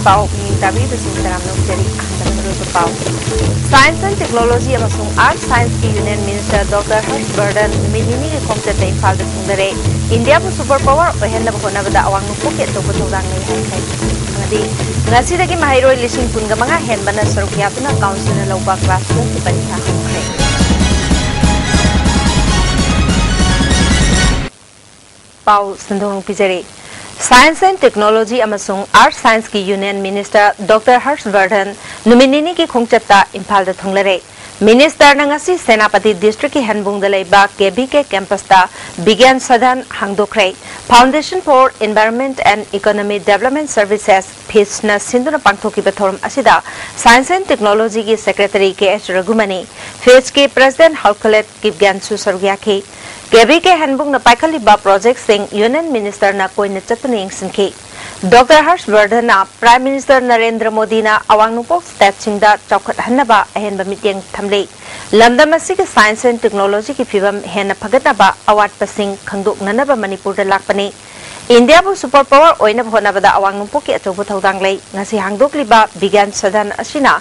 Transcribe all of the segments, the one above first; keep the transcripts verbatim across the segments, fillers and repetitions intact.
ꯄꯥꯎ ꯃꯤꯡ ꯇꯥꯕꯤꯕꯁꯤꯡ ꯇꯔꯥꯝꯅ ꯑꯣꯛꯆꯔꯤ꯫ ꯑꯍꯥꯟꯕꯗ ꯃꯔꯨꯑꯣꯏꯕ ꯄꯥꯎ꯫ Science and Technology ꯑꯃꯁꯨꯡ Earth Science ꯀꯤ Union Minister Doctor ꯍꯔꯁ ꯕꯔꯙꯟ ꯅꯨꯃꯤꯠ ꯅꯤꯅꯤꯒꯤ ꯈꯣꯡꯆꯠꯇ ꯏꯝꯐꯥꯜꯗ ꯊꯨꯡꯂꯔꯦ꯫ ꯏꯟꯗꯤꯌꯥꯕꯨ super power ꯑꯣꯏꯍꯟꯅꯕ ꯍꯣꯠꯅꯕꯗ ꯑꯋꯥꯡ ꯅꯣꯡꯄꯣꯛꯀꯤ ꯑꯆꯧꯕ ꯊꯧꯗꯥꯡ ꯂꯩ ꯍꯥꯏꯈ꯭ꯔꯦ꯫ ꯑꯃꯗꯤ ꯉꯁꯤꯗꯒꯤ ꯃꯍꯩꯔꯣꯏ ꯂꯤꯁꯤꯡ ꯀꯨꯟꯒ ꯃꯉꯥ ꯍꯦꯟꯕꯅ ꯁꯔꯨꯛ ꯌꯥꯗꯨꯅ ꯀꯥꯎꯟꯁꯤꯜꯅ ꯂꯧꯕ class twelve ꯀꯤ ꯄꯔꯤꯈꯥ ꯍꯧꯈ꯭ꯔꯦ꯫ ꯄꯥꯎ ꯁꯟꯗꯣꯛꯅ ꯄꯤꯖꯔꯤ꯫ Science and Technology ꯑꯃꯁꯨꯡ Earth Science ꯀꯤ Union Minister Doctor ꯍꯔꯁ ꯕꯔꯙꯟ ꯅꯨꯃꯤꯠ ꯅꯤꯅꯤꯒꯤ ꯈꯣꯡꯆꯠꯇ ꯏꯝꯐꯥꯜꯗ ꯊꯨꯡꯂꯔꯦ꯫ Minister ꯅ ꯉꯁꯤ ꯁꯦꯅꯥꯄꯇꯤ district ꯀꯤ ꯍꯦꯟꯕꯨꯡꯗ ꯂꯩꯕ ꯀꯦ ꯚꯤ ꯀꯦ campus ꯇ ꯕꯤꯒ꯭ꯌꯥꯟ ꯁꯗꯟ ꯍꯥꯡꯗꯣꯛꯈ꯭ꯔꯦ꯫ Foundation for Environment and Economy Development Services, ꯐꯤꯁꯅ ꯁꯤꯟꯗꯨꯅ ꯄꯥꯡꯊꯣꯛꯈꯤꯕ ꯊꯧꯔꯝ ꯑꯁꯤꯗ Science and Technology ꯒꯤ Secretary ꯀꯦ ꯑꯦꯁ ꯔꯘꯨꯃꯅꯤ, ꯐꯤꯁꯀꯤ President ꯍꯜꯀꯂꯦꯠ ꯀꯤꯞꯒ꯭ꯌꯥꯟꯁꯨ ꯁꯔꯨꯛ ꯌꯥꯈꯤ꯫ ꯀꯦ ꯚꯤ ꯀꯦ ꯍꯦꯟꯕꯨꯡꯅ ꯄꯥꯏꯈꯠꯂꯤꯕ project ꯁꯤꯡ Union Minister ꯅ ꯀꯣꯏꯅ ꯆꯠꯇꯨꯅ ꯌꯦꯡꯁꯤꯟꯈꯤ꯫ ꯗꯣꯛꯇꯔ ꯍꯔꯁ ꯕꯔꯙꯟꯅ Prime Minister ꯅꯔꯦꯟꯗ꯭ꯔ ꯃꯣꯗꯤꯅ ꯑꯋꯥꯡ ꯅꯣꯡꯄꯣꯛ state ꯁꯤꯡꯗ ꯆꯥꯎꯈꯠꯍꯟꯅꯕ ꯑꯍꯦꯟꯕ ꯃꯤꯠꯌꯦꯡ ꯊꯝꯂꯤ꯫ ꯂꯝꯗꯝ ꯑꯁꯤꯒꯤ science and technology ꯒꯤ ꯐꯤꯕꯝ ꯍꯦꯟꯅ ꯐꯒꯠꯅꯕ ꯑꯋꯥꯠꯄꯁꯤꯡ ꯈꯪꯗꯣꯛꯅꯅꯕ ꯃꯅꯤꯄꯨꯔꯗ ꯂꯥꯛꯄꯅꯤ꯫ ꯏꯟꯗꯤꯌꯥꯕꯨ super power ꯑꯣꯏꯅꯕ ꯍꯣꯠꯅꯕꯗ ꯑꯋꯥꯡ ꯅꯣꯡꯄꯣꯛꯀꯤ ꯑꯆꯧꯕ ꯊꯧꯗꯥꯡ ꯂꯩ꯫ ꯉꯁꯤ ꯍꯥꯡꯗꯣꯛꯂꯤꯕ ꯕꯤꯒ꯭ꯌꯥꯟ ꯁꯗꯟ ꯑꯁꯤꯅ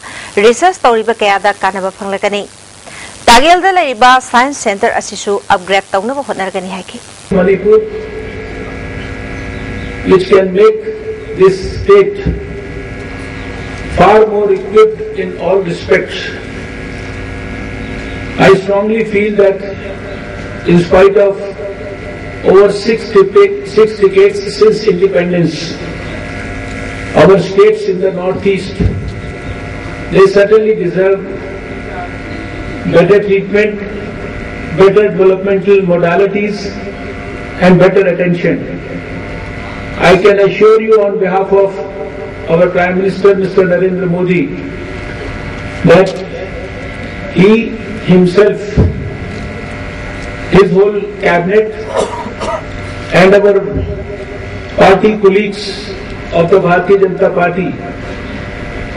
research ꯇꯧꯔꯤꯕ ꯀꯌꯥꯗ ꯀꯥꯟꯅꯕ ꯐꯪꯂꯒꯅꯤ꯫ ꯇꯥꯒꯦꯜꯗ ꯂꯩꯔꯤꯕ Science Centre ꯑꯁꯤꯁꯨ upgrade ꯇꯧꯅꯕ ꯍꯣꯠꯅꯔꯒꯅꯤ ꯍꯥꯏꯈꯤ꯫ Manipur, which can make this state far more equipped in all respects. I strongly feel that in spite of over six, deca- six decades since independence, our states in the Northeast, they certainly deserve better treatment, better developmental modalities, and better attention. I can assure you on behalf of our Prime Minister, Mister Narendra Modi, that he himself, his whole cabinet, and our party colleagues of the Bharatiya Janata Party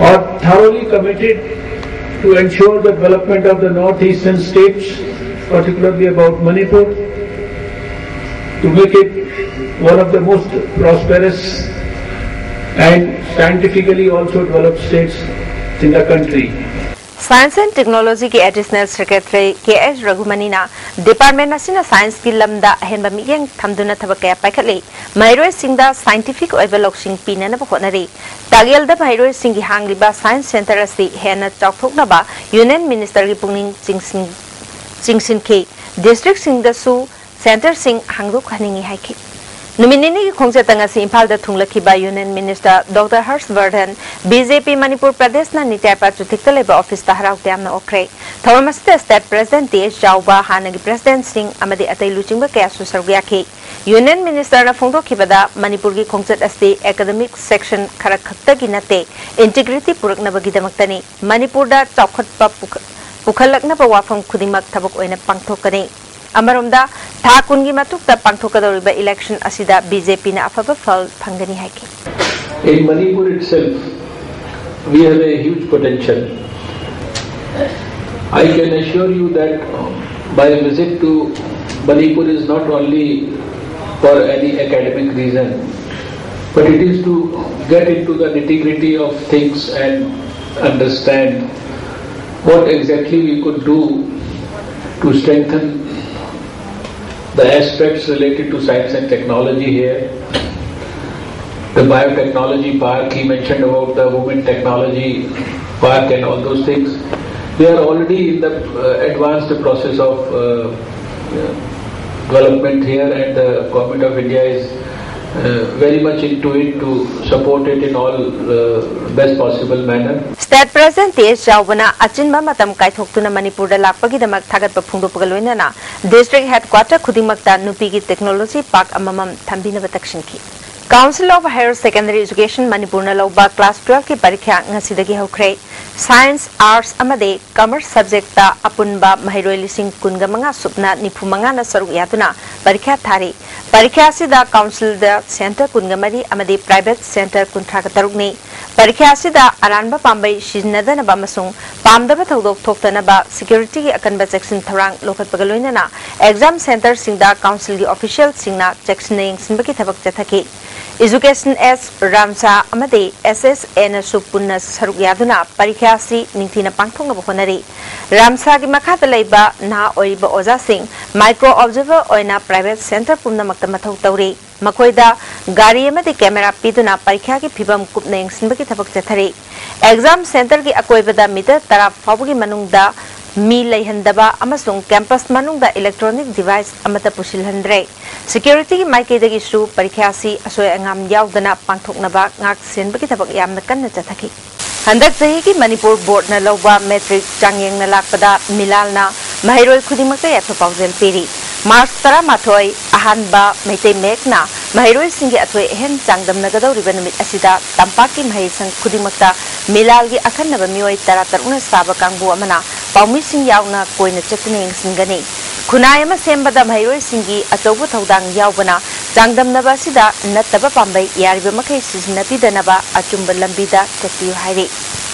are thoroughly committed to ensure the development of the northeastern states, particularly about Manipur, to make it one of the most prosperous and scientifically also developed states in the country. Science and Technology ꯒꯤ Additional Secretary K H Raghumanina department ꯑꯁꯤꯅ scienceꯀꯤ ꯂꯝꯗ ꯑꯍꯦꯟꯕ ꯃꯤꯠꯌꯦꯡ ꯊꯝꯗꯨꯅ ꯊꯕꯛ ꯀꯌꯥ ꯄꯥꯏꯈꯠꯂꯤ꯫ ꯃꯍꯩꯔꯣꯏꯁꯤꯡꯗ scientific ꯑꯣꯏꯕ ꯂꯧꯁꯤꯡ ꯄꯤꯅꯅꯕ ꯍꯣꯠꯅꯔꯤ꯫ ꯇꯥꯛꯌꯦꯜꯗ ꯃꯍꯩꯔꯣꯏꯁꯤꯡꯒꯤ ꯍꯥꯡꯂꯤꯕ science centre ꯑꯁꯤ ꯍꯦꯟꯅ ꯆꯥꯎꯊꯣꯛꯅꯕ Union Ministerꯒꯤ ꯄꯨꯛꯅꯤꯡ ꯆꯤꯡꯁꯤꯟ-, ꯆꯤꯡꯁꯤꯟꯈꯤ꯫ Districtꯁꯤꯡꯗꯁꯨ centreꯁꯤꯡ ꯍꯥꯡꯗꯣꯛꯍꯟꯅꯤꯡꯏ ꯍꯥꯏꯈꯤ꯫ ꯅꯨꯃꯤꯠ ꯅꯤꯅꯤꯒꯤ ꯈꯣꯡꯆꯠꯇ ꯉꯁꯤ ꯏꯝꯐꯥꯜꯗ ꯊꯨꯡꯂꯈꯤꯕ Union Minister Doctor Harsh Vardhan, B J P Manipur ꯄ꯭ꯔꯗꯦꯁꯅ ꯅꯤꯇꯤ ꯑꯥꯌꯣꯒ ꯆꯨꯊꯤꯛꯇ ꯂꯩꯕ officeꯇ ꯍꯔꯥꯎ ꯇꯌꯥꯝꯅ ꯑꯣꯛꯈ꯭ꯔꯦ꯫ ꯊꯧꯔꯝ ꯑꯁꯤꯗ state president T H Chaubha, ꯍꯥꯟꯅꯒꯤ presidentꯁꯤꯡ ꯑꯃꯗꯤ ꯑꯇꯩ ꯂꯨꯆꯤꯡꯕ ꯀꯌꯥꯁꯨ ꯁꯔꯨꯛ ꯌꯥꯈꯤ꯫ Union Ministerꯅ ꯐꯣꯡꯗꯣꯛꯈꯤꯕꯗ, ꯃꯅꯤꯄꯨꯔꯒꯤ ꯈꯣꯡꯆꯠ ꯑꯁꯤ academic section ꯈꯔ ꯈꯛꯇꯒꯤ ꯅꯠꯇꯦ, integrity ꯄꯨꯔꯛꯅꯕꯒꯤꯗꯃꯛꯇꯅꯤ꯫ ꯃꯅꯤꯄꯨꯔꯗ ꯆꯥꯎꯈꯠꯄ ꯄꯨꯈ-, ꯄꯨꯈꯠꯂꯛꯅꯕ ꯋꯥꯐꯝ ꯈꯨꯗꯤꯡꯃꯛ ꯊꯕꯛ ꯑꯣꯏꯅ ꯄꯥꯡꯊꯣꯛꯀꯅꯤ꯫ ꯑꯃꯔꯣꯝꯗ, ꯊꯥ ꯀꯨꯟꯒꯤ ꯃꯇꯨꯡꯗ ꯄꯥꯡꯊꯣꯛꯀꯗꯧꯔꯤꯕ election ꯑꯁꯤꯗ B J Pꯅ ꯑꯐꯕ ꯐꯜ ꯐꯪꯒꯅꯤ ꯍꯥꯏꯈꯤ꯫ In Manipur itself, we have a huge potential. I can assure you that my visit to Manipur is not only for any academic reason, but it is to get into the nitty-gritty of things and understand what exactly we could do to strengthen the aspects related to science and technology here, the biotechnology park, he mentioned about the women technology park and all those things. They are already in the uh, advanced process of uh, development here, and the Government of India is uh, very much into it to support it in all uh, best possible manner. State President T H Chaubhana ꯑꯆꯤꯟꯕ ꯃꯇꯝ ꯀꯥꯏꯊꯣꯛꯇꯨꯅ ꯃꯅꯤꯄꯨꯔꯗ ꯂꯥꯛꯄꯒꯤꯗꯃꯛ ꯊꯥꯒꯠꯄ ꯐꯣꯡꯗꯣꯛꯄꯒ ꯂꯣꯏꯅꯅ district headquarter ꯈꯨꯗꯤꯡꯃꯛꯇ ꯅꯨꯄꯤꯒꯤ technology park ꯑꯃꯃꯝ ꯊꯝꯕꯤꯅꯕ ꯇꯛꯁꯤꯟꯈꯤ꯫ Council of Higher Secondary Education ꯃꯅꯤꯄꯨꯔꯅ ꯂꯧꯕ class twelveꯀꯤ ꯄꯔꯤꯈ꯭ꯌꯥ ꯉꯁꯤꯗꯒꯤ ꯍꯧꯈ꯭ꯔꯦ꯫ Science, Arts ꯑꯃꯗꯤ Commerce subjectꯇ ꯑꯄꯨꯟꯕ ꯃꯍꯩꯔꯣꯏ ꯂꯤꯁꯤꯡ ꯀꯨꯟꯒ ꯃꯉꯥ ꯁꯨꯞꯅ ꯅꯤꯐꯨ ꯃꯉꯥꯅ ꯁꯔꯨꯛ ꯌꯥꯗꯨꯅ ꯄꯔꯤꯈ꯭ꯌꯥ ꯊꯥꯔꯤ꯫ ꯄꯔꯤꯈ꯭ꯌꯥ ꯑꯁꯤꯗ councilꯗ centre ꯀꯨꯟꯒ ꯃꯔꯤ ꯑꯃꯗꯤ private centre ꯀꯨꯟꯊ꯭ꯔꯥꯒ ꯇꯔꯨꯛꯅꯤ꯫ ꯄꯔꯤꯈ꯭ꯌꯥ ꯑꯁꯤꯗ ꯑꯔꯥꯟꯕ ꯄꯥꯝꯕꯩ ꯁꯤꯖꯤꯟꯅꯗꯅꯕ ꯑꯃꯁꯨꯡ ꯄꯥꯝꯗꯕ ꯊꯧꯗꯣꯛ ꯊꯣꯛꯇꯅꯕ securityꯒꯤ ꯑꯀꯟꯕ ꯆꯦꯛꯁꯤꯟ ꯊꯧꯔꯥꯡ ꯂꯧꯈꯠꯄꯒ ꯂꯣꯏꯅꯅ exam centreꯁꯤꯡꯗ councilꯒꯤ officialꯁꯤꯡꯅ ꯆꯦꯛꯁꯤꯟꯅ ꯌꯦꯡꯁꯤꯟꯕꯒꯤ ꯊꯕꯛ ꯆꯠꯊꯈꯤ꯫ Education S, ꯔꯥꯝꯁꯥ ꯑꯃꯗꯤ S S A ꯅꯁꯨ ꯄꯨꯟꯅ ꯁꯔꯨꯛ ꯌꯥꯗꯨꯅ ꯄꯔꯤꯈ꯭ꯌꯥ ꯑꯁꯤ ꯅꯤꯡꯊꯤꯅ ꯄꯥꯡꯊꯣꯛꯅꯕ ꯍꯣꯠꯅꯔꯤ꯫ ꯔꯥꯝꯁꯥꯒꯤ ꯃꯈꯥꯗ ꯂꯩꯕ ꯅꯍꯥ ꯑꯣꯏꯔꯤꯕ ꯑꯣꯖꯥꯁꯤꯡ micro observer ꯑꯣꯏꯅ private center ꯄꯨꯝꯅꯃꯛꯇ ꯃꯊꯧ ꯇꯧꯔꯤ꯫ ꯃꯈꯣꯏꯗ ꯒꯥꯔꯤ ꯑꯃꯗꯤ camera ꯄꯤꯗꯨꯅ ꯄꯔꯤꯈ꯭ꯌꯥꯒꯤ ꯐꯤꯕꯝ ꯀꯨꯞꯅ ꯌꯦꯡꯁꯤꯟꯕꯒꯤ ꯊꯕꯛ ꯆꯠꯊꯔꯤ꯫ Exam centreꯒꯤ ꯑꯀꯣꯏꯕꯗ meter ꯇꯔꯥ ꯐꯥꯎꯕꯒꯤ ꯃꯅꯨꯡꯗ ꯃꯤ ꯂꯩꯍꯟꯗꯕ ꯑꯃꯁꯨꯡ campus ꯃꯅꯨꯡꯗ electronic device ꯑꯃꯠꯇ ꯄꯨꯁꯤꯜꯍꯟꯗ꯭ꯔꯦ꯫ Securityꯒꯤ ꯃꯥꯏꯀꯩꯗꯒꯤꯁꯨ ꯄꯔꯤꯈ꯭ꯌꯥ ꯑꯁꯤ ꯑꯁꯣꯏ ꯑꯉꯥꯝ ꯌꯥꯎꯗꯅ ꯄꯥꯡꯊꯣꯛꯅꯕ ꯉꯥꯛ ꯁꯦꯟꯕꯒꯤ ꯊꯕꯛ ꯌꯥꯝꯅ ꯀꯟꯅ ꯆꯠꯊꯈꯤ꯫ ꯍꯟꯗꯛ ꯆꯍꯤꯒꯤ ꯃꯅꯤꯄꯨꯔ ꯕꯣꯔꯗꯅ ꯂꯧꯕ ꯃꯦꯇ꯭ꯔꯤꯛ ꯆꯥꯡꯌꯦꯡꯅ ꯂꯥꯛꯄꯗ ꯃꯤꯂꯥꯜꯅ ꯃꯍꯩꯔꯣꯏ ꯈꯨꯗꯤꯡꯃꯛꯇ ꯌꯥꯏꯐ ꯄꯥꯎꯖꯦꯜ ꯄꯤꯔꯤ꯫ ꯃꯥꯔꯆ ꯇꯔꯥꯃꯥꯊꯣꯏ, ꯑꯍꯥꯟꯕ ꯃꯩꯇꯩ ꯃꯌꯦꯛꯅ ꯃꯍꯩꯔꯣꯏꯁꯤꯡꯒꯤ ꯑꯊꯣꯏ ꯑꯍꯦꯟ ꯆꯥꯡꯗꯝꯅꯒꯗꯧꯔꯤꯕ ꯅꯨꯃꯤꯠ ꯑꯁꯤꯗ ꯇꯝꯄꯥꯛꯀꯤ ꯃꯍꯩꯁꯪ ꯈꯨꯗꯤꯡꯃꯛꯇ ꯃꯤꯂꯥꯜꯒꯤ ꯑꯈꯟꯅꯕ ꯃꯤꯑꯣꯏ ꯇꯔꯥꯇꯔꯨꯛꯅ ꯁꯥꯕ ꯀꯥꯡꯕꯨ ꯑꯃꯅ ꯄꯥꯎꯃꯤꯁꯤꯡ ꯌꯥꯎꯅ ꯀꯣꯏꯅ ꯆꯠꯇꯨꯅ ꯌꯦꯡꯁꯤꯟꯒꯅꯤ꯫ ꯈꯨꯟꯅꯥꯏ ꯑꯃ ꯁꯦꯝꯕꯗ ꯃꯍꯩꯔꯣꯏꯁꯤꯡꯒꯤ ꯑꯆꯧꯕ ꯊꯧꯗꯥꯡ ꯌꯥꯎꯕꯅ ꯆꯥꯡꯗꯝꯅꯕ ꯑꯁꯤꯗ ꯅꯠꯇꯕ ꯄꯥꯝꯕꯩ ꯌꯥꯔꯤꯕ ꯃꯈꯩ ꯁꯤꯖꯤꯟꯅꯕꯤꯗꯅꯕ ꯑꯆꯨꯝꯕ ꯂꯝꯕꯤꯗ ꯆꯠꯄꯤꯌꯨ ꯍꯥꯏꯔꯤ꯫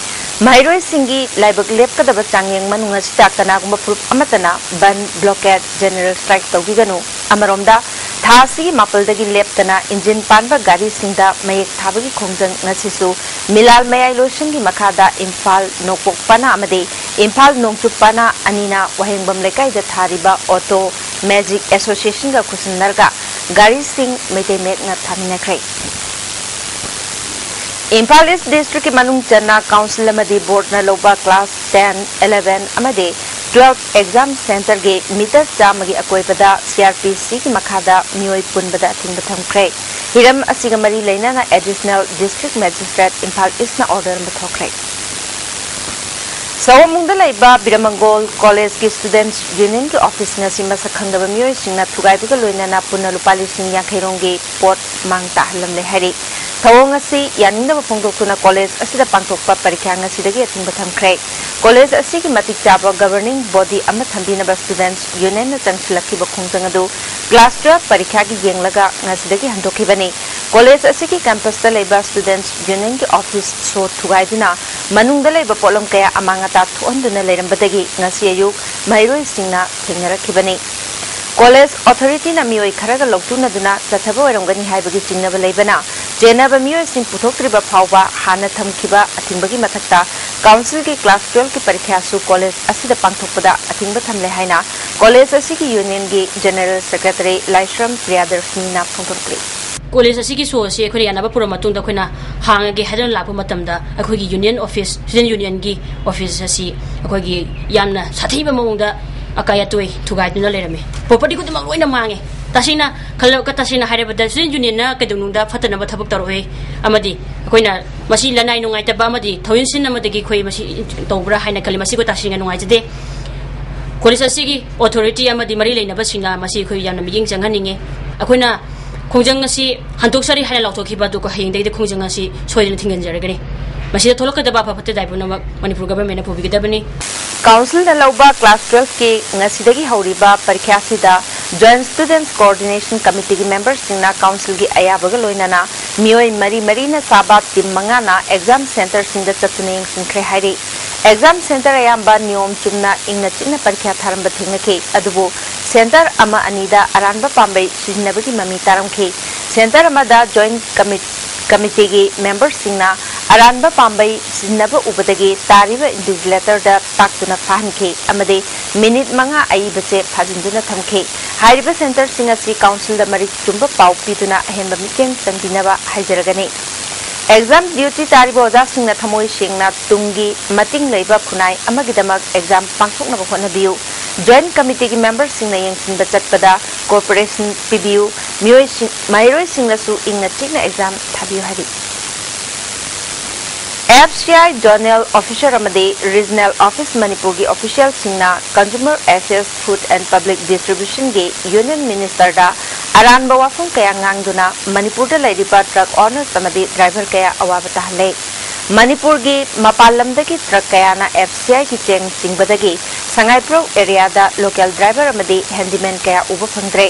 ꯃꯍꯩꯔꯣꯏꯁꯤꯡꯒꯤ ꯂꯥꯏꯕꯛ ꯂꯦꯞꯀꯗꯕ ꯆꯥꯡꯌꯦꯡ ꯃꯅꯨꯡ ꯑꯁꯤꯗ ꯀꯅꯥꯒꯨꯝꯕ ꯐꯨꯔꯨꯞ ꯑꯃꯠꯇꯅ ꯕꯟ, blockade, general strike ꯇꯧꯕꯤꯒꯅꯨ꯫ ꯑꯃꯔꯣꯝꯗ, ꯊꯥ ꯑꯁꯤꯒꯤ ꯃꯥꯄꯜꯗꯒꯤ ꯂꯦꯞꯇꯅ ꯏꯟꯖꯤꯟ ꯄꯥꯟꯕ ꯒꯥꯔꯤꯁꯤꯡꯗ ꯃꯌꯦꯛ ꯊꯥꯕꯒꯤ ꯈꯣꯡꯖꯪ ꯉꯁꯤꯁꯨ ꯃꯤꯂꯥꯜ ꯃꯌꯥꯏ ꯂꯣꯏꯁꯪꯒꯤ ꯃꯈꯥꯗ ꯏꯝꯐꯥꯜ ꯅꯣꯡꯄꯣꯛ ꯄꯅꯥ ꯑꯃꯗꯤ ꯏꯝꯐꯥꯜ ꯅꯣꯡꯆꯨꯞ ꯄꯅꯥ ꯑꯅꯤꯅ ꯋꯥꯍꯦꯡꯕꯝ ꯂꯩꯀꯥꯏꯗ ꯊꯥꯔꯤꯕ Auto Magic Associationꯒ ꯈꯨꯠꯁꯝꯅꯔꯒ ꯒꯥꯔꯤꯁꯤꯡ ꯃꯩꯇꯩ ꯃꯌꯦꯛꯅ ꯊꯥꯃꯤꯟꯅꯈ꯭ꯔꯦ꯫ ꯏꯝꯐꯥꯜ East Districtꯀꯤ ꯃꯅꯨꯡ ꯆꯟꯅ council ꯑꯃꯗꯤ boardꯅ ꯂꯧꯕ class ten, eleven ꯑꯃꯗꯤ twelve exam centreꯒꯤ meter ꯆꯥꯝꯃꯒꯤ ꯑꯀꯣꯏꯕꯗ C R P Cꯒꯤ ꯃꯈꯥꯗ ꯃꯤꯑꯣꯏ ꯄꯨꯟꯕꯗ ꯑꯊꯤꯡꯕ ꯊꯝꯈ꯭ꯔꯦ꯫ ꯍꯤꯔꯝ ꯑꯁꯤꯒ ꯃꯔꯤ ꯂꯩꯅꯅ Additional District Magistrate Imphal Eastꯅ order ꯑꯃ ꯊꯣꯛꯈ꯭ꯔꯦ꯫ ꯁꯑꯣꯝꯕꯨꯡꯗ ꯂꯩꯕ ꯕꯤꯔꯃꯪꯒꯣꯜ Collegeꯀꯤ Students Unionꯒꯤ office ꯉꯁꯤ ꯃꯁꯛ ꯈꯪꯗꯕ ꯃꯤꯑꯣꯏꯁꯤꯡꯅ ꯊꯨꯒꯥꯏꯕꯒ ꯂꯣꯏꯅꯅ ꯄꯨꯟꯅ ꯂꯨꯄꯥ ꯂꯤꯁꯤꯡ ꯌꯥꯡꯈꯩ ꯔꯣꯝꯒꯤ ꯄꯣꯠ ꯃꯥꯡ ꯇꯥꯍꯜꯂꯝꯂꯦ ꯍꯥꯏꯔꯤ꯫ ꯊꯧꯑꯣꯡ ꯑꯁꯤ ꯌꯥꯅꯤꯡꯗꯕ ꯐꯣꯡꯗꯣꯛꯇꯨꯅ college ꯑꯁꯤꯗ ꯄꯥꯡꯊꯣꯛꯄ ꯄꯔꯤꯈ꯭ꯌꯥ ꯉꯁꯤꯗꯒꯤ ꯑꯊꯤꯡꯕ ꯊꯝꯈ꯭ꯔꯦ꯫ College ꯑꯁꯤꯒꯤ ꯃꯇꯤꯛ ꯆꯥꯕ governing body ꯑꯃ ꯊꯝꯕꯤꯅꯕ Students Unionꯅ ꯆꯪꯁꯤꯜꯂꯛꯈꯤꯕ ꯈꯣꯡꯖꯪ ꯑꯗꯨ class twelve ꯄꯔꯤꯈ꯭ꯌꯥꯒꯤ ꯌꯦꯡꯂꯒ ꯉꯁꯤꯗꯒꯤ ꯍꯟꯗꯣꯛꯈꯤꯕꯅꯤ꯫ College ꯑꯁꯤꯒꯤ campusꯇ ꯂꯩꯕ Students Unionꯒꯤ office ꯁꯣ ꯊꯨꯒꯥꯏꯗꯨꯅ ꯃꯅꯨꯡꯗ ꯂꯩꯕ ꯄꯣꯠꯂꯝ ꯀꯌꯥ ꯑꯃꯥꯡ ꯑꯇꯥ ꯊꯣꯛꯍꯟꯗꯨꯅ ꯂꯩꯔꯝꯕꯗꯒꯤ ꯉꯁꯤ ꯑꯌꯨꯛ ꯃꯍꯩꯔꯣꯏꯁꯤꯡꯅ ꯊꯦꯡꯅꯔꯛꯈꯤꯕꯅꯤ꯫ ꯀꯣꯂꯦꯖ ꯑꯣꯊꯣꯔꯤꯇꯤꯅ ꯃꯤꯑꯣꯏ ꯈꯔꯒ ꯂꯧꯇꯨꯅꯗꯨꯅ ꯆꯠꯊꯕ ꯑꯣꯏꯔꯝꯒꯅꯤ ꯍꯥꯏꯕꯒꯤ ꯆꯤꯡꯅꯕ ꯂꯩꯕꯅ, ꯆꯦꯟꯅꯕ ꯃꯤꯑꯣꯏꯁꯤꯡ ꯄꯨꯊꯣꯛꯇ꯭ꯔꯤꯕ ꯐꯥꯎꯕ ꯍꯥꯟꯅ ꯊꯝꯈꯤꯕ ꯑꯊꯤꯡꯕꯒꯤ ꯃꯊꯛꯇ ꯀꯥꯎꯟꯁꯤꯜꯒꯤ ꯀ꯭ꯂꯥꯁ ꯇꯨꯋꯦꯜꯐꯀꯤ ꯄꯔꯤꯈ꯭ꯌꯥꯁꯨ ꯀꯣꯂꯦꯖ ꯑꯁꯤꯗ ꯄꯥꯡꯊꯣꯛꯄꯗ ꯑꯊꯤꯡꯕ ꯊꯝꯂꯦ ꯍꯥꯏꯅ ꯀꯣꯂꯦꯖ ꯑꯁꯤꯒꯤ ꯌꯨꯅꯤꯌꯟꯒꯤ ꯖꯦꯅꯔꯦꯜ ꯁꯦꯀ꯭ꯔꯦꯇꯔꯤ ꯂꯥꯏꯁ꯭ꯔꯝ ꯄ꯭ꯔꯤꯌꯥꯗꯔꯁꯤꯅꯤꯅ ꯐꯣꯡꯗꯣꯛꯂꯤ꯫ ꯀꯣꯂꯦꯖ ꯑꯁꯤꯒꯤ ꯁꯣ ꯑꯁꯤ ꯑꯩꯈꯣꯏꯅ ꯌꯥꯅꯕ ꯄꯨꯔꯛꯑ ꯃꯇꯨꯡꯗ ꯑꯩꯈꯣꯏꯅ ꯍꯥꯡꯉꯒꯦ ꯍꯥꯏꯗꯨꯅ ꯂꯥꯛꯄ ꯃꯇꯝꯗ ꯑꯩꯈꯣꯏꯒꯤ ꯌꯨꯅꯤꯌꯟ ꯑꯣꯐꯤꯁ, ꯁ꯭ꯇꯨꯗꯦꯟ ꯌꯨꯅꯤꯌꯟꯒꯤ ꯑꯣꯐꯤꯁ ꯑꯁꯤ ꯑꯩꯈꯣꯏꯒꯤ ꯌꯥꯝꯅ ꯁꯥꯊꯤꯕ ꯃꯑꯣꯡꯗ ꯑꯀꯥꯏ ꯑꯇꯣꯏ ꯊꯨꯒꯥꯏꯗꯨꯅ ꯂꯩꯔꯝꯃꯤ꯫ ꯄ꯭ꯔꯣꯄꯔꯇꯤ ꯈꯨꯗꯤꯡꯃꯛ ꯂꯣꯏꯅ ꯃꯥꯡꯉꯦ꯫ ꯇꯁꯦꯡꯅ ꯈꯜꯂ-, ꯇꯁꯦꯡꯅ ꯍꯥꯏꯔꯕꯗ ꯁ꯭ꯇꯨꯗꯦꯟ ꯌꯨꯅꯤꯌꯟꯅ ꯀꯩꯗꯧꯅꯨꯡꯗ ꯐꯠꯇꯅꯕ ꯊꯕꯛ ꯇꯧꯔꯛꯑꯣꯏ, ꯑꯃꯗꯤ ꯑꯩꯈꯣꯏꯅ ꯃꯁꯤ ꯂꯅꯥꯏ ꯅꯨꯡꯉꯥꯏꯇꯕ ꯑꯃꯗꯤ ꯊꯧꯑꯣꯏꯟ ꯁꯤꯟ ꯑꯃꯗꯒꯤ ꯑꯩꯈꯣꯏ ꯃꯁꯤ ꯇꯧꯕ꯭ꯔꯥ ꯍꯥꯏꯅ ꯈꯜꯂꯤ꯫ ꯃꯁꯤ ꯑꯩꯈꯣꯏ ꯇꯁꯦꯡꯅ ꯅꯨꯡꯉꯥꯏꯖꯗꯦ꯫ ꯀꯣꯂꯦꯖ ꯑꯁꯤꯒꯤ ꯑꯣꯊꯣꯔꯤꯇꯤ ꯑꯃꯗꯤ ꯃꯔꯤ ꯂꯩꯅꯕꯁꯤꯡꯅ ꯃꯁꯤ ꯑꯩꯈꯣꯏ ꯌꯥꯝꯅ ꯃꯤꯠꯌꯦꯡ ꯆꯪꯍꯟꯅꯤꯡꯉꯤ꯫ ꯑꯩꯈꯣꯏꯅ ꯈꯣꯡꯖꯪ ꯑꯁꯤ ꯍꯟꯗꯣꯛꯆꯔꯤ ꯍꯥꯏꯅ ꯂꯥꯎꯊꯣꯛꯈꯤꯕ ꯑꯗꯨꯒ ꯍꯌꯦꯡꯗꯒꯤꯗꯤ ꯈꯣꯡꯖꯪ ꯑꯁꯤ ꯁꯣꯏꯗꯅ ꯊꯤꯡꯖꯤꯟꯖꯔꯒꯅꯤ꯫ ꯃꯁꯤꯗ ꯊꯣꯛꯂꯛꯀꯗꯕ ꯑꯐ ꯐꯠꯇ ꯄꯨꯝꯅꯃꯛ ꯃꯅꯤꯄꯨꯔ ꯒꯚꯔꯟꯃꯦꯟꯅ ꯄꯨꯕꯤꯒꯗꯕꯅꯤ꯫ ꯀꯥꯎꯟꯁꯤꯜꯅ ꯂꯧꯕ ꯀ꯭ꯂꯥꯁ ꯇꯨꯋꯦꯜꯐꯀꯤ ꯉꯁꯤꯗꯒꯤ ꯍꯧꯔꯤꯕ ꯄꯔꯤꯈ꯭ꯌꯥ ꯑꯁꯤꯗ ꯖꯣꯏꯟꯠ ꯁ꯭ꯇꯨꯗꯦꯟꯠꯁ ꯀꯣꯑꯣꯔꯗꯤꯅꯦꯁꯟ ꯀꯃꯤꯇꯤꯒꯤ ꯃꯦꯝꯕꯔꯁꯤꯡꯅ ꯀꯥꯎꯟꯁꯤꯜꯒꯤ ꯑꯌꯥꯕꯒ ꯂꯣꯏꯅꯅ ꯃꯤꯑꯣꯏ ꯃꯔꯤ ꯃꯔꯤꯅ ꯁꯥꯕ ꯇꯤꯝ ꯃꯉꯥꯅ ꯑꯦꯛꯖꯥꯝ ꯁꯦꯟꯇꯔꯁꯤꯡꯗ ꯆꯠꯇꯨꯅ ꯌꯦꯡꯁꯤꯟꯈ꯭ꯔꯦ ꯍꯥꯏꯔꯤ꯫ ꯑꯦꯛꯖꯥꯝ ꯁꯦꯟꯇꯔ ꯑꯌꯥꯝꯕ ꯅꯤꯌꯣꯝ ꯆꯨꯝꯅ ꯏꯪꯅ ꯆꯤꯛꯅ ꯄꯔꯤꯈ꯭ꯌꯥ ꯊꯥꯔꯝꯕ ꯊꯦꯡꯅꯈꯤ, ꯑꯗꯨꯕꯨ ꯁꯦꯟꯇꯔ ꯑꯃ ꯑꯅꯤꯗ ꯑꯔꯥꯟꯕ ꯄꯥꯝꯕꯩ ꯁꯤꯖꯤꯟꯅꯕꯒꯤ ꯃꯃꯤ ꯇꯥꯔꯝꯈꯤ꯫ ꯁꯦꯟꯇꯔ ꯑꯃꯗ ꯖꯣꯏꯟꯠ ꯀꯃꯤꯠ-, ꯀꯃꯤꯇꯤꯒꯤ ꯃꯦꯝꯕꯔꯁꯤꯡꯅ ꯑꯔꯥꯟꯕ ꯄꯥꯝꯕꯩ ꯁꯤꯖꯤꯟꯅꯕ ꯎꯕꯗꯒꯤ ꯇꯥꯔꯤꯕ ꯏꯟꯚꯤꯖꯤꯂꯦꯇꯔꯗ ꯇꯥꯛꯇꯨꯅ ꯐꯥꯍꯟꯈꯤ ꯑꯃꯗꯤ ꯃꯤꯅꯤꯠ ꯃꯉꯥ ꯑꯏꯕꯁꯦ ꯐꯥꯖꯤꯟꯗꯨꯅ ꯊꯝꯈꯤ꯫ ꯍꯥꯏꯔꯤꯕ ꯁꯦꯟꯇꯔꯁꯤꯡ ꯑꯁꯤ ꯀꯥꯎꯟꯁꯤꯜꯗ ꯃꯔꯤꯛ ꯆꯨꯝꯕ ꯄꯥꯎ ꯄꯤꯗꯨꯅ ꯑꯍꯦꯟꯕ ꯃꯤꯠꯌꯦꯡ ꯆꯪꯕꯤꯅꯕ ꯍꯥꯏꯖꯔꯒꯅꯤ꯫ ꯑꯦꯛꯖꯥꯝ ꯗ꯭ꯌꯨꯇꯤ ꯇꯥꯔꯤꯕ ꯑꯣꯖꯥꯁꯤꯡꯅ ꯊꯃꯣꯏ ꯁꯦꯡꯅ ꯇꯨꯡꯒꯤ ꯃꯇꯤꯡ ꯂꯩꯕ ꯈꯨꯟꯅꯥꯏ ꯑꯃꯒꯤꯗꯃꯛ ꯑꯦꯛꯖꯥꯝ ꯄꯥꯡꯊꯣꯛꯅꯕ ꯍꯣꯠꯅꯕꯤꯌꯨ꯫ ꯖꯣꯏꯟꯠ ꯀꯃꯤꯇꯤꯒꯤ ꯃꯦꯝꯕꯔꯁꯤꯡꯅ ꯌꯦꯡꯁꯤꯟꯕ ꯆꯠꯄꯗ ꯀꯣꯑꯣꯄꯔꯦꯁꯟ ꯄꯤꯕꯤꯌꯨ꯫ ꯃꯤꯑꯣꯏꯁꯤꯡ, ꯃꯍꯩꯔꯣꯏꯁꯤꯡꯅꯁꯨ ꯏꯪꯅ ꯆꯤꯛꯅ ꯑꯦꯛꯖꯥꯝ ꯊꯥꯕꯤꯌꯨ ꯍꯥꯏꯔꯤ꯫ F C I zonal officer ꯑꯃꯗꯤ ꯔꯤꯖꯅꯦꯜ ꯑꯣꯐꯤꯁ ꯃꯅꯤꯄꯨꯔꯒꯤ ꯑꯣꯐꯤꯁꯤꯌꯦꯜꯁꯤꯡꯅ Consumer Affairs, Food and Public Distributionꯒꯤ ꯌꯨꯅꯤꯌꯟ ꯃꯤꯅꯤꯁꯇꯔꯗ ꯑꯔꯥꯟꯕ ꯋꯥꯐꯝ ꯀꯌꯥ ꯉꯥꯡꯗꯨꯅ ꯃꯅꯤꯄꯨꯔꯗ ꯂꯩꯔꯤꯕ ꯇ꯭ꯔꯛ ꯑꯣꯅꯔꯁ ꯑꯃꯗꯤ ꯗ꯭ꯔꯥꯏꯚꯔ ꯀꯌꯥ ꯑꯋꯥꯕ ꯇꯥꯍꯜꯂꯦ꯫ ꯃꯅꯤꯄꯨꯔꯒꯤ ꯃꯄꯥꯟ ꯂꯝꯗꯒꯤ ꯇ꯭ꯔꯛ ꯀꯌꯥꯅ ꯑꯦꯐ ꯁꯤ ꯑꯥꯏꯒꯤ ꯆꯦꯡ ꯆꯤꯡꯕꯗꯒꯤ ꯁꯉꯥꯏꯄ꯭ꯔꯧ ꯑꯦꯔꯤꯌꯥꯗ ꯂꯣꯀꯦꯜ ꯗ꯭ꯔꯥꯏꯚꯔ ꯑꯃꯗꯤ ꯍꯦꯟꯗꯤꯃꯦꯟ ꯀꯌꯥ ꯎꯕ ꯐꯪꯗ꯭ꯔꯦ꯫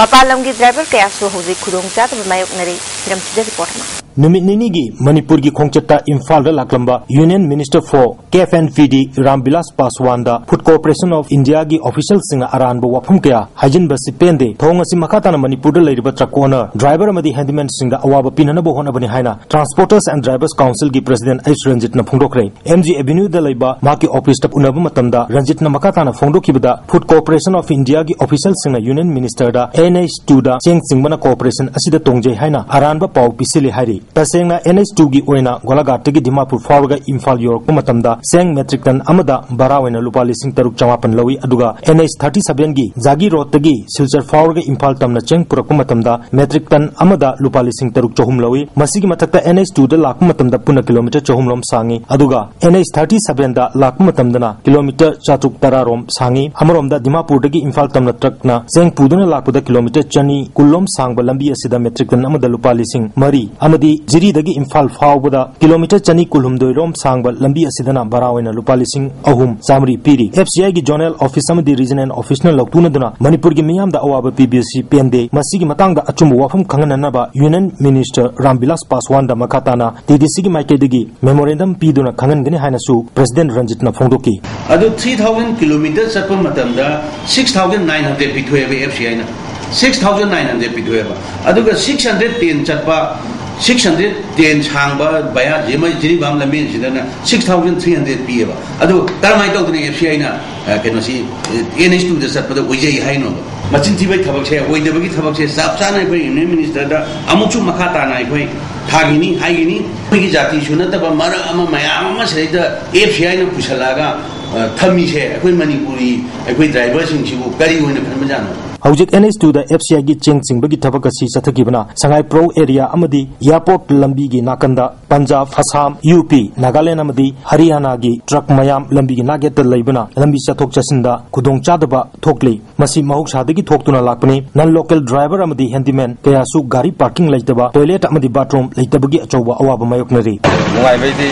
ꯃꯄꯥꯟ ꯂꯝꯒꯤ ꯗ꯭ꯔꯥꯏꯚꯔ ꯀꯌꯥꯁꯨ ꯍꯧꯖꯤꯛ ꯈꯨꯗꯣꯡꯆꯥꯗꯕ ꯃꯥꯌꯣꯛꯅꯔꯤ꯫ ꯁꯤꯔꯝꯁꯤꯗ ꯔꯤꯄꯣꯔꯠ ꯑꯃ꯫ ꯅꯨꯃꯤꯠ ꯅꯤꯅꯤꯒꯤ ꯃꯅꯤꯄꯨꯔꯒꯤ ꯈꯣꯡꯆꯠꯇ ꯏꯝꯐꯥꯜꯗ ꯂꯥꯛꯂꯝꯕ Union Minister for K F and P D Ram Bilas ꯄꯥꯁꯋꯥꯟꯗ Food Corporation of Indiaꯒꯤ officialꯁꯤꯡꯅ ꯑꯔꯥꯟꯕ ꯋꯥꯐꯝ ꯀꯌꯥ ꯍꯥꯏꯖꯤꯟꯕꯁꯤ ꯄꯦꯟꯗꯦ꯫ ꯊꯧꯑꯣꯡ ꯑꯁꯤ ꯃꯈꯥ ꯇꯥꯅ ꯃꯅꯤꯄꯨꯔꯗ ꯂꯩꯔꯤꯕ truck owner, driver ꯑꯃꯗꯤ handymanꯁꯤꯡꯗ ꯑꯋꯥꯕ ꯄꯤꯅꯅꯕ ꯍꯣꯠꯅꯕꯅꯤ ꯍꯥꯏꯅ Transporters and Drivers Councilꯒꯤ President H ꯔꯟꯖꯤꯠꯅ ꯐꯣꯡꯗꯣꯛꯈ꯭ꯔꯦ꯫ M G Avenueꯗ ꯂꯩꯕ ꯃꯍꯥꯛꯀꯤ officeꯇ ꯎꯅꯕ ꯃꯇꯝꯗ ꯔꯟꯖꯤꯠꯅ ꯃꯈꯥ ꯇꯥꯅ ꯐꯣꯡꯗꯣꯛꯈꯤꯕꯗ, Food Corporation of Indiaꯒꯤ officialꯁꯤꯡꯅ Union Ministerꯗ N H twoꯗ ꯆꯦꯡ ꯆꯤꯡꯕꯅ corporation ꯑꯁꯤꯗ ꯇꯣꯡꯖꯩ ꯍꯥꯏꯅ ꯑꯔꯥꯟꯕ ꯄꯥꯎ ꯄꯤꯁꯤꯜꯂꯤ ꯍꯥꯏꯔꯤ꯫ ꯇꯁꯦꯡꯅ N H twoꯒꯤ ꯑꯣꯏꯅ ꯒꯣꯂꯥꯘꯥꯠꯇꯒꯤ ꯗꯤꯃꯥꯄꯨꯔ ꯐꯥꯎꯔꯒ ꯏꯝꯐꯥꯜ ꯌꯧꯔꯛꯄ ꯃꯇꯝꯗ ꯆꯦꯡ metric ton ꯑꯃꯗ ꯚꯔꯥ ꯑꯣꯏꯅ ꯂꯨꯄꯥ ꯂꯤꯁꯤꯡ ꯇꯔꯨꯛ ꯆꯃꯥꯄꯟ ꯂꯧꯏ, ꯑꯗꯨꯒ N H thirty sevenꯒꯤ ꯖꯥꯒꯤ roadꯇꯒꯤ ꯁꯤꯜꯆꯔ ꯐꯥꯎꯔꯒ ꯏꯝꯐꯥꯜ ꯇꯝꯅ ꯆꯦꯡ ꯄꯨꯔꯛꯄ ꯃꯇꯝꯗ metric ton ꯑꯃꯗ ꯂꯨꯄꯥ ꯂꯤꯁꯤꯡ ꯇꯔꯨꯛ ꯆꯍꯨꯝ ꯂꯧꯏ꯫ ꯃꯁꯤꯒꯤ ꯃꯊꯛꯇ N H twoꯗ ꯂꯥꯛꯄ ꯃꯇꯝꯗ ꯄꯨꯟꯅ kilometre ꯆꯍꯨꯝ ꯂꯣꯝ ꯁꯥꯡꯏ, ꯑꯗꯨꯒ N H thirty sevenꯗ ꯂꯥꯛꯄ ꯃꯇꯝꯗꯅ kilometre ꯆꯥꯇ꯭ꯔꯨꯛ ꯇꯔꯥ ꯔꯣꯝ ꯁꯥꯡꯏ꯫ ꯑꯃꯔꯣꯝꯗ ꯗꯤꯃꯥꯄꯨꯔꯗꯒꯤ ꯏꯝꯐꯥꯜ ꯇꯝꯅ truckꯅ ꯆꯦꯡ ꯄꯨꯗꯨꯅ ꯂꯥꯛꯄꯗ kilometre ꯆꯅꯤ ꯀꯨꯟ ꯂꯣꯝ ꯁꯥꯡꯕ ꯂꯝꯕꯤ ꯑꯁꯤꯗ metric ton ꯑꯃꯗ ꯂꯨꯄꯥ ꯂꯤꯁꯤꯡ ꯃꯔꯤ ꯑꯃꯗꯤ ꯖꯤꯔꯤꯗꯒꯤ ꯏꯝꯐꯥꯜ ꯐꯥꯎꯕꯗ kilometre ꯆꯅꯤ ꯀꯨꯟꯍꯨꯝꯗꯣꯏ ꯔꯣꯝ ꯁꯥꯡꯕ ꯂꯝꯕꯤ ꯑꯁꯤꯗꯅ ꯚꯔꯥ ꯑꯣꯏꯅ ꯂꯨꯄꯥ ꯂꯤꯁꯤꯡ ꯑꯍꯨꯝ ꯆꯥꯃꯔꯤ ꯄꯤꯔꯤ꯫ F C Iꯒꯤ zonal office ꯑꯃꯗꯤ regional officeꯅ ꯂꯧꯊꯣꯛꯅꯗꯨꯅ ꯃꯅꯤꯄꯨꯔꯒꯤ ꯃꯤꯌꯥꯝꯗ ꯑꯋꯥꯕ ꯄꯤꯕ ꯑꯁꯤ ꯄꯦꯟꯗꯦ꯫ ꯃꯁꯤꯒꯤ ꯃꯇꯥꯡꯗ ꯑꯆꯨꯝꯕ ꯋꯥꯐꯝ ꯈꯪꯍꯟꯅꯅꯕ Union Minister ꯔꯥꯝ ꯕꯤꯂꯥꯁ ꯄꯥꯁꯋꯥꯟꯗ ꯃꯈꯥ ꯇꯥꯅ T D Cꯒꯤ ꯃꯥꯏꯀꯩꯗꯒꯤ memorandum ꯄꯤꯗꯨꯅ ꯈꯪꯍꯟꯒꯅꯤ ꯍꯥꯏꯅꯁꯨ President ꯔꯟꯖꯤꯠꯅ ꯐꯣꯡꯗꯣꯛꯈꯤ꯫ ꯑꯗꯨ three thousand kilometre ꯆꯠꯄ ꯃꯇꯝꯗ six thousand nine hundred ꯄꯤꯊꯣꯛꯑꯦꯕ F C Iꯅ, six thousand nine hundred ꯄꯤꯊꯣꯛꯑꯦꯕ꯫ ꯑꯗꯨꯒ six hundred ten ꯆꯠꯄ, six hundred ten ꯁꯥꯡꯕ Vaya Jiribam ꯂꯝꯕꯦꯟꯁꯤꯗꯅ six thousand three hundred ꯄꯤꯌꯦꯕ꯫ ꯑꯗꯨ ꯀꯔꯝꯍꯥꯏꯅ ꯇꯧꯗꯅ F C Iꯅ, ꯑ, ꯀꯩꯅꯣꯁꯤ, ꯑ, N H twoꯗ ꯆꯠꯄꯗ ꯑꯣꯏꯖꯩ ꯍꯥꯏꯅꯣꯕ? ꯃꯆꯤꯟ ꯊꯤꯕꯒꯤ ꯊꯕꯛꯁꯦ, ꯑꯣꯏꯗꯕꯒꯤ ꯊꯕꯛꯁꯦ ꯆꯞ ꯆꯥꯅ ꯑꯩꯈꯣꯏ Union Ministerꯗ ꯑꯃꯨꯛꯁꯨ ꯃꯈꯥ ꯇꯥꯅ ꯑꯩꯈꯣꯏ ꯊꯥꯈꯤꯅꯤ, ꯍꯥꯏꯈꯤꯅꯤ꯫ ꯑꯩꯈꯣꯏꯒꯤ ꯖꯥꯇꯤꯁꯨ ꯅꯠꯇꯕ ꯃꯔꯛ ꯑꯃ ꯃꯌꯥꯝ ꯑꯃ ꯁꯤꯗꯩꯗ F C Iꯅ ꯄꯨꯁꯜꯂꯛꯑꯒ, ꯑ, ꯊꯝꯃꯤꯁꯦ ꯑꯩꯈꯣꯏ ꯃꯅꯤꯄꯨꯔꯤ, ꯑꯩꯈꯣꯏ driverꯁꯤꯡꯁꯤꯕꯨ ꯀꯔꯤ ꯑꯣꯏꯅ ꯈꯟꯕꯖꯥꯠꯅꯣ? ꯍꯧꯖꯤꯛ N H twoꯗ F C Iꯒꯤ ꯆꯦꯡ ꯆꯤꯡꯕꯒꯤ ꯊꯕꯛ ꯑꯁꯤ ꯆꯠꯊꯈꯤꯕꯅ ꯁꯉꯥꯏꯄ꯭ꯔꯧ area ꯑꯃꯗꯤ airport ꯂꯝꯕꯤꯒꯤ ꯅꯥꯀꯟꯗ ꯄꯟꯖꯥꯕ, ꯑꯁꯥꯝ, U P, ꯅꯥꯒꯥꯂꯦꯟ ꯑꯃꯗꯤ ꯍꯔꯤꯌꯥꯅꯥꯒꯤ truck ꯃꯌꯥꯝ ꯂꯝꯕꯤꯒꯤ ꯅꯥꯛꯌꯦꯠꯇ ꯂꯩꯕꯅ ꯂꯝꯕꯤ ꯆꯠꯊꯣꯛ ꯆꯠꯁꯤꯟꯗ ꯈꯨꯗꯣꯡꯆꯥꯗꯕ ꯊꯣꯛꯂꯤ꯫ ꯃꯁꯤ ꯃꯍꯧꯁꯥꯗꯒꯤ ꯊꯣꯛꯇꯨꯅ ꯂꯥꯛꯄꯅꯤ꯫ Non local driver ꯑꯃꯗꯤ handyman ꯀꯌꯥꯁꯨ ꯒꯥꯔꯤ parking ꯂꯩꯇꯕ, toilet ꯑꯃꯗꯤ bathroom ꯂꯩꯇꯕꯒꯤ ꯑꯆꯧꯕ ꯑꯋꯥꯕ ꯃꯥꯌꯣꯛꯅꯔꯤ꯫ ꯅꯨꯡꯉꯥꯏꯕꯩꯗꯤ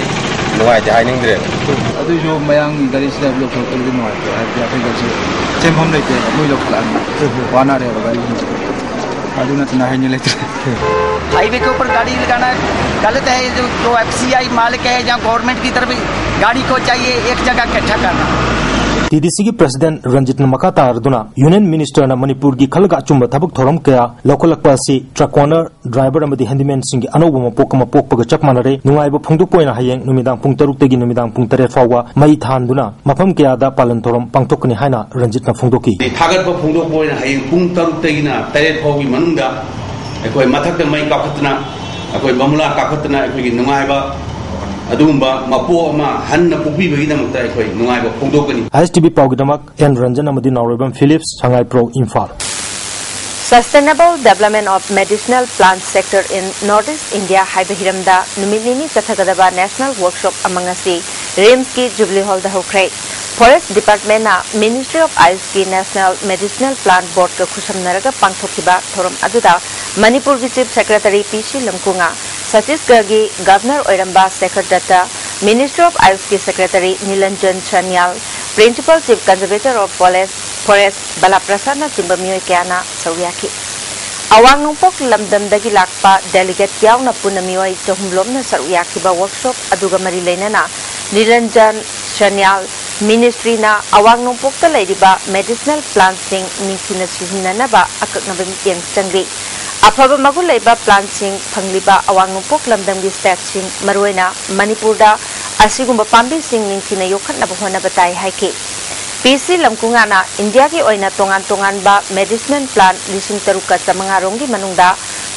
ꯅꯨꯡꯉꯥꯏꯇꯦ ꯍꯥꯏꯅꯤꯡꯗ꯭ꯔꯦ꯫ ꯑꯗꯨꯏꯁꯨ ꯃꯌꯥꯝꯒꯤ ꯒꯥꯔꯤꯁꯤꯗ ꯂꯧꯊꯣꯔꯛꯄꯗꯨꯗꯤ ꯅꯨꯡꯉꯥꯏꯇꯦ, ꯍꯥꯏꯕꯗꯤ ꯑꯩꯈꯣꯏ ꯒꯥꯔꯤꯁꯦ ꯆꯦꯟꯐꯝ ꯂꯩꯇꯦꯕ, ꯃꯣꯏ ꯂꯧꯈꯠꯂꯛꯑꯅꯤ꯫ ꯋꯥꯅꯔꯦꯕ ꯒꯥꯔꯤꯁꯤꯡꯁꯦ꯫ ꯑꯗꯨ ꯅꯠꯇꯅ ꯍꯥꯏꯅꯤꯡꯉꯥꯏ ꯂꯩꯇ꯭ꯔꯦ꯫ हाईवे के ऊपर गाड़ी लगाना गलत है। जो जो एफसीआई मालिक है या गवर्नमेंट की तरफ गाड़ी को चाहिए एक जगह इकट्ठा करना। ꯇꯤꯗꯤꯁꯤꯒꯤ ꯄ꯭ꯔꯁꯤꯗꯦꯟ ꯔꯟꯖꯤꯠꯅ ꯃꯈꯥ ꯇꯥꯔꯗꯨꯅ, ꯌꯨꯅꯤꯌꯟ ꯃꯤꯅꯤꯁꯇꯔꯅ ꯃꯅꯤꯄꯨꯔꯒꯤ ꯈꯜꯂꯒ ꯑꯆꯨꯝꯕ ꯊꯕꯛ ꯊꯧꯔꯝ ꯀꯌꯥ ꯂꯧꯈꯠꯂꯛꯄ ꯑꯁꯤ ꯇ꯭ꯔꯛ ꯑꯣꯅꯔ, ꯗ꯭ꯔꯥꯏꯚꯔ ꯑꯃꯗꯤ ꯍꯦꯟꯗꯤꯃꯦꯟꯁꯤꯡꯒꯤ ꯑꯅꯧꯕ ꯃꯄꯣꯛ ꯑꯃ ꯄꯣꯛꯄꯒ ꯆꯞ ꯃꯥꯟꯅꯔꯦ꯫ ꯅꯨꯡꯉꯥꯏꯕ ꯐꯣꯡꯗꯣꯛꯄ ꯑꯣꯏꯅ ꯍꯌꯦꯡ ꯅꯨꯃꯤꯗꯥꯡ ꯄꯨꯡ ꯇꯔꯨꯛꯇꯒꯤ ꯅꯨꯃꯤꯗꯥꯡ ꯄꯨꯡ ꯇꯔꯦꯠ ꯐꯥꯎꯕ ꯃꯩ ꯊꯥꯟꯗꯨꯅ ꯃꯐꯝ ꯀꯌꯥꯗ ꯄꯥꯂꯟ ꯊꯧꯔꯝ ꯄꯥꯡꯊꯣꯛꯀꯅꯤ ꯍꯥꯏꯅ ꯔꯟꯖꯤꯠꯅ ꯐꯣꯡꯗꯣꯛꯈꯤ꯫ ꯊꯥꯒꯠꯄ ꯐꯣꯡꯗꯣꯛꯄ ꯑꯣꯏꯅ ꯍꯌꯦꯡ ꯄꯨꯡ ꯇꯔꯨꯛꯇꯒꯤꯅ ꯇꯔꯦꯠ ꯐꯥꯎꯒꯤ ꯃꯅꯨꯡꯗ ꯑꯩꯈꯣꯏ ꯃꯊꯛꯇ ꯃꯩ ꯀꯥꯈꯠꯇꯅ, ꯑꯩꯈꯣꯏ ꯕꯃꯨꯂꯥ ꯀꯥꯈꯠꯇꯅ ꯑꯩꯈꯣꯏꯒꯤ ꯅꯨꯡꯉꯥꯏꯕ ꯑꯗꯨꯒꯨꯝꯕ ꯃꯄꯣꯛ ꯑꯃ ꯍꯟꯅ ꯄꯣꯛꯄꯤꯕꯒꯤꯗꯃꯛꯇ ꯑꯩꯈꯣꯏ ꯅꯨꯡꯉꯥꯏꯕ ꯐꯣꯡꯗꯣꯛꯀꯅꯤ꯫ ꯑꯥꯏ ꯑꯦꯁ ꯇꯤ ꯚꯤ ꯄꯥꯎꯒꯤꯗꯃꯛ ꯑꯦꯟ ꯔꯟꯖꯟ ꯑꯃꯗꯤ Naoroibam Philips, Sangaiprou, Imphal. Sustainable Development of Medicinal Plant Sector in North East India ꯍꯥꯏꯕ ꯍꯤꯔꯝꯗ ꯅꯨꯃꯤꯠ ꯅꯤꯅꯤ ꯆꯠꯊꯒꯗꯕ ꯅꯦꯁꯅꯦꯜ ꯋꯔꯛꯁꯣꯞ ꯑꯃ ꯉꯁꯤ ꯔꯤꯝꯁꯀꯤ ꯖꯨꯕꯤꯂꯤ ꯍꯣꯜꯗ ꯍꯧꯈ꯭ꯔꯦ꯫ ꯐꯣꯔꯦꯁ ꯗꯤꯄꯥꯔꯠꯃꯦꯟꯅ ꯃꯤꯅꯤꯁꯇ꯭ꯔꯤ ꯑꯣꯐ ꯑꯥꯌꯨꯁꯀꯤ ꯅꯦꯁꯅꯦꯜ ꯃꯦꯗꯤꯁꯤꯅꯦꯜ ꯄ꯭ꯂꯥꯟ ꯕꯣꯔꯗꯀ ꯈꯨꯠꯁꯝꯅꯔꯒ ꯄꯥꯡꯊꯣꯛꯈꯤꯕ ꯊꯧꯔꯝ ꯑꯗꯨꯗ ꯃꯅꯤꯄꯨꯔꯒꯤ ꯆꯤꯐ ꯁꯦꯀ꯭ꯔꯦꯇꯔꯤ ꯄꯤ ꯁꯤ ꯂꯝꯀꯨꯉꯥ, ꯁꯇꯤꯁꯒꯔꯒꯤ ꯒꯚꯔꯅꯔ ꯑꯣꯏꯔꯝꯕ ꯁꯦꯈꯔ ꯗꯠꯇ, ꯃꯤꯅꯤꯁꯇ꯭ꯔꯤ ꯑꯣꯐ ꯑꯥꯌꯨꯁꯀꯤ secretary Nilanjan Sanyal, principal chief conservator of forest, forest Bala ꯄ꯭ꯔꯁꯥꯗꯅꯆꯤꯡꯕ ꯃꯤꯑꯣꯏ ꯀꯌꯥꯅ ꯁꯔꯨꯛ ꯌꯥꯈꯤ꯫ ꯑꯋꯥꯡ ꯅꯣꯡꯄꯣꯛ ꯂꯝꯗꯝꯗꯒꯤ ꯂꯥꯛꯄ ꯗꯦꯂꯤꯒꯦꯠ ꯌꯥꯎꯅ ꯄꯨꯟꯅ ꯃꯤꯑꯣꯏ ꯆꯍꯨꯝ ꯂꯣꯝꯅ ꯁꯔꯨꯛ ꯌꯥꯈꯤꯕ ꯋꯔꯛꯁꯣꯞ ꯑꯗꯨꯒ ꯃꯔꯤ ꯂꯩꯅꯅ ꯅꯤꯔꯟꯖꯟ ꯁꯥꯟꯌꯥꯜ ꯃꯤꯅꯤꯁꯇ꯭ꯔꯤꯅ ꯑꯋꯥꯡ ꯅꯣꯡꯄꯣꯛꯇ ꯂꯩꯔꯤꯕ ꯃꯦꯗꯤꯁꯤꯅꯦꯜ ꯄ꯭ꯂꯥꯟꯁꯤꯡ ꯅꯤꯡꯊꯤꯅ ꯁꯤꯖꯤꯟꯅꯅꯕ ꯑꯀꯛꯅꯕ ꯃꯤꯠꯌꯦꯡ ꯆꯪꯂꯤ꯫ ꯑꯐꯕ ꯃꯒꯨꯟ ꯂꯩꯕ ꯄ꯭ꯂꯥꯟꯁꯤꯡ ꯐꯪꯂꯤꯕ ꯑꯋꯥꯡ ꯅꯣꯡꯄꯣꯛ ꯂꯝꯗꯝꯒꯤ ꯁ꯭ꯇꯦꯠꯁꯤꯡ, ꯃꯔꯨꯑꯣꯏꯅ ꯃꯅꯤꯄꯨꯔꯗ ꯑꯁꯤꯒꯨꯝꯕ ꯄꯥꯝꯕꯤꯁꯤꯡ ꯅꯤꯡꯊꯤꯅ ꯌꯣꯛꯈꯠꯅꯕ ꯍꯣꯠꯅꯕ ꯇꯥꯏ ꯍꯥꯏꯈꯤ꯫ ꯄꯤ ꯁꯤ ꯂꯝꯀꯨꯉꯥꯅ ꯏꯟꯗꯤꯌꯥꯒꯤ ꯑꯣꯏꯅ ꯇꯣꯉꯥꯟ ꯇꯣꯉꯥꯟꯕ ꯃꯦꯗꯤꯁꯤꯅꯦꯜ ꯄ꯭ꯂꯥꯟ ꯂꯤꯁꯤꯡ ꯇꯔꯨꯛꯀ ꯆꯥꯃꯉꯥ ꯔꯣꯝꯒꯤ ꯃꯅꯨꯡꯗ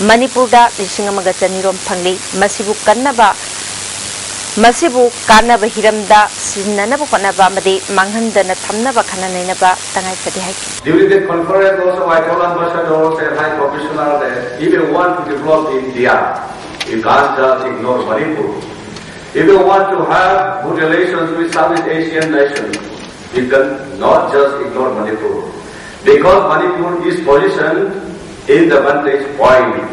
ꯃꯅꯤꯄꯨꯔꯗ ꯂꯤꯁꯤꯡ ꯑꯃꯒ ꯆꯅꯤ ꯔꯣꯝ ꯐꯪꯂꯤ꯫ ꯃꯁꯤꯕꯨ ꯀꯟꯅꯕ, ꯃꯁꯤꯕꯨ ꯀꯥꯟꯅꯕ ꯍꯤꯔꯝꯗ ꯁꯤꯖꯤꯟꯅꯅꯕ ꯍꯣꯠꯅꯕ ꯑꯃꯗꯤ ꯃꯥꯡꯍꯟꯗꯅ ꯊꯝꯅꯕ ꯈꯟꯅ ꯅꯩꯅꯕ ꯇꯉꯥꯏ ꯐꯗꯦ ꯍꯥꯏꯈꯤ꯫ During the conference also, I told ambassadors and high commissioner that if you want to develop India, you can't just ignore Manipur. If you want to have good relations with Southeast Asian nations, you can not just ignore Manipur. Because Manipur is positioned in the vantage point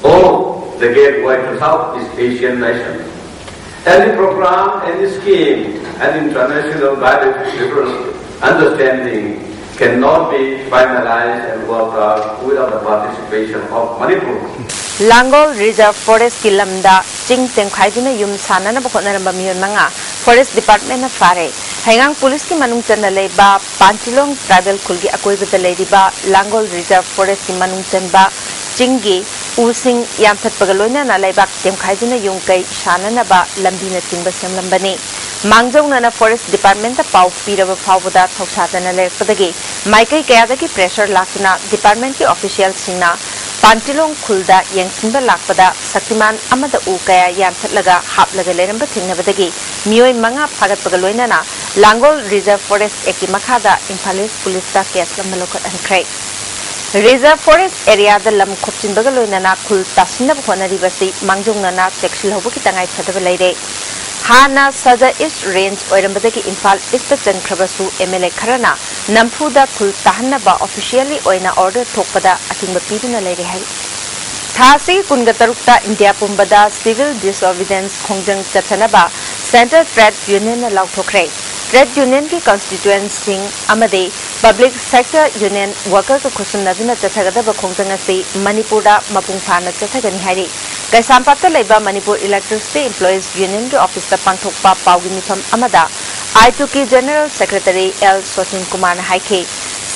of the gateway to Southeast Asian nations. Any program, any scheme, an international bilateral understanding cannot be finalized and worked out without the participation of Manipur. Langol reserve ꯐꯣꯔꯦꯁ꯭ꯠꯀꯤ ꯂꯝꯗ ꯆꯤꯡ ꯇꯦꯝꯈꯥꯏꯗꯨꯅ ꯌꯨꯝ ꯁꯥꯅꯅꯕ ꯍꯣꯠꯅꯔꯝꯕ ꯃꯤꯑꯣꯏ ꯃꯉꯥ forest ꯗꯤꯄꯥꯔꯠꯃꯦꯟꯠꯅ ꯐꯥꯔꯦ꯫ ꯍꯩꯉꯥꯡ ꯄꯨꯂꯤꯁꯀꯤ ꯃꯅꯨꯡ ꯆꯟꯅ ꯂꯩꯕ ꯄꯥꯟꯆꯤꯂꯣꯡ ꯇ꯭ꯔꯥꯏꯕꯦꯜ ꯈꯨꯜꯒꯤ ꯑꯀꯣꯏꯕꯗ ꯂꯩꯔꯤꯕ ꯂꯥꯡꯒꯣꯜ ꯔꯤꯖꯔꯚ ꯐꯣꯔꯦꯁ꯭ꯠꯀꯤ ꯃꯅꯨꯡ ꯆꯟꯕ ꯆꯤꯡꯒꯤ ꯎꯁꯤꯡ ꯌꯥꯟꯊꯠꯄꯒ ꯂꯣꯏꯅꯅ ꯂꯩꯕꯥꯛ ꯇꯦꯝꯈꯥꯏꯗꯨꯅ ꯌꯨꯝ ꯀꯩ ꯁꯥꯅꯅꯕ ꯂꯝꯕꯤꯅꯆꯤꯡꯕ ꯁꯦꯝꯂꯝꯕꯅꯤ꯫ ꯃꯥꯡꯖꯧꯅꯅ ꯐꯣꯔꯦꯁ꯭ꯠ ꯗꯤꯄꯥꯔꯠꯃꯦꯟꯠꯇ ꯄꯥꯎ ꯄꯤꯔꯕ ꯐꯥꯎꯕꯗ ꯊꯧꯁꯥꯗꯅ ꯂꯩꯔꯛꯄꯗꯒꯤ ꯃꯥꯏꯀꯩ ꯀꯌꯥꯗꯒꯤ ꯄ꯭ꯔꯦꯁꯔ ꯂꯥꯛꯇꯨꯅ ꯗꯤꯄꯥꯔꯠꯃꯦꯟꯠꯀꯤ ꯑꯣꯐꯤꯁꯤꯌꯦꯜꯁꯤꯡꯅ ꯄꯥꯟꯇꯤꯂꯣꯡ ꯈꯨꯜꯗ ꯌꯦꯡꯁꯤꯟꯕ ꯂꯥꯛꯄꯗ ꯁꯛꯇꯤꯃꯥꯟ ꯑꯃꯗ ꯎ ꯀꯌꯥ ꯌꯥꯟꯊꯠꯂꯒ ꯍꯥꯞꯂꯒ ꯂꯩꯔꯝꯕ ꯊꯦꯡꯅꯕꯗꯒꯤ ꯃꯤꯑꯣꯏ ꯃꯉꯥ ꯐꯥꯒꯠꯄꯒ ꯂꯣꯏꯅꯅ ꯂꯥꯡꯒꯣꯜ ꯔꯤꯖꯔꯚ ꯐꯣꯔꯦꯁ꯭ꯠ ꯑꯦꯛꯀꯤ ꯃꯈꯥꯗ ꯏꯝꯐꯥꯜ ꯏꯁ꯭ꯠ ꯄꯨꯂꯤꯁꯇ ꯀꯦꯁ ꯑꯃ ꯂꯧꯈꯠꯍꯟꯈ꯭ꯔꯦ꯫ ꯔꯤꯖꯔꯚ ꯐꯣꯔꯦꯁ꯭ꯠ ꯑꯦꯔꯤꯌꯥꯗ ꯂꯝ ꯈꯣꯞꯆꯤꯟꯕꯒ ꯂꯣꯏꯅꯅ ꯈꯨꯜ ꯇꯥꯁꯤꯟꯅꯕ ꯍꯣꯠꯅꯔꯤꯕꯁꯤ ꯃꯥꯡꯖꯧꯅꯅ ꯆꯦꯛꯁꯤꯜꯍꯧꯕꯒꯤ ꯇꯉꯥꯏ ꯐꯗꯕ ꯂꯩꯔꯦ꯫ ꯍꯥꯟꯅ ꯁꯥꯖꯥ ꯏꯁ꯭ꯠ ꯔꯦꯟꯖ ꯑꯣꯏꯔꯝꯕꯗꯒꯤ ꯏꯝꯐꯥꯜ ꯏꯁ꯭ꯠꯇ ꯆꯟꯈ꯭ꯔꯕꯁꯨ ꯑꯦꯝ ꯑꯦꯜ ꯑꯦ ꯈꯔꯅ ꯅꯝꯐꯨꯗ ꯈꯨꯜ ꯇꯥꯍꯟꯅꯕ ꯑꯣꯐꯤꯁꯤꯌꯦꯜꯂꯤ ꯑꯣꯏꯅ ꯑꯣꯔꯗꯔ ꯊꯣꯛꯄꯗ ꯑꯊꯤꯡꯕ ꯄꯤꯗꯨꯅ ꯂꯩꯔꯦ ꯍꯥꯏ꯫ ꯊꯥ ꯑꯁꯤꯒꯤ ꯀꯨꯟꯒ ꯇꯔꯨꯛꯇ ꯏꯟꯗꯤꯌꯥ ꯄꯨꯝꯕꯗ ꯁꯤꯚꯤꯜ ꯗꯤꯁꯑꯣꯕꯤꯗꯦꯟꯁ ꯈꯣꯡꯖꯪ ꯆꯠꯊꯅꯕ ꯁꯦꯟꯇ꯭ꯔꯦꯜ ꯇ꯭ꯔꯦꯗ ꯌꯨꯅꯤꯌꯟꯅ ꯂꯥꯎꯊꯣꯛꯈ꯭ꯔꯦ꯫ ꯇ꯭ꯔꯦꯗ ꯌꯨꯅꯤꯌꯟꯒꯤ ꯀꯟꯁꯇꯤꯇ꯭ꯌꯨꯌꯦꯟꯁꯤꯡ ꯑꯃꯗꯤ ꯄꯕ꯭ꯂꯤꯛ ꯁꯦꯛꯇꯔ ꯌꯨꯅꯤꯌꯟ ꯋꯥꯀꯔꯒ ꯈꯨꯠꯁꯝꯅꯗꯨꯅ ꯆꯠꯊꯒꯗꯕ ꯈꯣꯡꯖꯪ ꯑꯁꯤ ꯃꯅꯤꯄꯨꯔꯗ ꯃꯄꯨꯡ ꯐꯥꯅ ꯆꯠꯊꯒꯅꯤ ꯍꯥꯏꯔꯤ꯫ ꯀꯩꯁꯥꯝꯄꯥꯠꯇ ꯂꯩꯕ ꯃꯅꯤꯄꯨꯔ ꯏꯂꯦꯛꯇ꯭ꯔꯤꯁꯤꯇꯤ ꯏꯝꯄ꯭ꯂꯣꯌꯤꯁ ꯌꯨꯅꯤꯌꯟꯒꯤ ꯑꯣꯐꯤꯁꯇ ꯄꯥꯡꯊꯣꯛꯄ ꯄꯥꯎꯒꯤ ꯃꯤꯐꯝ ꯑꯃꯗ ꯑꯥꯏꯇꯨꯀꯤ ꯖꯦꯅꯔꯦꯜ ꯁꯦꯀ꯭ꯔꯦꯇꯔꯤ ꯑꯦꯜ ꯁꯣꯆꯤꯟ ꯀꯨꯃꯥꯔꯅ ꯍꯥꯏꯈꯤ꯫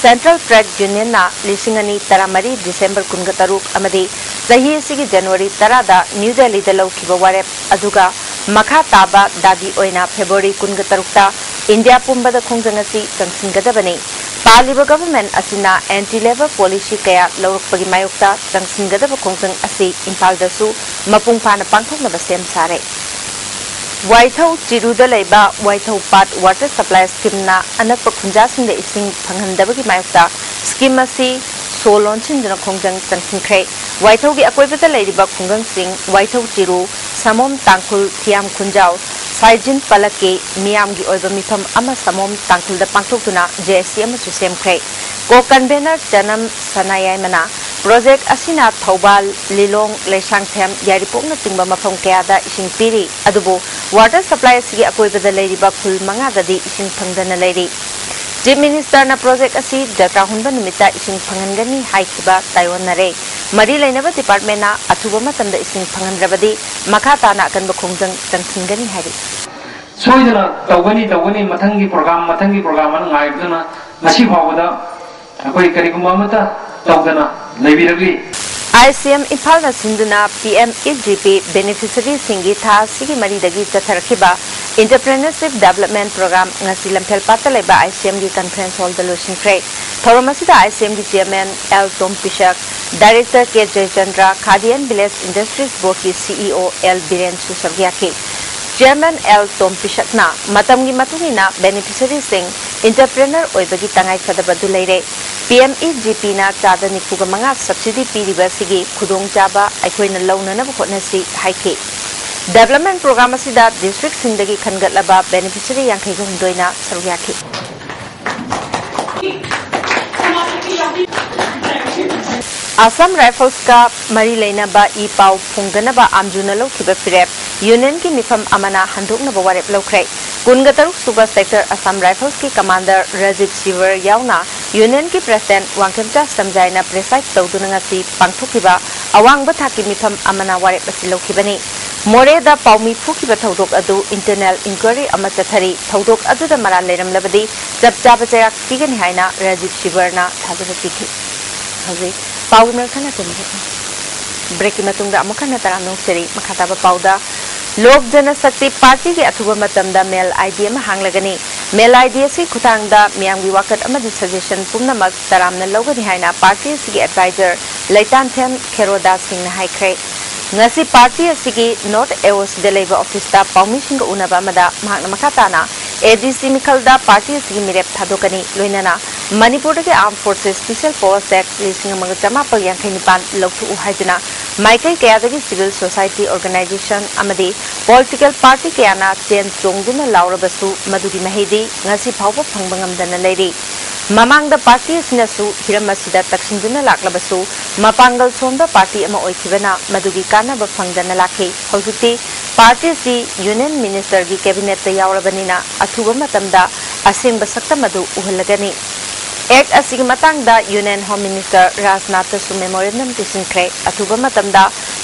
ꯁꯦꯟꯇ꯭ꯔꯦꯜ ꯇ꯭ꯔꯦꯗ ꯌꯨꯅꯤꯌꯟꯅ ꯂꯤꯁꯤꯡ ꯑꯅꯤ ꯇꯔꯥꯃꯔꯤ ꯗꯤꯁꯦꯝꯕꯔ ꯀꯨꯟꯒ ꯇꯔꯨꯛ ꯑꯃꯗꯤ ꯆꯍꯤ ꯑꯁꯤꯒꯤ ꯖꯅꯋꯥꯔꯤ ꯇꯔꯥꯗ ꯅ꯭ꯌꯨ ꯗꯦꯜꯂꯤꯗ ꯂꯧꯈꯤꯕ ꯋꯥꯔꯦꯞ ꯑꯗꯨꯒ ꯃꯈꯥ ꯇꯥꯕ ꯗꯥꯕꯤ ꯑꯣꯏꯅ ꯐꯦꯕ꯭ꯔꯨꯋꯥꯔꯤ ꯀꯨꯟꯒ ꯇꯔꯨꯛꯇ ꯏꯟꯗꯤꯌꯥ ꯄꯨꯝꯕꯗ ꯈꯣꯡꯖꯪ ꯑꯁꯤ ꯆꯪꯁꯤꯟꯒꯗꯕꯅꯤ꯫ ꯄꯥꯜꯂꯤꯕ ꯒꯚꯔꯟꯃꯦꯟꯠ ꯑꯁꯤꯅ ꯑꯦꯟꯇꯤ ꯂꯦꯕꯔ ꯄꯣꯂꯤꯁꯤ ꯀꯌꯥ ꯂꯧꯔꯛꯄꯒꯤ ꯃꯥꯌꯣꯛꯇ ꯆꯪꯁꯤꯟꯒꯗꯕ ꯈꯣꯡꯖꯪ ꯑꯁꯤ ꯏꯝꯐꯥꯜꯗꯁꯨ ꯃꯄꯨꯡ ꯐꯥꯅ ꯄꯥꯡꯊꯣꯛꯅꯕ ꯁꯦꯝ ꯁꯥꯔꯦ꯫ ꯋꯥꯏꯊꯧ ꯆꯤꯔꯨꯗ ꯂꯩꯕ ꯋꯥꯏꯊꯧ ꯄꯥꯠ ꯋꯥꯇꯔ ꯁꯄ꯭ꯂꯥꯏ ꯁ꯭ꯀꯤꯝꯅ ꯑꯅꯛꯄ ꯈꯨꯟꯖꯥꯁꯤꯡꯗ ꯏꯁꯤꯡ ꯐꯪꯍꯟꯗꯕꯒꯤ ꯃꯥꯌꯣꯛꯇ ꯁ꯭ꯀꯤꯝ ꯑꯁꯤ ꯁꯣ ꯂꯣꯟꯁꯤꯟꯗꯨꯅ ꯈꯣꯡꯖꯪ ꯆꯪꯁꯤꯟꯈ꯭ꯔꯦ꯫ ꯋꯥꯏꯊꯧꯒꯤ ꯑꯀꯣꯏꯕꯗ ꯂꯩꯔꯤꯕ ꯈꯨꯡꯒꯪꯁꯤꯡ ꯋꯥꯏꯊꯧ ꯆꯤꯔꯨ, ꯁꯃꯣꯝ ꯇꯥꯡꯈꯨꯜ, ꯊꯤꯌꯥꯝ ꯈꯨꯟꯖꯥꯎ, ꯁꯥꯏꯖꯤꯟ ꯄꯂꯛꯀꯤ ꯃꯤꯌꯥꯝꯒꯤ ꯑꯣꯏꯕ ꯃꯤꯐꯝ ꯑꯃ ꯁꯃꯣꯝ ꯇꯥꯡꯈꯨꯜꯗ ꯄꯥꯡꯊꯣꯛꯇꯨꯅ ꯖꯦ ꯑꯦꯁ ꯁꯤ ꯑꯃꯁꯨ ꯁꯦꯝꯈ꯭ꯔꯦ꯫ ꯀꯣ ꯀꯟꯚꯦꯅꯔ ꯆꯅꯝ ꯁꯅꯥꯌꯥꯏꯃꯅ ꯄ꯭ꯔꯣꯖꯦꯛ ꯑꯁꯤꯅ ꯊꯧꯕꯥꯜ, ꯂꯤꯂꯣꯡ, ꯂꯩꯁꯥꯡꯊꯦꯝ, ꯌꯥꯏꯔꯤꯄꯣꯛꯅꯆꯤꯡꯕ ꯃꯐꯝ ꯀꯌꯥꯗ ꯏꯁꯤꯡ ꯄꯤꯔꯤ꯫ ꯑꯗꯨꯕꯨ ꯋꯥꯇꯔ ꯁꯄ꯭ꯂꯥꯏ ꯑꯁꯤꯒꯤ ꯑꯀꯣꯏꯕꯗ ꯂꯩꯔꯤꯕ ꯈꯨꯜ ꯃꯉꯥꯗꯗꯤ ꯏꯁꯤꯡ ꯐꯪꯗꯅ ꯂꯩꯔꯤ꯫ Chief Minister ꯅ project ꯑꯁꯤ ꯖꯇ꯭ꯔꯥ ꯍꯨꯟꯕ ꯅꯨꯃꯤꯠꯇ ꯏꯁꯤꯡ ꯐꯪꯍꯟꯒꯅꯤ ꯍꯥꯏꯈꯤꯕ ꯇꯥꯏꯑꯣꯟꯅꯔꯦ꯫ ꯃꯔꯤ ꯂꯩꯅꯕ department ꯅ ꯑꯊꯨꯕ ꯃꯇꯝꯗ ꯏꯁꯤꯡ ꯐꯪꯍꯟꯗ꯭ꯔꯕꯗꯤ ꯃꯈꯥ ꯇꯥꯅ ꯑꯀꯟꯕ ꯈꯣꯡꯖꯪ ꯆꯪꯁꯤꯟꯒꯅꯤ ꯍꯥꯏꯔꯤ꯫ ꯁꯣꯏꯗꯅ ꯇꯧꯒꯅꯤ, ꯇꯧꯒꯅꯤ, ꯃꯊꯪꯒꯤ program, ꯃꯊꯪꯒꯤ program ꯑꯅ ꯉꯥꯏꯕꯗꯨꯅ ꯉꯁꯤ ꯐꯥꯎꯕꯗ ꯑꯩꯈꯣꯏ ꯀꯔꯤꯒꯨꯝꯕ ꯑꯃꯠꯇ ꯇꯧꯗꯅ ꯂꯩꯕꯤꯔꯛꯂꯤ꯫ ꯑꯥꯏ ꯁꯤ ꯑꯦꯝ ꯏꯝꯐꯥꯜꯅ ꯁꯤꯟꯗꯨꯅ P M E G P beneficiaryꯁꯤꯡꯒꯤ ꯊꯥ ꯑꯁꯤꯒꯤ ꯃꯔꯤꯗꯒꯤ ꯆꯠꯊꯔꯛꯈꯤꯕ Entrepreneurship Development Program ꯉꯁꯤ ꯂꯝꯐꯦꯜꯄꯥꯠꯇ ꯂꯩꯕ ꯑꯥꯏ ꯁꯤ ꯑꯦꯝꯒꯤ conference hallꯗ ꯂꯣꯏꯁꯤꯟꯈ꯭ꯔꯦ꯫ ꯊꯧꯔꯝ ꯑꯁꯤꯗ ꯑꯥꯏ ꯁꯤ ꯑꯦꯝꯒꯤ chairman L Tom Pishak, director K Jayachandra, Khadi and Village Industries Boardꯀꯤ C E O ꯑꯦꯜ ꯕꯤꯔꯦꯟꯁꯨ ꯁꯔꯨꯛ ꯌꯥꯈꯤ꯫ Chairman ꯑꯦꯜ ꯇꯣꯝ ꯄꯤꯁꯛꯅ ꯃꯇꯝꯒꯤ ꯃꯇꯨꯡ ꯏꯟꯅ beneficiaryꯁꯤꯡ entrepreneur ꯑꯣꯏꯕꯒꯤ ꯇꯉꯥꯏꯐꯗꯕ ꯑꯗꯨ ꯂꯩꯔꯦ꯫ ꯄꯤ ꯑꯦꯝ ꯏ ꯖꯤ ꯄꯤꯅ ꯆꯥꯗ ꯅꯤꯐꯨꯒ ꯃꯉꯥ subsidy ꯄꯤꯔꯤꯕ ꯑꯁꯤꯒꯤ ꯈꯨꯗꯣꯡꯆꯥꯕ ꯑꯩꯈꯣꯏꯅ ꯂꯧꯅꯅꯕ ꯍꯣꯠꯅꯁꯤ ꯍꯥꯏꯈꯤ꯫ Development program ꯑꯁꯤꯗ districtꯁꯤꯡꯗꯒꯤ ꯈꯟꯒꯠꯂꯕ beneficiary ꯌꯥꯡꯈꯩꯒ ꯍꯨꯝꯗꯣꯏꯅ ꯁꯔꯨꯛ ꯌꯥꯈꯤ꯫ Assam Riflesꯀ ꯃꯔꯤ ꯂꯩꯅꯕ ꯏ ꯄꯥꯎ ꯐꯣꯡꯗꯅꯕ ꯑꯥꯝꯖꯨꯅ ꯂꯧꯈꯤꯕ ꯐꯤꯔꯦꯞ unionꯒꯤ ꯃꯤꯐꯝ ꯑꯃꯅ ꯍꯟꯗꯣꯛꯅꯕ ꯋꯥꯔꯦꯞ ꯂꯧꯈ꯭ꯔꯦ꯫ ꯀꯨꯟꯒ ꯇꯔꯨꯛ ꯁꯨꯕ sector Assam Riflesꯀꯤ commander ꯔꯥꯖꯤꯕ ꯁꯤꯕꯔ ꯌꯥꯎꯅ unionꯒꯤ president ꯋꯥꯡꯈꯦꯝꯆꯥ ꯁꯝꯖꯥꯏꯅ preside ꯇꯧꯗꯨꯅ ꯉꯁꯤ ꯄꯥꯡꯊꯣꯛꯈꯤꯕ ꯑꯋꯥꯡꯕ ꯊꯥꯛꯀꯤ ꯃꯤꯐꯝ ꯑꯃꯅ ꯋꯥꯔꯦꯞ ꯑꯁꯤ ꯂꯧꯈꯤꯕꯅꯤ꯫ ꯃꯣꯔꯦꯗ ꯄꯥꯎꯃꯤ ꯐꯨꯈꯤꯕ ꯊꯧꯗꯣꯛ ꯑꯗꯨ internal inquiry ꯑꯃ ꯆꯠꯊꯔꯤ꯫ ꯊꯧꯗꯣꯛ ꯑꯗꯨꯗ ꯃꯔꯥꯜ ꯂꯩꯔꯝꯂꯕꯗꯤ ꯆꯞ ꯆꯥꯕ ꯆꯩꯔꯥꯛ ꯄꯤꯒꯅꯤ ꯍꯥꯏꯅ ꯔꯥꯖꯤꯕ ꯁꯤꯕꯔꯅ ꯊꯥꯖꯕ ꯄꯤꯈꯤ꯫ ꯍꯧꯖꯤꯛ ꯄꯥꯎꯒꯤ ꯃꯔꯛ ꯊꯠꯅ ꯇꯨꯝꯕ꯫ Breakꯀꯤ ꯃꯇꯨꯡꯗ ꯑꯃꯨꯛ ꯍꯟꯅ ꯇꯔꯥꯝꯅ ꯑꯣꯛꯆꯔꯤ꯫ ꯃꯈꯥ ꯇꯥꯕ ꯄꯥꯎꯗ, ꯂꯣꯛ ꯖꯅꯁꯛꯇꯤ ꯄꯥꯔꯇꯤꯒꯤ ꯑꯊꯨꯕ ꯃꯇꯝꯗ mail ID ꯑꯃ ꯍꯥꯡꯂꯒꯅꯤ꯫ Mail ID ꯑꯁꯤ ꯈꯨꯠꯊꯥꯡꯗ ꯃꯤꯌꯥꯝꯒꯤ ꯋꯥꯀꯠ ꯑꯃꯗꯤ suggestion ꯄꯨꯝꯅꯃꯛ ꯇꯔꯥꯝꯅ ꯂꯧꯒꯅꯤ ꯍꯥꯏꯅ ꯄꯥꯔꯇꯤ ꯑꯁꯤꯒꯤ advisor ꯂꯩꯇꯥꯟꯊꯦꯝ ꯈꯦꯔꯣꯗꯥ ꯁꯤꯡꯅ ꯍꯥꯏꯈ꯭ꯔꯦ꯫ ꯉꯁꯤ ꯄꯥꯔꯇꯤ ꯑꯁꯤꯒꯤ North AOCꯗ ꯂꯩꯕ officeꯇ ꯄꯥꯎꯃꯤꯁꯤꯡꯒ ꯎꯅꯕ ꯑꯃꯗ ꯃꯍꯥꯛꯅ ꯃꯈꯥ ꯇꯥꯅ ADC ꯃꯤꯈꯜꯗ ꯄꯥꯔꯇꯤ ꯑꯁꯤꯒꯤ ꯃꯤꯔꯦꯞ ꯊꯥꯗꯣꯛꯀꯅꯤ, ꯂꯣꯏꯅꯅ ꯃꯅꯤꯄꯨꯔꯗꯒꯤ Armed Forces Special Powers Act ꯂꯤꯁꯤꯡ ꯑꯃꯒ ꯆꯃꯥꯄꯜ ꯌꯥꯡꯈꯩ ꯅꯤꯄꯥꯟ ꯂꯧꯊꯣꯛꯎ ꯍꯥꯏꯗꯨꯅ ꯃꯥꯏꯀꯩ ꯀꯌꯥꯗꯒꯤ civil society organization ꯑꯃꯗꯤ political party ꯀꯌꯥꯅ ꯆꯦꯟ ꯆꯣꯡꯗꯨꯅ ꯂꯥꯎꯔꯕꯁꯨ ꯃꯗꯨꯒꯤ ꯃꯍꯩꯗꯤ ꯉꯁꯤ ꯐꯥꯎꯕ ꯐꯪꯕ ꯉꯝꯗꯅ ꯂꯩꯔꯤ꯫ ꯃꯃꯥꯡꯗ ꯄꯥꯔꯇꯤ ꯑꯁꯤꯅꯁꯨ ꯍꯤꯔꯝ ꯑꯁꯤꯗ ꯇꯛꯁꯤꯟꯗꯨꯅ ꯂꯥꯛꯂꯕꯁꯨ ꯃꯄꯥꯡꯒꯜ ꯁꯣꯟꯕ ꯄꯥꯔꯇꯤ ꯑꯃ ꯑꯣꯏꯈꯤꯕꯅ ꯃꯗꯨꯒꯤ ꯀꯥꯟꯅꯕ ꯐꯪꯗꯅ ꯂꯥꯛꯈꯤ꯫ ꯍꯧꯖꯤꯛꯇꯤ ꯄꯥꯔꯇꯤ ꯑꯁꯤ Union Ministerꯒꯤ cabinetꯇ ꯌꯥꯎꯔꯕꯅꯤꯅ ꯑꯊꯨꯕ ꯃꯇꯝꯗ ꯑꯁꯦꯡꯕ ꯁꯛꯇꯝ ꯑꯗꯨ ꯎꯍꯜꯂꯒꯅꯤ꯫ ꯑꯦꯛ ꯑꯁꯤꯒꯤ ꯃꯇꯥꯡꯗ Union Home Minister ꯔꯥꯖꯅꯥꯊꯇꯁꯨ memorandum ꯄꯤꯁꯤꯟꯈ꯭ꯔꯦ꯫ ꯑꯊꯨꯕ ꯃꯇꯝꯗ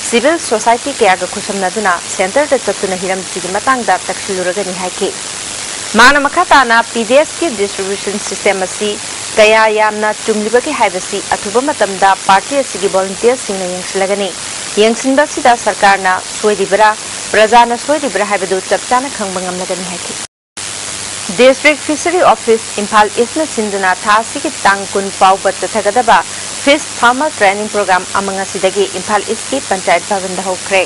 civil society ꯀꯌꯥꯒ ꯈꯨꯠꯁꯝꯅꯗꯨꯅ centreꯗ ꯆꯠꯇꯨꯅ ꯍꯤꯔꯝꯁꯤꯒꯤ ꯃꯇꯥꯡꯗ ꯇꯛꯁꯤꯜꯂꯨꯔꯒꯅꯤ ꯍꯥꯏꯈꯤ꯫ ꯃꯥꯅ ꯃꯈꯥ ꯇꯥꯅ P D Sꯀꯤ distribution system ꯑꯁꯤ ꯀꯌꯥ ꯌꯥꯝꯅ ꯆꯨꯝꯂꯤꯕꯒꯦ ꯍꯥꯏꯕꯁꯤ ꯑꯊꯨꯕ ꯃꯇꯝꯗ party ꯑꯁꯤꯒꯤ volunteerꯁꯤꯡꯅ ꯌꯦꯡꯁꯤꯜꯂꯒꯅꯤ꯫ ꯌꯦꯡꯁꯤꯟꯕ ꯑꯁꯤꯗ ꯁꯔꯀꯥꯔꯅ ꯁꯣꯏꯔꯤꯕꯔꯥ, ꯄ꯭ꯔꯖꯥꯅ ꯁꯣꯏꯔꯤꯕꯔꯥ ꯍꯥꯏꯕꯗꯨ ꯆꯞ ꯆꯥꯅ ꯈꯪꯕ ꯉꯝꯂꯒꯅꯤ ꯍꯥꯏꯈꯤ꯫ District Fishery Office ꯏꯝꯐꯥꯜ ꯏꯁꯅ ꯁꯤꯟꯗꯨꯅ ꯊꯥ ꯑꯁꯤꯒꯤ ꯇꯥꯡ ꯀꯨꯟ ꯐꯥꯎꯕ ꯆꯠꯊꯒꯗꯕ Fish Farmer Training Program ꯑꯃ ꯉꯁꯤꯗꯒꯤ ꯏꯝꯐꯥꯜ ꯏꯁꯀꯤ ꯄꯟꯆꯥꯌꯠ ꯚꯕꯟꯗ ꯍꯧꯈ꯭ꯔꯦ꯫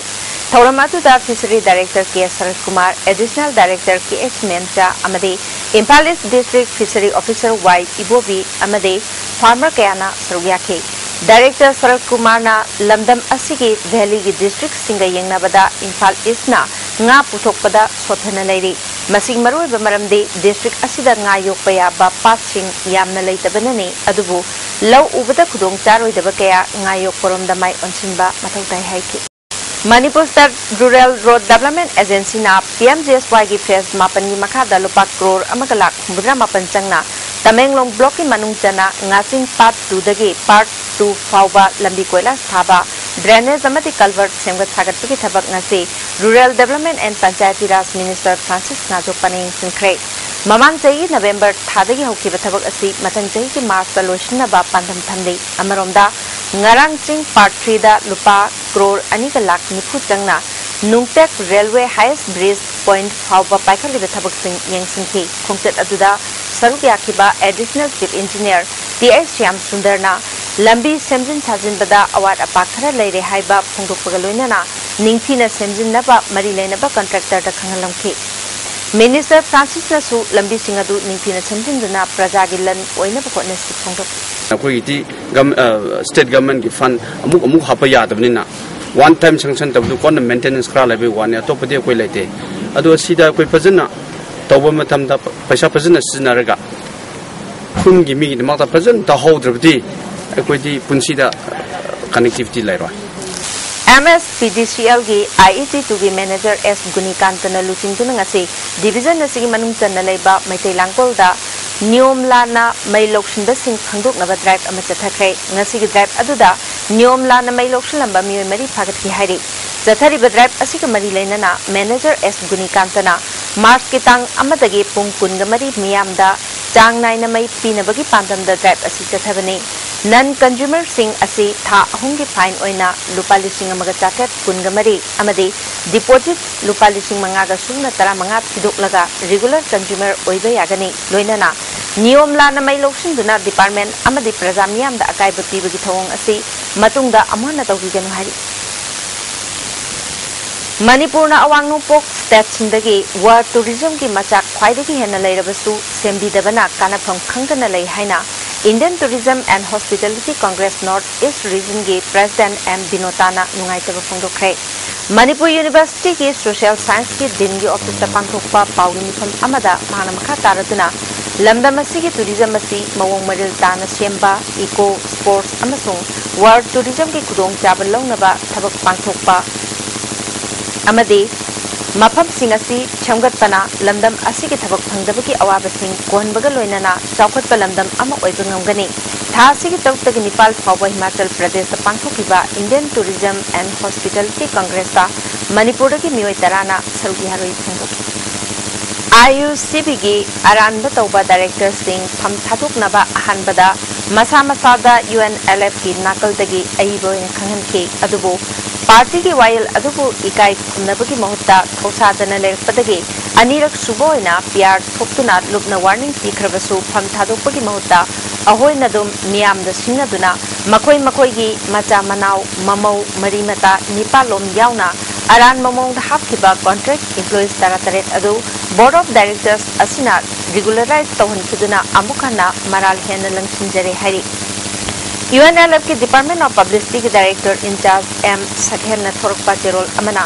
ꯊꯧꯔꯝ ꯑꯗꯨꯗ Fishery Director K ꯁꯔꯠ Kumar, Additional Director K H ꯃꯦꯝꯆꯥ ꯑꯃꯗꯤ ꯏꯝꯐꯥꯜ ꯏꯁ District Fishery Officer Y ꯏꯕꯣꯕꯤ ꯑꯃꯗꯤ farmer ꯀꯌꯥꯅ ꯁꯔꯨꯛ ꯌꯥꯈꯤ꯫ Director ꯁꯔꯠ ꯀꯨꯃꯥꯔꯅ ꯂꯝꯗꯝ ꯑꯁꯤꯒꯤ valleyꯒꯤ districtꯁꯤꯡꯒ ꯌꯦꯡꯅꯕꯗ ꯏꯝꯐꯥꯜ ꯏꯁꯅ ꯉꯥ ꯄꯨꯊꯣꯛꯄꯗ ꯁꯣꯠꯊꯅ ꯂꯩꯔꯤ꯫ ꯃꯁꯤꯒꯤ ꯃꯔꯨꯑꯣꯏꯕ ꯃꯔꯝꯗꯤ district ꯑꯁꯤꯗ ꯉꯥ ꯌꯣꯛꯄ ꯌꯥꯕ ꯄꯥꯠꯁꯤꯡ ꯌꯥꯝꯅ ꯂꯩꯇꯕꯅꯅꯤ, ꯑꯗꯨꯕꯨ ꯂꯧ ꯎꯕꯗ ꯈꯨꯗꯣꯡ ꯆꯥꯔꯣꯏꯗꯕ ꯀꯌꯥ ꯉꯥ ꯌꯣꯛꯄꯔꯣꯝꯗ ꯃꯥꯏ ꯑꯣꯟꯁꯤꯟꯕ ꯃꯊꯧ ꯇꯥꯏ ꯍꯥꯏꯈꯤ꯫ Manipur State Rural Road Development Agencyꯅ P M G S Yꯒꯤ phase ꯃꯥꯄꯟꯒꯤ ꯃꯈꯥꯗ ꯂꯨꯄꯥ ꯀ꯭ꯔꯣꯔ ꯑꯃꯒ ꯂꯥꯈ ꯍꯨꯝꯐꯨꯇꯔꯥ ꯃꯥꯄꯟ ꯆꯪꯅ ꯇꯃꯦꯡꯂꯣꯡ blockꯀꯤ ꯃꯅꯨꯡ ꯆꯟꯅ ꯉꯥꯆꯤꯡ part twoꯗꯒꯤ part two ꯐꯥꯎꯕ ꯂꯝꯕꯤ ꯀꯣꯏꯂꯥꯁ ꯊꯥꯕ, drainage ꯑꯃꯗꯤ culvert ꯁꯦꯝꯒꯠ ꯁꯥꯒꯠꯄꯒꯤ ꯊꯕꯛ ꯉꯁꯤ Rural Development and Panchayati Raj Minister Francis ꯉꯥꯖꯣꯛꯄꯅ ꯌꯦꯡꯁꯤꯟꯈ꯭ꯔꯦ꯫ ꯃꯃꯥꯡ ꯆꯍꯤ November ꯊꯥꯗꯒꯤ ꯍꯧꯈꯤꯕ ꯊꯕꯛ ꯑꯁꯤ ꯃꯊꯪ ꯆꯍꯤꯒꯤ Marchꯇ ꯂꯣꯏꯁꯤꯟꯅꯕ ꯄꯥꯟꯗꯝ ꯊꯝꯂꯤ꯫ ꯑꯃꯔꯣꯝꯗ, ꯉꯔꯥꯡ ꯆꯤꯡ part threeꯗ ꯂꯨꯄꯥ ꯀ꯭ꯔꯣꯔ ꯑꯅꯤꯒ ꯂꯥꯈ ꯅꯤꯐꯨ ꯆꯪꯅ ꯅꯨꯡꯇꯦꯛ railway highest bridge point ꯐꯥꯎꯕ ꯄꯥꯏꯈꯠꯂꯤꯕ ꯊꯕꯛꯁꯤꯡ ꯌꯦꯡꯁꯤꯟꯈꯤ꯫ ꯈꯣꯡꯆꯠ ꯑꯗꯨꯗ ꯁꯔꯨꯛ ꯌꯥꯈꯤꯕ Additional Chief Engineer T I Shyam ꯁꯨꯟꯗꯔꯅ ꯂꯝꯕꯤ ꯁꯦꯝꯖꯤꯟ ꯁꯥꯖꯤꯟꯕꯗ ꯑꯋꯥꯠ ꯑꯄꯥ ꯈꯔ ꯂꯩꯔꯦ ꯍꯥꯏꯕ ꯐꯣꯡꯗꯣꯛꯄꯒ ꯂꯣꯏꯅꯅ ꯅꯤꯡꯊꯤꯅ ꯁꯦꯝꯖꯤꯟꯅꯕ ꯃꯔꯤ ꯂꯩꯅꯕ contractorꯗ ꯈꯪꯍꯜꯂꯝꯈꯤ꯫ Minister Francisꯅꯁꯨ ꯂꯝꯕꯤꯁꯤꯡ ꯑꯗꯨ ꯅꯤꯡꯊꯤꯅ ꯁꯦꯝꯖꯤꯟꯗꯨꯅ ꯄ꯭ꯔꯖꯥꯒꯤ ꯂꯟ ꯑꯣꯏꯅꯕ ꯍꯣꯠꯅꯁꯤ ꯐꯣꯡꯗꯣꯛꯈꯤ꯫ ꯑꯩꯈꯣꯏꯒꯤꯗꯤ ꯒꯝ-, ꯑ, state governmentꯀꯤ fund ꯑꯃꯨꯛ ꯑꯃꯨꯛ ꯍꯥꯞꯄ ꯌꯥꯗꯕꯅꯤꯅ, one time sanction ꯇꯧꯕꯗꯨ ꯀꯣꯟꯅ maintenance ꯈꯔ ꯂꯩꯕꯒꯤ ꯋꯥꯅꯤ, ꯑꯇꯣꯞꯄꯗꯤ ꯑꯩꯈꯣꯏ ꯂꯩꯇꯦ꯫ ꯑꯗꯣ ꯑꯁꯤꯗ ꯑꯩꯈꯣꯏ ꯐꯖꯅ ꯇꯧꯕ ꯃꯇꯝꯗ ꯄꯩꯁꯥ ꯐꯖꯅ ꯁꯤꯖꯤꯟꯅꯔꯒ ꯈꯨꯟꯒꯤ ꯃꯤꯒꯤꯗꯃꯛꯇ ꯐꯖꯅ ꯇꯧꯍꯧꯗ꯭ꯔꯕꯗꯤ ꯑꯩꯈꯣꯏꯗꯤ ꯄꯨꯟꯁꯤꯗ connectivity ꯂꯩꯔꯣꯏ꯫ ꯑꯦꯝ ꯑꯦꯁ ꯄꯤ ꯗꯤ ꯁꯤ ꯑꯦꯜꯒꯤ ꯑꯥꯏ ꯏ ꯇꯤ ꯇꯨꯒꯤ ꯃꯦꯅꯦꯖꯔ ꯑꯦꯁ ꯒꯨꯅꯤꯀꯥꯟꯇꯅ ꯂꯨꯆꯤꯡꯗꯨꯅ ꯉꯁꯤ ꯗꯤꯕꯤꯖꯟ ꯑꯁꯤꯒꯤ ꯃꯅꯨꯡ ꯆꯟꯅ ꯂꯩꯕ ꯃꯩꯇꯩ ꯂꯥꯡꯒꯣꯜꯗ ꯅꯤꯌꯣꯝ ꯂꯥꯟꯅ ꯃꯩ ꯂꯧꯁꯤꯟꯕꯁꯤꯡ ꯈꯪꯗꯣꯛꯅꯕ ꯗ꯭ꯔꯥꯏꯚ ꯑꯃ ꯆꯠꯊꯈ꯭ꯔꯦ꯫ ꯉꯁꯤꯒꯤ ꯗ꯭ꯔꯥꯏꯚ ꯑꯗꯨꯗ ꯅꯤꯌꯣꯝ ꯂꯥꯟꯅ ꯃꯩ ꯂꯧꯁꯤꯜꯂꯝꯕ ꯃꯤꯑꯣꯏ ꯃꯔꯤ ꯐꯥꯒꯠꯈꯤ ꯍꯥꯏꯔꯤ꯫ ꯆꯠꯊꯔꯤꯕ ꯗ꯭ꯔꯥꯏꯚ ꯑꯁꯤꯒ ꯃꯔꯤ ꯂꯩꯅꯅ ꯃꯦꯅꯦꯖꯔ ꯑꯦꯁ ꯒꯨꯅꯤꯀꯥꯟꯇꯅ ꯃꯥꯔꯆꯀꯤ ꯇꯥꯡ ꯑꯃꯗꯒꯤ ꯄꯨꯡ ꯀꯨꯟꯒ ꯃꯔꯤ ꯃꯤꯌꯥꯝꯗ ꯆꯥꯡ ꯅꯥꯏꯅ ꯃꯩ ꯄꯤꯅꯕꯒꯤ ꯄꯥꯟꯗꯝꯗ ꯗ꯭ꯔꯥꯏꯚ ꯑꯁꯤ ꯆꯠꯊꯕꯅꯤ꯫ ꯅꯟ ꯀꯟꯖꯨꯃꯔꯁꯤꯡ ꯑꯁꯤ ꯊꯥ ꯑꯍꯨꯝꯒꯤ ꯐꯥꯏꯟ ꯑꯣꯏꯅ ꯂꯨꯄꯥ ꯂꯤꯁꯤꯡ ꯑꯃꯒ ꯆꯥꯇ꯭ꯔꯦꯠ ꯀꯨꯟꯒ ꯃꯔꯤ ꯑꯃꯗꯤ ꯗꯤꯄꯣꯖꯤꯠ ꯂꯨꯄꯥ ꯂꯤꯁꯤꯡ ꯃꯉꯥꯒ ꯁꯨꯞꯅ ꯇꯔꯥꯃꯉꯥ ꯊꯤꯗꯣꯛꯂꯒ ꯔꯤꯒꯨꯂꯔ ꯀꯟꯖꯨꯃꯔ ꯑꯣꯏꯕ ꯌꯥꯒꯅꯤ꯫ ꯂꯣꯏꯅꯅ ꯅꯤꯌꯣꯝ ꯂꯥꯟꯅ ꯃꯩ ꯂꯧꯁꯤꯟꯗꯨꯅ ꯗꯤꯄꯥꯔꯠꯃꯦꯟ ꯑꯃꯗꯤ ꯄ꯭ꯔꯖꯥ ꯃꯤꯌꯥꯝꯗ ꯑꯀꯥꯏꯕ ꯄꯤꯕꯒꯤ ꯊꯧꯑꯣꯡ ꯑꯁꯤ ꯃꯇꯨꯡꯗ ꯑꯃꯨꯛ ꯍꯟꯅ ꯇꯧꯕꯤꯒꯅꯨ ꯍꯥꯏꯔꯤ꯫ ꯃꯅꯤꯄꯨꯔꯅ ꯑꯋꯥꯡ ꯅꯣꯡꯄꯣꯛ ꯁ꯭ꯇꯦꯠꯁꯤꯡꯗꯒꯤ ꯋꯥꯔ ꯇꯨꯔꯤꯖꯝꯒꯤ ꯃꯆꯥꯛ ꯈ꯭ꯋꯥꯏꯗꯒꯤ ꯍꯦꯟꯅ ꯂꯩꯔꯕꯁꯨ ꯁꯦꯝꯕꯤꯗꯕꯅ ꯀꯥꯟꯅꯐꯝ ꯈꯪꯗꯅ ꯂꯩ ꯍꯥꯏꯅ Indian Tourism and Hospitality Congress North East Regionꯒꯤ ꯄ꯭ꯔꯦꯁꯤꯗꯦꯟꯠ ꯑꯦꯝ ꯕꯤꯅꯣꯇꯥꯅ ꯅꯨꯡꯉꯥꯏꯇꯕ ꯐꯣꯡꯗꯣꯛꯈ꯭ꯔꯦ꯫ ꯃꯅꯤꯄꯨꯔ ꯌꯨꯅꯤꯚꯔꯁꯤꯇꯤꯒꯤ ꯁꯣꯁꯤꯌꯦꯜ ꯁꯥꯏꯟꯁꯀꯤ ꯗꯤꯟꯒꯤ ꯑꯣꯐꯤꯁꯇ ꯄꯥꯡꯊꯣꯛꯄ ꯄꯥꯎꯒꯤ ꯃꯤꯐꯝ ꯑꯃꯗ ꯃꯍꯥꯛꯅ ꯃꯈꯥ ꯇꯥꯔꯗꯨꯅ ꯂꯝꯗꯝ ꯑꯁꯤꯒꯤ ꯇꯨꯔꯤꯖꯝ ꯑꯁꯤ ꯃꯑꯣꯡ ꯃꯔꯤꯜ ꯇꯥꯅ ꯁꯦꯝꯕ, ꯏꯀꯣ, ꯁ꯭ꯄꯣꯔꯠꯁ ꯑꯃꯁꯨꯡ ꯋꯥꯔꯜꯗ ꯇꯨꯔꯤꯖꯝꯒꯤ ꯈꯨꯗꯣꯡꯆꯥꯕ ꯂꯧꯅꯕ ꯊꯕꯛ ꯄꯥꯡꯊꯣꯛꯄ ꯑꯃꯗꯤ ꯃꯐꯝꯁꯤꯡ ꯑꯁꯤ ꯁꯦꯝꯒꯠꯄꯅ ꯂꯝꯗꯝ ꯑꯁꯤꯒꯤ ꯊꯕꯛ ꯐꯪꯗꯕꯒꯤ ꯑꯋꯥꯕꯁꯤꯡ ꯀꯣꯛꯍꯟꯕꯒ ꯂꯣꯏꯅꯅ ꯆꯥꯎꯈꯠꯄ ꯂꯝꯗꯝ ꯑꯃ ꯑꯣꯏꯕ ꯉꯝꯒꯅꯤ꯫ ꯊꯥ ꯑꯁꯤꯒꯤ ꯇꯔꯨꯛꯇꯒꯤ ꯅꯤꯄꯥꯜ ꯐꯥꯎꯕ ꯍꯤꯃꯥꯆꯜ ꯄ꯭ꯔꯗꯦꯁꯇ ꯄꯥꯡꯊꯣꯛꯈꯤꯕ Indian Tourism and Hospitality Congressꯇ ꯃꯅꯤꯄꯨꯔꯗꯒꯤ ꯃꯤꯑꯣꯏ ꯇꯔꯥꯅ ꯁꯔꯨꯛ ꯌꯥꯔꯣꯏ ꯐꯣꯡꯗꯣꯛꯈꯤ꯫ ꯑꯥꯏ ꯌꯨ ꯁꯤ ꯕꯤꯒꯤ ꯑꯔꯥꯟꯕ ꯇꯧꯕ ꯗꯥꯏꯔꯦꯛꯇꯔꯁꯤꯡ ꯐꯝ ꯊꯥꯗꯣꯛꯅꯕ ꯑꯍꯥꯟꯕꯗ ꯃꯁꯥ ꯃꯁꯥꯗ ꯌꯨ ꯑꯦꯟ ꯑꯦꯜ ꯑꯦꯐꯀꯤ ꯅꯥꯀꯜꯗꯒꯤ ꯑꯏꯕ ꯑꯣꯏꯅ ꯈꯪꯍꯟꯈꯤ꯫ ꯑꯗꯨꯕꯨ ꯄꯥꯔꯇꯤꯒꯤ ꯋꯥꯌꯦꯜ ꯑꯗꯨꯕꯨ ꯏꯀꯥꯏ ꯈꯨꯝꯅꯕꯒꯤ ꯃꯍꯨꯠꯇ ꯊꯧꯁꯥꯗꯅ ꯂꯩꯔꯛꯄꯗꯒꯤ ꯑꯅꯤꯔꯛ ꯁꯨꯕ ꯑꯣꯏꯅ ꯄꯤ ꯑꯥꯔ ꯊꯣꯛꯇꯨꯅ ꯂꯨꯞꯅ ꯋꯥꯔꯅꯤꯡ ꯄꯤꯈ꯭ꯔꯕꯁꯨ ꯐꯝ ꯊꯥꯗꯣꯛꯄꯒꯤ ꯃꯍꯨꯠꯇ ꯑꯍꯣꯏꯅ ꯑꯗꯨꯝ ꯃꯤꯌꯥꯝꯗ ꯁꯤꯡꯅꯗꯨꯅ ꯃꯈꯣꯏ ꯃꯈꯣꯏꯒꯤ ꯃꯆꯥ ꯃꯅꯥꯎ, ꯃꯃꯧ, ꯃꯔꯤ ꯃꯇꯥ, ꯅꯤꯄꯥꯂꯣꯝ ꯌꯥꯎꯅ ꯑꯔꯥꯟꯕ ꯃꯑꯣꯡꯗ ꯍꯥꯞꯈꯤꯕ ꯀꯣꯟꯇ꯭ꯔꯦꯛ ꯏꯝꯄ꯭ꯂꯣꯌꯤꯁ ꯇꯔꯥꯇꯔꯦꯠ ꯑꯗꯨ ꯕꯣꯔꯗ ꯑꯣꯐ ꯗꯥꯏꯔꯦꯛꯇꯔꯁ ꯑꯁꯤꯅ ꯔꯤꯒꯨꯂꯔꯥꯏꯖ ꯇꯧꯍꯟꯈꯤꯗꯨꯅ ꯑꯃꯨꯛ ꯍꯟꯅ ꯃꯔꯥꯜ ꯍꯦꯟꯅ ꯂꯪꯁꯤꯟꯖꯔꯦ ꯍꯥꯏꯔꯤ꯫ ꯌꯨ ꯑꯦꯟ ꯑꯦꯜ ꯑꯦꯐꯀꯤ Department of Publicityꯒꯤ ꯗꯥꯏꯔꯦꯛꯇꯔ ꯏꯟꯆꯥꯔꯖ ꯑꯦꯝ ꯁꯛꯍꯦꯟꯅ ꯊꯣꯔꯛꯄ ꯆꯦꯔꯣꯜ ꯑꯃꯅ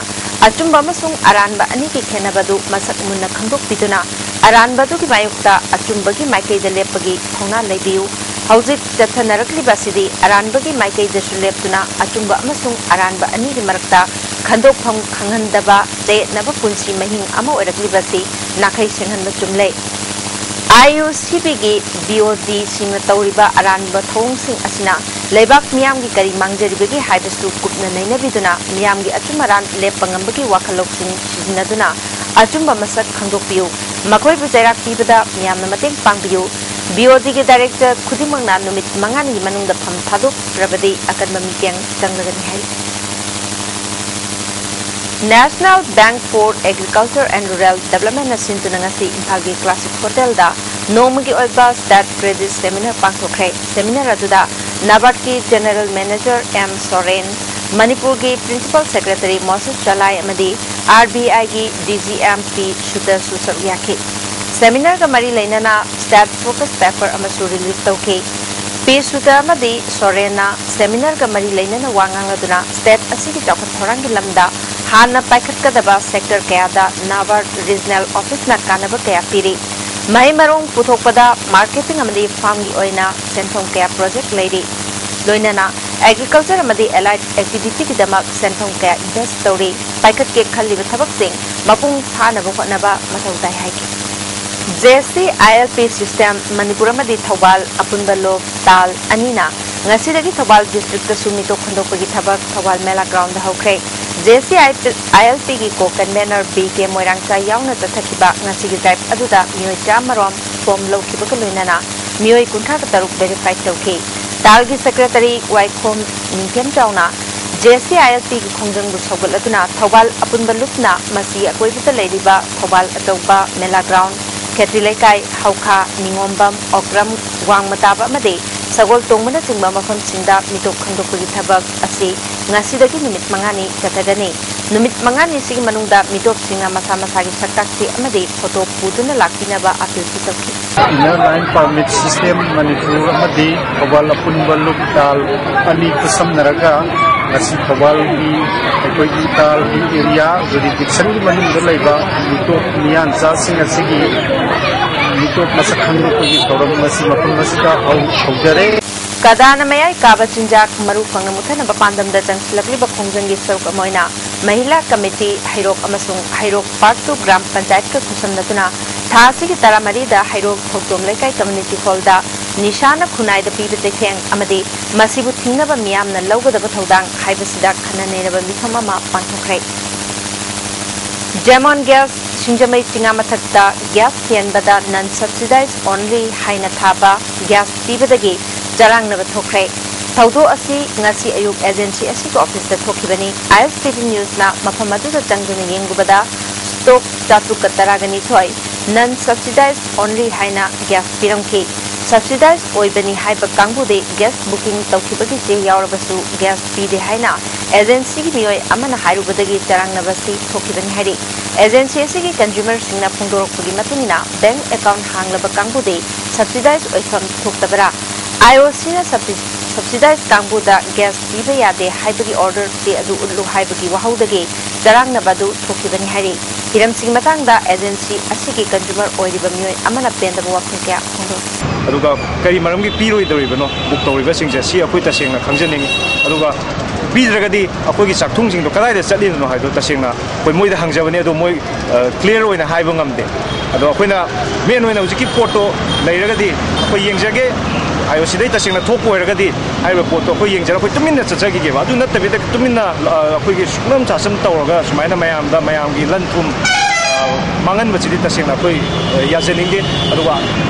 ꯑꯆꯨꯝꯕ ꯑꯃꯁꯨꯡ ꯑꯔꯥꯟꯕ ꯑꯅꯤꯒꯤ ꯈꯦꯟꯅꯕ ꯑꯗꯨ ꯃꯁꯛ ꯃꯨꯟꯅ ꯈꯪꯗꯣꯛꯄꯤꯗꯨꯅ ꯑꯔꯥꯟꯕ ꯑꯗꯨꯒꯤ ꯃꯥꯌꯣꯛꯇ ꯑꯆꯨꯝꯕꯒꯤ ꯃꯥꯏꯀꯩꯗ ꯂꯦꯞꯄꯒꯤ ꯊꯧꯅꯥ ꯂꯩꯕꯤꯌꯨ꯫ ꯍꯧꯖꯤꯛ ꯆꯠꯊꯅꯔꯛꯂꯤꯕ ꯑꯁꯤꯗꯤ ꯑꯔꯥꯟꯕꯒꯤ ꯃꯥꯏꯀꯩꯗꯁꯨ ꯂꯦꯞꯇꯨꯅ ꯑꯆꯨꯝꯕ ꯑꯃꯁꯨꯡ ꯑꯔꯥꯟꯕ ꯑꯅꯤꯒꯤ ꯃꯔꯛꯇ ꯈꯟꯗꯣꯛꯐꯝ ꯈꯪꯍꯟꯗꯕ ꯆꯌꯦꯠꯅꯕ ꯄꯨꯟꯁꯤ ꯃꯍꯤꯡ ꯑꯃ ꯑꯣꯏꯔꯛꯂꯤꯕ ꯑꯁꯤ ꯅꯥꯈꯩ ꯁꯦꯡꯍꯟꯕ ꯆꯨꯝꯂꯦ꯫ ꯑꯥꯏ ꯌꯨ ꯁꯤ ꯕꯤꯒꯤ ꯕꯤ ꯑꯣ ꯗꯤꯁꯤꯡꯅ ꯇꯧꯔꯤꯕ ꯑꯔꯥꯟꯕ ꯊꯧꯑꯣꯡꯁꯤꯡ ꯑꯁꯤꯅ ꯂꯩꯕꯥꯛ ꯃꯤꯌꯥꯝꯒꯤ ꯀꯔꯤ ꯃꯥꯡꯖꯔꯤꯕꯒꯦ ꯍꯥꯏꯕꯁꯨ ꯀꯨꯞꯅ ꯅꯩꯅꯕꯤꯗꯨꯅ ꯃꯤꯌꯥꯝꯒꯤ ꯑꯆꯨꯝ ꯑꯔꯥꯟ ꯂꯦꯞꯄ ꯉꯝꯕꯒꯤ ꯋꯥꯈꯜ ꯂꯧꯁꯤꯡ ꯁꯤꯖꯤꯟꯅꯗꯨꯅ ꯑꯆꯨꯝꯕ ꯃꯁꯛ ꯈꯪꯗꯣꯛꯄꯤꯌꯨ꯫ ꯃꯈꯣꯏꯕꯨ ꯆꯩꯔꯥꯛ ꯄꯤꯕꯗ ꯃꯤꯌꯥꯝꯅ ꯃꯇꯦꯡ ꯄꯥꯡꯕꯤꯌꯨ꯫ ꯕꯤ ꯑꯣ ꯗꯤꯒꯤ ꯗꯥꯏꯔꯦꯛꯇꯔ ꯈꯨꯗꯤꯡꯃꯛꯅ ꯅꯨꯃꯤꯠ ꯃꯉꯥꯅꯤꯒꯤ ꯃꯅꯨꯡꯗ ꯐꯝ ꯊꯥꯗꯣꯛꯇ꯭ꯔꯕꯗꯤ ꯑꯀꯟꯕ ꯃꯤꯠꯌꯦꯡ ꯆꯪꯂꯒꯅꯤ ꯍꯥꯏꯔꯤ꯫ National Bank for Agriculture and Rural Developmentꯅ ꯁꯤꯟꯗꯨꯅ ꯉꯁꯤ ꯏꯝꯐꯥꯜꯒꯤ ꯀ꯭ꯂꯥꯁꯤꯛ ꯍꯣꯇꯦꯜꯗ ꯅꯣꯡꯃꯒꯤ ꯑꯣꯏꯕ ꯁ꯭ꯇꯦꯠ ꯀ꯭ꯔꯦꯗꯤꯠ ꯁꯦꯃꯤꯅꯥꯔ ꯄꯥꯡꯊꯣꯛꯈ꯭ꯔꯦ꯫ ꯁꯦꯃꯤꯅꯥꯔ ꯑꯗꯨꯗ ꯅꯥꯕꯥꯔꯗꯀꯤ ꯖꯦꯅꯔꯦꯜ ꯃꯦꯅꯦꯖꯔ ꯑꯦꯝ ꯁꯣꯔꯦꯟ, ꯃꯅꯤꯄꯨꯔꯒꯤ ꯄ꯭ꯔꯤꯟꯁꯤꯄꯥꯜ ꯁꯦꯀ꯭ꯔꯦꯇꯔꯤ ꯃꯣꯁꯦꯁ ꯆꯂꯥꯏ ꯑꯃꯗꯤ ꯑꯥꯔ ꯕꯤ ꯑꯥꯏꯒꯤ ꯗꯤ ꯖꯤ ꯑꯦꯝ ꯄꯤ ꯁꯨꯗꯔꯁꯨ ꯁꯔꯨꯛ ꯌꯥꯈꯤ꯫ ꯁꯦꯃꯤꯅꯥꯔꯒ ꯃꯔꯤ ꯂꯩꯅꯅ ꯁ꯭ꯇꯦꯠ ꯐꯣꯀꯁ ꯄꯦꯄꯔ ꯑꯃꯁꯨ ꯔꯤꯂꯤꯖ ꯇꯧꯈꯤ꯫ ꯄꯤ ꯁꯨꯗꯔ ꯑꯃꯗꯤ ꯁꯣꯔꯦꯟꯅ ꯁꯦꯃꯤꯅꯥꯔꯒ ꯃꯔꯤ ꯂꯩꯅꯅ ꯋꯥ ꯉꯥꯡꯂꯗꯨꯅ ꯁ꯭ꯇꯦꯠ ꯑꯁꯤꯒꯤ ꯆꯥꯎꯈꯠ ꯊꯧꯔꯥꯡꯒꯤ ꯂꯝꯗ ꯍꯥꯟꯅ ꯄꯥꯏꯈꯠꯀꯗꯕ ꯁꯦꯛꯇꯔ ꯀꯌꯥꯗ ꯅꯥꯕꯥꯔꯗ ꯔꯤꯖꯅꯦꯜ ꯑꯣꯐꯤꯁꯅ ꯀꯥꯟꯅꯕ ꯀꯌꯥ ꯄꯤꯔꯤ꯫ ꯃꯍꯩ ꯃꯔꯣꯡ ꯄꯨꯊꯣꯛꯄꯗ ꯃꯥꯔꯀꯦꯇꯤꯡ ꯑꯃꯗꯤ ꯐꯥꯔꯝꯒꯤ ꯑꯣꯏꯅ ꯁꯦꯟꯐꯝ ꯀꯌꯥ ꯄ꯭ꯔꯣꯖꯦꯛ ꯂꯩꯔꯤ꯫ ꯂꯣꯏꯅꯅ ꯑꯦꯒ꯭ꯔꯤꯀꯜꯆꯔ ꯑꯃꯗꯤ ꯑꯦꯂꯥꯏꯗ ꯑꯦꯛꯇꯤꯚꯤꯇꯤꯒꯤꯗꯃꯛ ꯁꯦꯟꯐꯝ ꯀꯌꯥ ꯏꯟꯚꯦꯁ꯭ꯠ ꯇꯧꯔꯤ꯫ ꯄꯥꯏꯈꯠꯀꯦ ꯈꯜꯂꯤꯕ ꯊꯕꯛꯁꯤꯡ ꯃꯄꯨꯡ ꯐꯥꯅꯕ ꯍꯣꯠꯅꯕ ꯃꯊꯧ ꯇꯥꯏ ꯍꯥꯏꯈꯤ꯫ J S C I L P system Manipur ꯑꯃꯗꯤ ꯊꯧꯕꯥꯜ ꯑꯄꯨꯟꯕ ꯂꯨꯞ ꯇꯥꯜ ꯑꯅꯤꯅ ꯉꯁꯤꯗꯒꯤ ꯊꯧꯕꯥꯜ ꯗꯤꯁꯇ꯭ꯔꯤꯛꯇꯁꯨ ꯃꯤꯇꯣꯞ ꯈꯟꯗꯣꯛꯄꯒꯤ ꯊꯕꯛ ꯊꯧꯕꯥꯜ ꯃꯦꯂꯥ ꯒ꯭ꯔꯥꯎꯟꯗ ꯍꯧꯈ꯭ꯔꯦ꯫ J S C I L ꯄꯤꯒꯤ ꯀꯣ ꯀꯟꯚꯦꯅꯔ ꯕꯤ ꯀꯦ ꯃꯣꯏꯔꯥꯡꯆꯥ ꯌꯥꯎꯅ ꯆꯠꯊꯈꯤꯕ ꯉꯁꯤꯒꯤ ꯗ꯭ꯔꯥꯏꯚ ꯑꯗꯨꯗ ꯃꯤꯑꯣꯏ ꯆꯥꯝꯃꯔꯣꯝ ꯐꯣꯝ ꯂꯧꯈꯤꯕꯒ ꯂꯣꯏꯅꯅ ꯃꯤꯑꯣꯏ ꯀꯨꯟꯊ꯭ꯔꯥ ꯇꯔꯨꯛ ꯚꯦꯔꯤꯐꯥꯏ ꯇꯧꯈꯤ꯫ ꯇꯥꯜꯒꯤ ꯁꯦꯀ꯭ꯔꯦꯇꯔꯤ ꯋꯥꯏꯈꯣꯝ ꯅꯤꯡꯊꯦꯝ ꯆꯥꯎꯅ J S C I L ꯄꯤꯒꯤ ꯈꯣꯡꯖꯪꯕꯨ ꯁꯧꯒꯠꯂꯗꯨꯅ ꯊꯧꯕꯥꯜ ꯑꯄꯨꯟꯕ ꯂꯨꯞꯅ ꯃꯁꯤ ꯑꯀꯣꯏꯕꯗ ꯂꯩꯔꯤꯕ ꯊꯧꯕꯥꯜ ꯑꯆꯧꯕ ꯃꯦꯂꯥ ꯒ꯭ꯔꯥꯎꯟ, ꯈꯦꯇ꯭ꯔꯤ ꯂꯩꯀꯥꯏ, ꯍꯧꯈꯥ, ꯅꯤꯉꯣꯝꯕꯝ, ꯑꯣꯀ꯭ꯔꯝ, ꯋꯥꯡꯃꯇꯥꯕ ꯑꯃꯗꯤ ꯁꯒꯣꯜ ꯇꯣꯡꯕꯅꯆꯤꯡꯕ ꯃꯐꯝꯁꯤꯡꯗ ꯃꯤꯇꯣꯞ ꯈꯪꯗꯣꯛꯄꯒꯤ ꯊꯕꯛ ꯑꯁꯤ ꯉꯁꯤꯗꯒꯤ ꯅꯨꯃꯤꯠ ꯃꯉꯥꯅꯤ ꯆꯠꯊꯒꯅꯤ꯫ ꯅꯨꯃꯤꯠ ꯃꯉꯥꯅꯤꯁꯤꯒꯤ ꯃꯅꯨꯡꯗ ꯃꯤꯇꯣꯞꯁꯤꯡꯅ ꯃꯁꯥ ꯃꯁꯥꯒꯤ ꯁꯛꯇꯥꯛꯁꯤ ꯑꯃꯗꯤ ꯐꯣꯇꯣ ꯄꯨꯗꯨꯅ ꯂꯥꯛꯄꯤꯅꯕ ꯑꯄꯤꯜꯁꯨ ꯇꯧꯈꯤ꯫ Inner Line Permit System Manipur ꯑꯃꯗꯤ ꯊꯧꯕꯥꯜ ꯑꯄꯨꯟꯕ ꯂꯨꯞ ꯇꯥꯜ ꯑꯅꯤ ꯈꯨꯠꯁꯝꯅꯔꯒ ꯉꯁꯤ ꯊꯧꯕꯥꯜꯒꯤ ꯑꯩꯈꯣꯏꯒꯤ ꯇꯥꯜꯒꯤ ꯑꯦꯔꯤꯌꯥ ꯖꯨꯔꯤꯗꯤꯛꯁꯟꯒꯤ ꯃꯅꯨꯡꯗ ꯂꯩꯕ ꯃꯤꯇꯣꯞ ꯃꯤꯌꯥꯟꯆꯥꯁꯤꯡ ꯑꯁꯤꯒꯤ ꯃꯤꯇꯣꯞ ꯃꯁꯛ ꯈꯪꯗꯣꯛꯄꯒꯤ ꯊꯧꯔꯝ ꯑꯁꯤ ꯃꯐꯝ ꯑꯁꯤꯗ ꯍꯧ-, ꯍꯧꯖꯔꯦ꯫ ꯀꯗꯥꯅ ꯃꯌꯥꯏ ꯀꯥꯕ ꯆꯤꯟꯖꯥꯛ ꯃꯔꯨ ꯐꯪꯅ ꯃꯨꯠꯊꯅꯕ ꯄꯥꯟꯗꯝꯗ ꯆꯪꯁꯤꯜꯂꯛꯂꯤꯕ ꯈꯣꯡꯖꯪꯒꯤ ꯁꯔꯨꯛ ꯑꯃ ꯑꯣꯏꯅ ꯃꯍꯤꯂꯥ ꯀꯃꯤꯇꯤ ꯍꯩꯔꯣꯛ ꯑꯃꯁꯨꯡ ꯍꯩꯔꯣꯛ ꯄꯥꯔꯠ ꯇꯨ ꯒ꯭ꯔꯥꯝ ꯄꯟꯆꯥꯌꯠꯀ ꯈꯨꯠꯁꯝꯅꯗꯨꯅ ꯊꯥ ꯑꯁꯤꯒꯤ ꯇꯔꯥꯃꯔꯤꯗ ꯍꯩꯔꯣꯛ ꯊꯧꯗꯣꯝ ꯂꯩꯀꯥꯏ ꯀꯝꯃ꯭ꯌꯨꯅꯤꯇꯤ ꯍꯣꯜꯗ ꯅꯤꯁꯥꯅ ꯈꯨꯟꯅꯥꯏꯗ ꯄꯤꯕ ꯆꯩꯊꯦꯡ ꯑꯃꯗꯤ ꯃꯁꯤꯕꯨ ꯊꯤꯡꯅꯕ ꯃꯤꯌꯥꯝꯅ ꯂꯧꯒꯗꯕ ꯊꯧꯗꯥꯡ ꯍꯥꯏꯕꯁꯤꯗ ꯈꯟꯅ ꯅꯩꯅꯕ ꯃꯤꯐꯝ ꯑꯃ ꯄꯥꯡꯊꯣꯛꯈ꯭ꯔꯦ꯫ ꯖꯦꯃꯣꯟ ꯒ꯭ꯌꯥꯁ ꯁꯤꯡꯖꯃꯩ ꯆꯤꯉꯥ ꯃꯊꯛꯇ ꯒ꯭ꯌꯥꯁ ꯊꯤꯍꯟꯕꯗ non subsidized only ꯍꯥꯏꯅ ꯊꯥꯕ ꯒ꯭ꯌꯥꯁ ꯄꯤꯕꯗꯒꯤ ꯆꯔꯥꯡꯅꯕ ꯊꯣꯛꯈ꯭ꯔꯦ꯫ ꯊꯧꯗꯣꯛ ꯑꯁꯤ ꯉꯁꯤ ꯑꯌꯨꯛ ꯑꯦꯖꯦꯟꯁꯤ ꯑꯁꯤꯒꯤ ꯑꯣꯐꯤꯁꯇ ꯊꯣꯛꯈꯤꯕꯅꯤ꯫ ꯑꯥꯏ ꯑꯦꯁ ꯇꯤ ꯚꯤ ꯅ꯭ꯌꯨꯁꯅ ꯃꯐꯝ ꯑꯗꯨꯗ ꯆꯪꯗꯨꯅ ꯌꯦꯡꯂꯨꯕꯗ ꯁ꯭ꯇꯣꯛ ꯆꯥꯇ꯭ꯔꯨꯛꯀ ꯇꯔꯥꯒ ꯅꯤꯊꯣꯏ non subsidized only ꯍꯥꯏꯅ ꯒ꯭ꯌꯥꯁ ꯄꯤꯔꯝꯈꯤ꯫ Subsidized ꯑꯣꯏꯕꯅꯤ ꯍꯥꯏꯕ ꯀꯥꯡꯕꯨꯗꯤ ꯒ꯭ꯌꯥꯁ ꯕꯨꯀꯤꯡ ꯇꯧꯈꯤꯕꯒꯤ ꯆꯦ ꯌꯥꯎꯔꯕꯁꯨ ꯒ꯭ꯌꯥꯁ ꯄꯤꯗꯦ ꯍꯥꯏꯅ ꯑꯦꯖꯦꯟꯁꯤꯒꯤ ꯃꯤꯑꯣꯏ ꯑꯃꯅ ꯍꯥꯏꯔꯨꯕꯗꯒꯤ ꯆꯔꯥꯡꯅꯕꯁꯤ ꯊꯣꯛꯈꯤꯕꯅꯤ ꯍꯥꯏꯔꯤ꯫ ꯑꯦꯖꯦꯟꯁꯤ ꯑꯁꯤꯒꯤ ꯀꯟꯖꯨꯃꯔꯁꯤꯡꯅ ꯐꯣꯡꯗꯣꯔꯛꯄꯒꯤ ꯃꯇꯨꯡ ꯏꯟꯅ ꯕꯦꯡꯛ ꯑꯦꯀꯥꯎꯟꯠ ꯍꯥꯡꯂꯕ ꯀꯥꯡꯕꯨꯗꯤ subsidized ꯑꯣꯏꯐꯝ ꯊꯣꯛꯇꯕꯔꯥ? ꯑꯥꯏ ꯑꯣ ꯁꯤꯅ subsi-, subsidized ꯀꯥꯡꯕꯨꯗ ꯒ꯭ꯌꯥꯁ ꯄꯤꯕ ꯌꯥꯗꯦ ꯍꯥꯏꯕꯒꯤ ꯑꯣꯔꯗꯔ ꯆꯦ ꯑꯗꯨ ꯎꯠꯂꯨ ꯍꯥꯏꯕꯒꯤ ꯋꯥꯍꯧꯗꯒꯤ ꯆꯔꯥꯡꯅꯕ ꯑꯗꯨ ꯊꯣꯛꯈꯤꯕꯅꯤ ꯍꯥꯏꯔꯤ꯫ ꯍꯤꯔꯝꯁꯤꯒꯤ ꯃꯇꯥꯡꯗ ꯑꯦꯖꯦꯟꯁꯤ ꯑꯁꯤꯒꯤ ꯀꯟꯖꯨꯃꯔ ꯑꯣꯏꯔꯤꯕ ꯃꯤꯑꯣꯏ ꯑꯃꯅ ꯄꯦꯟꯗꯕ ꯋꯥꯐꯝ ꯀꯌꯥ ꯐꯣꯡꯗꯣꯛꯈꯤ꯫ ꯑꯗꯨꯒ ꯀꯔꯤ ꯃꯔꯝꯒꯤ ꯄꯤꯔꯣꯏꯗꯧꯔꯤꯕꯅꯣ ꯕꯨꯛ ꯇꯧꯔꯤꯕꯁꯤꯡꯁꯦ, ꯁꯤ ꯑꯩꯈꯣꯏ ꯇꯁꯦꯡꯅ ꯈꯪꯖꯅꯤꯡꯉꯤ꯫ ꯑꯗꯨꯒ ꯄꯤꯗ꯭ꯔꯒꯗꯤ ꯑꯩꯈꯣꯏꯒꯤ ꯆꯥꯛꯊꯨꯡꯁꯤꯡꯗꯣ ꯀꯗꯥꯏꯗ ꯆꯠꯂꯤꯕꯅꯣ ꯍꯥꯏꯕꯗꯣ ꯇꯁꯦꯡꯅ ꯑꯩꯈꯣꯏ ꯃꯣꯏꯗ ꯍꯪꯖꯕꯅꯤ, ꯑꯗꯣ ꯃꯣꯏ, ꯑ, clear ꯑꯣꯏꯅ ꯍꯥꯏꯕ ꯉꯝꯗꯦ꯫ ꯑꯗꯣ ꯑꯩꯈꯣꯏꯅ main ꯑꯣꯏꯅ ꯍꯧꯖꯤꯛꯀꯤ ꯄꯣꯠꯇꯣ ꯂꯩꯔꯒꯗꯤ ꯑꯩꯈꯣꯏ ꯌꯦꯡꯖꯒꯦ, ꯑꯥꯏ ꯑꯣ ꯁꯤꯗꯩ ꯇꯁꯦꯡꯅ ꯊꯣꯛꯄ ꯑꯣꯏꯔꯒꯗꯤ ꯍꯥꯏꯔꯤꯕ ꯄꯣꯠꯇꯣ ꯑꯩꯈꯣꯏ ꯌꯦꯡꯖꯔꯒ ꯑꯩꯈꯣꯏ ꯇꯨꯃꯤꯟꯅ ꯆꯠꯆꯈꯤꯒꯦꯕ꯫ ꯑꯗꯨ ꯅꯠꯇꯕꯤꯗ ꯇꯨꯃꯤꯟꯅ, ꯑ, ꯑꯩꯈꯣꯏꯒꯤ ꯁꯨꯛꯅꯝ ꯆꯥꯁꯟ ꯇꯧꯔꯒ ꯁꯨꯃꯥꯏꯅ ꯃꯌꯥꯝꯗ, ꯃꯌꯥꯝꯒꯤ ꯂꯟ ꯊꯨꯝ, ꯑ, ꯃꯥꯡꯍꯟꯕꯁꯤꯗꯤ ꯇꯁꯦꯡꯅ ꯑꯩꯈꯣꯏ, ꯑ, ꯌꯥꯖꯅꯤꯡꯗꯦ꯫ ꯑꯗꯨꯒ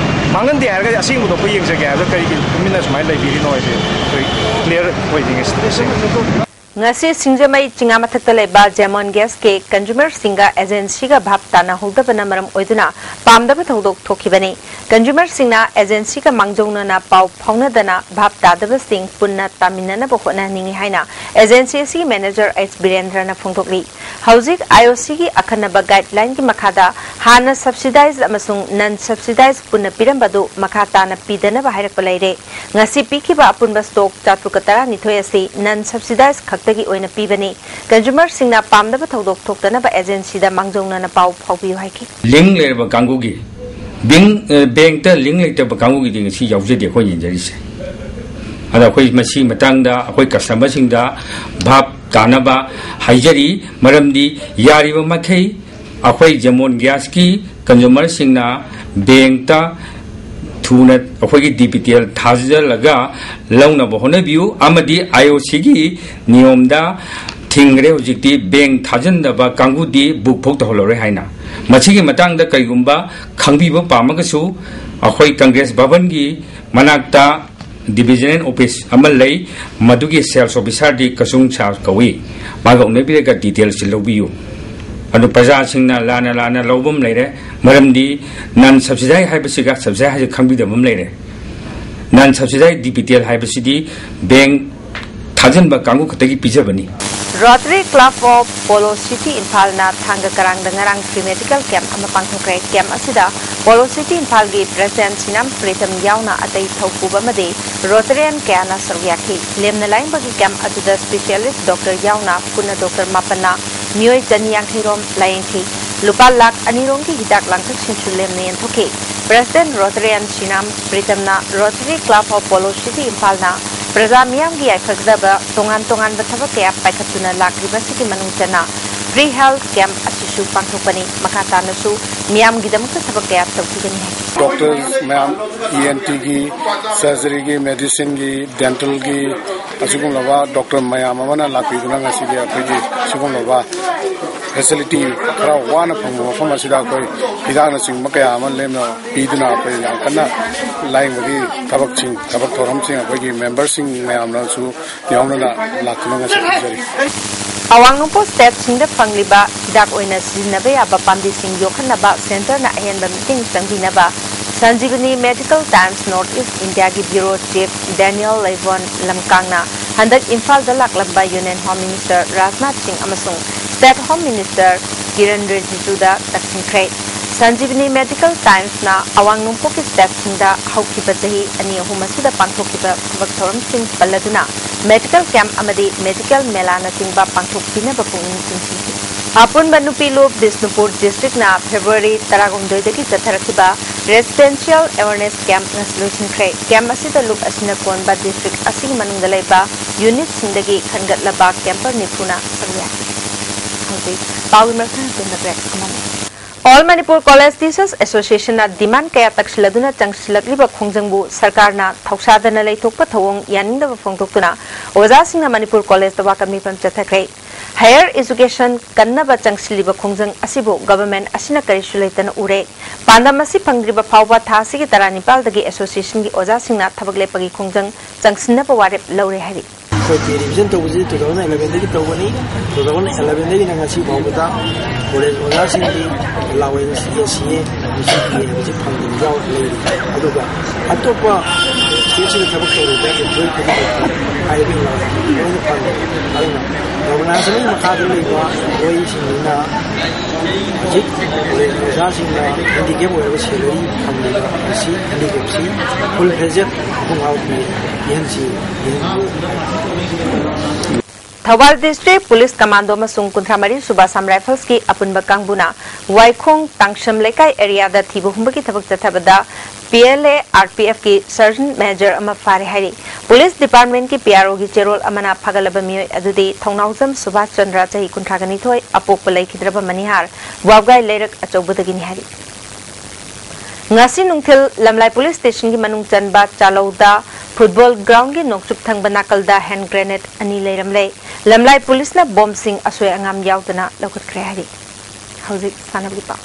ꯃꯥꯡꯍꯟꯗꯦ ꯍꯥꯏꯔꯒꯗꯤ ꯑꯁꯦꯡꯕꯗꯣ ꯑꯩꯈꯣꯏ ꯌꯦꯡꯖꯒꯦ ꯍꯥꯏꯕꯗ ꯀꯔꯤꯒꯤ ꯇꯨꯃꯤꯟꯅ ꯁꯨꯃꯥꯏꯅ ꯂꯩꯕꯤꯔꯤꯅꯣ ꯍꯥꯏꯁꯦ ꯑꯩꯈꯣꯏ clear ꯑꯣꯏꯅꯤꯡꯉꯦ ꯁꯤꯗ꯫ ꯉꯁꯤ ꯁꯤꯡꯖꯃꯩ ꯆꯤꯉꯥ ꯃꯊꯛꯇ ꯂꯩꯕ ꯖꯦꯃꯣꯟ ꯒ꯭ꯌꯥꯁꯀꯤ ꯀꯟꯖꯨꯃꯔꯁꯤꯡꯒ ꯑꯦꯖꯦꯟꯁꯤꯒ ꯚꯥꯞ ꯇꯥꯅꯍꯧꯗꯕꯅ ꯃꯔꯝ ꯑꯣꯏꯗꯨꯅ ꯄꯥꯝꯗꯕ ꯊꯧꯗꯣꯛ ꯊꯣꯛꯈꯤꯕꯅꯤ꯫ ꯀꯟꯖꯨꯃꯔꯁꯤꯡꯅ ꯑꯦꯖꯦꯟꯁꯤꯒ ꯃꯥꯡꯖꯧꯅꯅ ꯄꯥꯎ ꯐꯥꯎꯅꯗꯅ ꯚꯥꯞ ꯇꯥꯗꯕꯁꯤꯡ ꯄꯨꯟꯅ ꯇꯥꯃꯤꯟꯅꯅꯕ ꯍꯣꯠꯅꯍꯟꯅꯤꯡꯏ ꯍꯥꯏꯅ ꯑꯦꯖꯦꯟꯁꯤ ꯑꯁꯤꯒꯤ ꯃꯦꯅꯦꯖꯔ ꯑꯩꯆ ꯕꯤꯔꯦꯟꯗ꯭ꯔꯅ ꯐꯣꯡꯗꯣꯛꯂꯤ꯫ ꯍꯧꯖꯤꯛ ꯑꯥꯏ ꯑꯣ ꯁꯤꯒꯤ ꯑꯈꯟꯅꯕ ꯒꯥꯏꯗꯂꯥꯏꯟꯒꯤ ꯃꯈꯥꯗ ꯍꯥꯟꯅ subsidized ꯑꯃꯁꯨꯡ non subsidized ꯄꯨꯟꯅ ꯄꯤꯔꯝꯕꯗꯨ ꯃꯈꯥ ꯇꯥꯅ ꯄꯤꯗꯅꯕ ꯍꯥꯏꯔꯛꯄ ꯂꯩꯔꯦ꯫ ꯉꯁꯤ ꯄꯤꯈꯤꯕ ꯑꯄꯨꯟꯕ ꯁ꯭ꯇꯣꯛ ꯆꯥꯇ꯭ꯔꯨꯛꯀ ꯇꯔꯥꯅꯤꯊꯣꯏ ꯑꯁꯤ non subsidized ꯈꯛꯇꯒꯤ ꯑꯣꯏꯅ ꯄꯤꯕꯅꯤ꯫ ꯀꯟꯖꯨꯃꯔꯁꯤꯡꯅ ꯄꯥꯝꯗꯕ ꯊꯧꯗꯣꯛ ꯊꯣꯛꯇꯅꯕ ꯑꯦꯖꯦꯟꯁꯤꯗ ꯃꯥꯡꯖꯧꯅꯅ ꯄꯥꯎ ꯐꯥꯎꯕꯤꯌꯨ ꯍꯥꯏꯈꯤ꯫ ꯂꯤꯡ ꯂꯩꯔꯕ ꯀꯥꯡꯕꯨꯒꯤ ꯕꯦꯡ ꯕꯦꯡꯇ ꯂꯤꯡ ꯂꯩꯇꯕ ꯀꯥꯡꯕꯨꯒꯤꯗꯤ ꯉꯁꯤ ꯌꯥꯎꯖꯗꯦ ꯑꯩꯈꯣꯏ ꯌꯦꯡꯖꯔꯤꯁꯦ꯫ ꯑꯗ ꯑꯩꯈꯣꯏ ꯃꯁꯤ ꯃꯇꯥꯡꯗ ꯑꯩꯈꯣꯏ ꯀꯁꯇꯃꯔꯁꯤꯡꯗ ꯚꯥꯞ ꯇꯥꯅꯕ ꯍꯥꯏꯖꯔꯤ꯫ ꯃꯔꯝꯗꯤ ꯌꯥꯔꯤꯕ ꯃꯈꯩ ꯑꯩꯈꯣꯏ ꯖꯦꯃꯣꯟ ꯒ꯭ꯌꯥꯁꯀꯤ ꯀꯟꯖꯨꯃꯔꯁꯤꯡꯅ ꯕꯦꯡꯇ ꯊꯨꯅ ꯑꯩꯈꯣꯏꯒꯤ ꯗꯤ ꯕꯤ ꯇꯤ ꯑꯦꯜ ꯊꯥꯖꯤꯜꯂꯒ ꯂꯧꯅꯕ ꯍꯣꯠꯅꯕꯤꯌꯨ꯫ ꯑꯃꯗꯤ ꯑꯥꯏ ꯑꯣ ꯁꯤꯒꯤ ꯅꯤꯌꯣꯝꯗ ꯊꯤꯡꯈ꯭ꯔꯦ ꯍꯧꯖꯤꯛꯇꯤ, ꯕꯦꯡ ꯊꯥꯖꯤꯟꯗꯕ ꯀꯥꯡꯕꯨꯗꯤ ꯕꯨꯛ ꯐꯥꯎ ꯇꯧꯍꯜꯂꯔꯣꯏ ꯍꯥꯏꯅ꯫ ꯃꯁꯤꯒꯤ ꯃꯇꯥꯡꯗ ꯀꯔꯤꯒꯨꯝꯕ ꯈꯪꯕꯤꯕ ꯄꯥꯝꯃꯒꯁꯨ ꯑꯩꯈꯣꯏ ꯀꯪꯒ꯭ꯔꯦꯁ ꯚꯕꯟꯒꯤ ꯃꯅꯥꯛꯇ ꯗꯤꯕꯤꯖꯅꯦꯜ ꯑꯣꯐꯤꯁ ꯑꯃ ꯂꯩ, ꯃꯗꯨꯒꯤ ꯁꯦꯜꯁ ꯑꯣꯐꯤꯁꯥꯔꯗꯤ ꯀꯁꯨꯡ ꯁꯥꯔ ꯀꯧꯏ꯫ ꯃꯥꯒ ꯎꯅꯕꯤꯔꯒ ꯗꯤꯇꯦꯜꯁꯁꯤ ꯂꯧꯕꯤꯌꯨ꯫ ꯑꯗꯨ ꯄ꯭ꯔꯖꯥꯁꯤꯡꯅ ꯂꯥꯟꯅ ꯂꯥꯟꯅ ꯂꯧꯕ ꯑꯃ ꯂꯩꯔꯦ, ꯃꯔꯝꯗꯤ ꯅꯟ ꯁꯕꯁꯤꯗꯥꯏ ꯍꯥꯏꯕꯁꯤꯒ ꯁꯕꯁꯤꯗꯥꯏ ꯍꯥꯏꯕꯁꯤ ꯈꯪꯕꯤꯗꯕ ꯑꯃ ꯂꯩꯔꯦ꯫ ꯅꯟ ꯁꯕꯁꯤꯗꯥꯏ ꯗꯤ ꯕꯤ ꯇꯤ ꯑꯦꯜ ꯍꯥꯏꯕꯁꯤꯗꯤ ꯕꯦꯡ ꯊꯥꯖꯤꯟꯕ ꯀꯥꯡꯕꯨ ꯈꯛꯇꯒꯤ ꯄꯤꯖꯕꯅꯤ꯫ Rotary Club of Polo City ꯏꯝꯐꯥꯜꯅ ꯊꯥꯡꯒ ꯀꯔꯥꯡꯗ ꯉꯔꯥꯡ free medical camp ꯑꯃ ꯄꯥꯡꯊꯣꯛꯈ꯭ꯔꯦ꯫ Camp ꯑꯁꯤꯗ Polo City ꯏꯝꯐꯥꯜꯒꯤ President ꯁꯤꯅꯥꯝ ꯄ꯭ꯔꯤꯇꯝ ꯌꯥꯎꯅ ꯑꯇꯩ ꯊꯧꯄꯨꯕ ꯑꯃꯗꯤ Rotarian ꯀꯌꯥꯅ ꯁꯔꯨꯛ ꯌꯥꯈꯤ꯫ ꯂꯦꯝꯅ ꯂꯥꯌꯦꯡꯕꯒꯤ camp ꯑꯗꯨꯗ specialist doctor ꯌꯥꯎꯅ ꯄꯨꯟꯅ doctor ꯃꯥꯄꯟꯅ ꯃꯤꯑꯣꯏ ꯆꯅꯤ ꯌꯥꯡꯈꯩ ꯔꯣꯝ ꯂꯥꯌꯦꯡꯈꯤ꯫ ꯂꯨꯄꯥ ꯂꯥꯈ ꯑꯅꯤ ꯔꯣꯝꯒꯤ ꯍꯤꯗꯥꯛ ꯂꯥꯡꯊꯛꯁꯤꯡꯁꯨ ꯂꯦꯝꯅ ꯌꯦꯟꯊꯣꯛꯈꯤ꯫ President Rotarian ꯁꯤꯅꯥꯝ ꯄ꯭ꯔꯤꯇꯝꯅ Rotary Club of Polo City ꯏꯝꯐꯥꯜꯅ ꯄ꯭ꯔꯖꯥ ꯃꯤꯌꯥꯝꯒꯤ ꯌꯥꯏꯐꯒꯗꯕ ꯇꯣꯉꯥꯟ ꯇꯣꯉꯥꯟꯕ ꯊꯕꯛ ꯀꯌꯥ ꯄꯥꯏꯈꯠꯇꯨꯅ ꯂꯥꯛꯂꯤꯕ ꯑꯁꯤꯒꯤ ꯃꯅꯨꯡ ꯆꯟꯅ free health camp ꯑꯁꯤꯁꯨ ꯄꯥꯡꯊꯣꯛꯄꯅꯤ꯫ ꯃꯈꯥ ꯇꯥꯅꯁꯨ ꯃꯤꯌꯥꯝꯒꯤꯗꯃꯛꯇ ꯊꯕꯛ ꯀꯌꯥ ꯇꯧꯈꯤꯒꯅꯤ ꯍꯥꯏ꯫ Doctor ꯃꯌꯥꯝ, ꯏ ꯑꯦꯟ ꯇꯤꯒꯤ, surgeryꯒꯤ, medicineꯒꯤ, dentalꯒꯤ, ꯑꯁꯤꯒꯨꯝꯂꯕ doctor ꯃꯌꯥꯝ ꯑꯃꯅ ꯂꯥꯛꯄꯤꯗꯨꯅ ꯉꯁꯤꯒꯤ ꯑꯩꯈꯣꯏꯒꯤ ꯁꯤꯒꯨꯝꯂꯕ facility ꯈꯔ ꯋꯥꯅ ꯐꯪꯕ ꯃꯐꯝ ꯑꯁꯤꯗ ꯑꯩꯈꯣꯏ ꯍꯤꯗꯥꯛꯅꯆꯤꯡꯕ ꯀꯌꯥ ꯑꯃ ꯂꯦꯝꯅ ꯄꯤꯗꯨꯅ ꯑꯩꯈꯣꯏ ꯌꯥꯝ ꯀꯟꯅ ꯂꯥꯌꯦꯡꯕꯒꯤ ꯊꯕꯛꯁꯤꯡ, ꯊꯕꯛ ꯊꯧꯔꯝꯁꯤꯡ ꯑꯩꯈꯣꯏꯒꯤ memberꯁꯤꯡ ꯃꯌꯥꯝꯅꯁꯨ ꯌꯥꯎꯅꯅ ꯂꯥꯛꯇꯨꯅ ꯉꯁꯤ ꯄꯤꯖꯔꯤ꯫ ꯑꯋꯥꯡ ꯅꯣꯡꯄꯣꯛ stateꯁꯤꯡꯗ ꯐꯪꯂꯤꯕ ꯍꯤꯗꯥꯛ ꯑꯣꯏꯅ ꯁꯤꯖꯤꯟꯅꯕ ꯌꯥꯕ ꯄꯥꯝꯕꯤꯁꯤꯡ ꯌꯣꯛꯍꯟꯅꯕ centreꯅ ꯑꯍꯦꯟꯕ ꯃꯤꯠꯌꯦꯡ ꯆꯪꯕꯤꯅꯕ Sanjeevani Medical Times North East Indiaꯒꯤ bureau chief Daniel Leivon Lamkangꯅ ꯍꯟꯗꯛ ꯏꯝꯐꯥꯜꯗ ꯂꯥꯛꯂꯝꯕ Union Home Minister ꯔꯥꯖꯅꯥꯊ ꯁꯤꯡ ꯑꯃꯁꯨꯡ State Home Minister Kiran ꯔꯤꯖꯤꯖꯨꯗ ꯇꯛꯁꯤꯟꯈ꯭ꯔꯦ꯫ Sanjeevani Medical Timesꯅ ꯑꯋꯥꯡ ꯅꯣꯡꯄꯣꯛꯀꯤ stateꯁꯤꯡꯗ ꯍꯧꯈꯤꯕ ꯆꯍꯤ ꯑꯅꯤ ꯑꯍꯨꯝ ꯑꯁꯤꯗ ꯄꯥꯡꯊꯣꯛꯈꯤꯕ ꯊꯕꯛ ꯊꯧꯔꯝꯁꯤꯡ ꯄꯜꯂꯗꯨꯅ medical camp ꯑꯃꯗꯤ medical ꯃꯦꯂꯥꯅꯆꯤꯡꯕ ꯄꯥꯡꯊꯣꯛꯄꯤꯅꯕ ꯄꯨꯛꯅꯤꯡ ꯆꯤꯡꯁꯤꯟꯈꯤ꯫ ꯑꯄꯨꯟꯕ ꯅꯨꯄꯤ ꯂꯨꯞ Bishnupur districtꯅ February ꯇꯔꯥꯍꯨꯝꯗꯣꯏꯗꯒꯤ ꯆꯠꯊꯔꯛꯈꯤꯕ Residential Awareness Camp ꯉꯁꯤ ꯂꯣꯏꯁꯤꯟꯈ꯭ꯔꯦ꯫ ꯀꯦꯝꯞ ꯑꯁꯤꯗ ꯂꯨꯞ ꯑꯁꯤꯅ ꯀꯣꯟꯕ ꯗꯤꯁꯇ꯭ꯔꯤꯛ ꯑꯁꯤꯒꯤ ꯃꯅꯨꯡꯗ ꯂꯩꯕ ꯌꯨꯅꯤꯠꯁꯤꯡꯗꯒꯤ ꯈꯟꯒꯠꯂꯕ ꯀꯦꯝꯄꯔ ꯅꯤꯐꯨꯅ ꯁꯔꯨꯛ ꯌꯥꯈꯤ꯫ ꯍꯧꯖꯤꯛ ꯄꯥꯎꯒꯤ ꯃꯔꯛ ꯊꯠꯅ ꯇꯦꯟꯊꯈ꯭ꯔꯦ꯫ ꯑꯃꯅꯤ꯫ All Manipur College Teachers Association ꯅ ꯗꯤꯃꯥꯟ ꯀꯌꯥ ꯇꯛꯁꯤꯜꯂꯗꯨꯅ ꯆꯪꯁꯤꯜꯂꯛꯂꯤꯕ ꯈꯣꯡꯖꯪꯕꯨ ꯁꯔꯀꯥꯔꯅ ꯊꯧꯁꯥꯗꯅ ꯂꯩꯊꯣꯛꯄ ꯊꯧꯑꯣꯡ ꯌꯥꯅꯤꯡꯗꯕ ꯐꯣꯡꯗꯣꯛꯇꯨꯅ ꯑꯣꯖꯥꯁꯤꯡꯅ ꯃꯅꯤꯄꯨꯔ ꯀꯣꯂꯦꯖꯇ ꯋꯥꯀꯠ ꯃꯤꯐꯝ ꯆꯠꯊꯈ꯭ꯔꯦ꯫ Higher education ꯀꯟꯅꯕ ꯆꯪꯁꯤꯜꯂꯤꯕ ꯈꯣꯡꯖꯪ ꯑꯁꯤꯕꯨ ꯒꯚꯔꯟꯃꯦꯟꯠ ꯑꯁꯤꯅ ꯀꯔꯤꯁꯨ ꯂꯩꯇꯅ ꯎꯔꯦ꯫ ꯄꯥꯟꯗꯝ ꯑꯁꯤ ꯐꯪꯗ꯭ꯔꯤꯕ ꯐꯥꯎꯕ ꯊꯥ ꯑꯁꯤꯒꯤ ꯇꯔꯥꯅꯤꯄꯥꯜꯗꯒꯤ ꯑꯦꯁꯣꯁꯤꯌꯦꯁꯟꯒꯤ ꯑꯣꯖꯥꯁꯤꯡꯅ ꯊꯕꯛ ꯂꯦꯞꯄꯒꯤ ꯈꯣꯡꯖꯪ ꯆꯪꯁꯤꯟꯅꯕ ꯋꯥꯔꯦꯞ ꯂꯧꯔꯦ ꯍꯥꯏꯔꯤ꯫ ꯑꯩꯈꯣꯏ ꯄꯦ ꯔꯤꯚꯤꯖꯟ ꯇꯧꯕꯁꯤ two thousand eleven ꯗꯒꯤ ꯇꯧꯕꯅꯤ꯫ Two thousand eleven ꯗꯒꯤꯅ ꯉꯁꯤ ꯐꯥꯎꯕꯗ ꯀꯣꯂꯦꯖ ꯑꯣꯖꯥꯁꯤꯡꯒꯤ allowance, ꯁꯤ ꯑꯦ ꯁꯤ ꯑꯦ, ꯁꯤ ꯄꯤ ꯑꯦ ꯍꯥꯏꯕꯁꯤ ꯐꯪꯗꯅ ꯌꯥꯎ ꯂꯩꯔꯤ꯫ ꯑꯗꯨꯒ ꯑꯇꯣꯞꯄ ꯁ꯭ꯇꯦꯠꯁꯤꯗ ꯊꯕꯛ ꯇꯧꯔꯤꯕ employee ꯈꯨꯗꯤꯡꯃꯛ ꯍꯥꯏꯔꯤꯕ allowance ꯂꯣꯏꯅ ꯐꯪꯉꯤ꯫ ꯑꯗꯨꯅ governance ꯑꯃꯒꯤ ꯃꯈꯥꯗ ꯂꯩꯕ employeeꯁꯤꯡꯁꯤꯅ ꯍꯧꯖꯤꯛ ꯀꯣꯂꯦꯖ ꯑꯣꯖꯥꯁꯤꯡꯅ handicap ꯑꯣꯏꯔꯕ salary ꯐꯪꯂꯤꯕ ꯑꯁꯤ handicapꯁꯤ full fledged ꯃꯄꯨꯡ ꯐꯥꯕ ꯄꯤ-, ꯄꯤꯍꯟꯁꯤ, ꯄꯤꯍꯟꯕꯤꯌꯨ꯫ ꯊꯧꯕꯥꯜ ꯗꯤꯁꯇ꯭ꯔꯤꯛ ꯄꯨꯂꯤꯁ ꯀꯃꯥꯟꯗꯣ ꯑꯃꯁꯨꯡ ꯀꯨꯟꯊ꯭ꯔꯥ ꯃꯔꯤ ꯁꯨꯕ ꯑꯁꯥꯝ ꯔꯥꯏꯐꯜꯁꯀꯤ ꯑꯄꯨꯟꯕ ꯀꯥꯡꯕꯨꯅ ꯋꯥꯏꯈꯣꯡ ꯇꯥꯡꯁꯝ ꯂꯩꯀꯥꯏ ꯑꯦꯔꯤꯌꯥꯗ ꯊꯤꯕ ꯍꯨꯝꯕꯒꯤ ꯊꯕꯛ ꯆꯠꯊꯕꯗ P L A R P F ꯀꯤ ꯁꯔꯖꯟ ꯃꯦꯖꯔ ꯑꯃ ꯐꯥꯔꯦ ꯍꯥꯏꯔꯤ꯫ ꯄꯨꯂꯤꯁ ꯗꯤꯄꯥꯔꯠꯃꯦꯟꯠꯀꯤ P R O ꯒꯤ ꯆꯦꯔꯣꯜ ꯑꯃꯅ ꯐꯥꯒꯠꯂꯕ ꯃꯤꯑꯣꯏ ꯑꯗꯨꯗꯤ ꯊꯧꯅꯥꯎꯖꯝ ꯁꯨꯚꯥꯁ ꯆꯟꯗ꯭ꯔ, ꯆꯍꯤ ꯀꯨꯟꯊ꯭ꯔꯥ ꯅꯤꯊꯣꯏ, ꯑꯄꯣꯛꯄ ꯂꯩꯈꯤꯗ꯭ꯔꯕ ꯃꯅꯤꯍꯥꯔ, ꯋꯥꯕꯒꯥꯏ ꯂꯩꯔꯛ ꯑꯆꯧꯕꯗꯒꯤꯅꯤ ꯍꯥꯏꯔꯤ꯫ ꯉꯁꯤ ꯅꯨꯡꯊꯤꯜ ꯂꯝꯂꯥꯏ ꯄꯨꯂꯤꯁ ꯁ꯭ꯇꯦꯁꯟꯒꯤ ꯃꯅꯨꯡ ꯆꯟꯕ ꯆꯥꯂꯧꯗ ꯐꯨꯠꯕꯣꯜ ꯒ꯭ꯔꯥꯎꯟꯒꯤ ꯅꯣꯡꯆꯨꯞ ꯊꯪꯕ ꯅꯥꯀꯜꯗ ꯍꯦꯟ ꯒ꯭ꯔꯦꯅꯦꯗ ꯑꯅꯤ ꯂꯩꯔꯝꯂꯦ꯫ ꯂꯝꯂꯥꯏ ꯄꯨꯂꯤꯁꯅ ꯕꯣꯝꯁꯤꯡ ꯑꯁꯣꯏ ꯑꯉꯥꯝ ꯌꯥꯎꯗꯅ ꯂꯧꯈꯠꯈ꯭ꯔꯦ ꯍꯥꯏꯔꯤ꯫ ꯍꯧꯖꯤꯛ ꯁꯥꯟꯅꯕꯒꯤ ꯄꯥꯎ꯫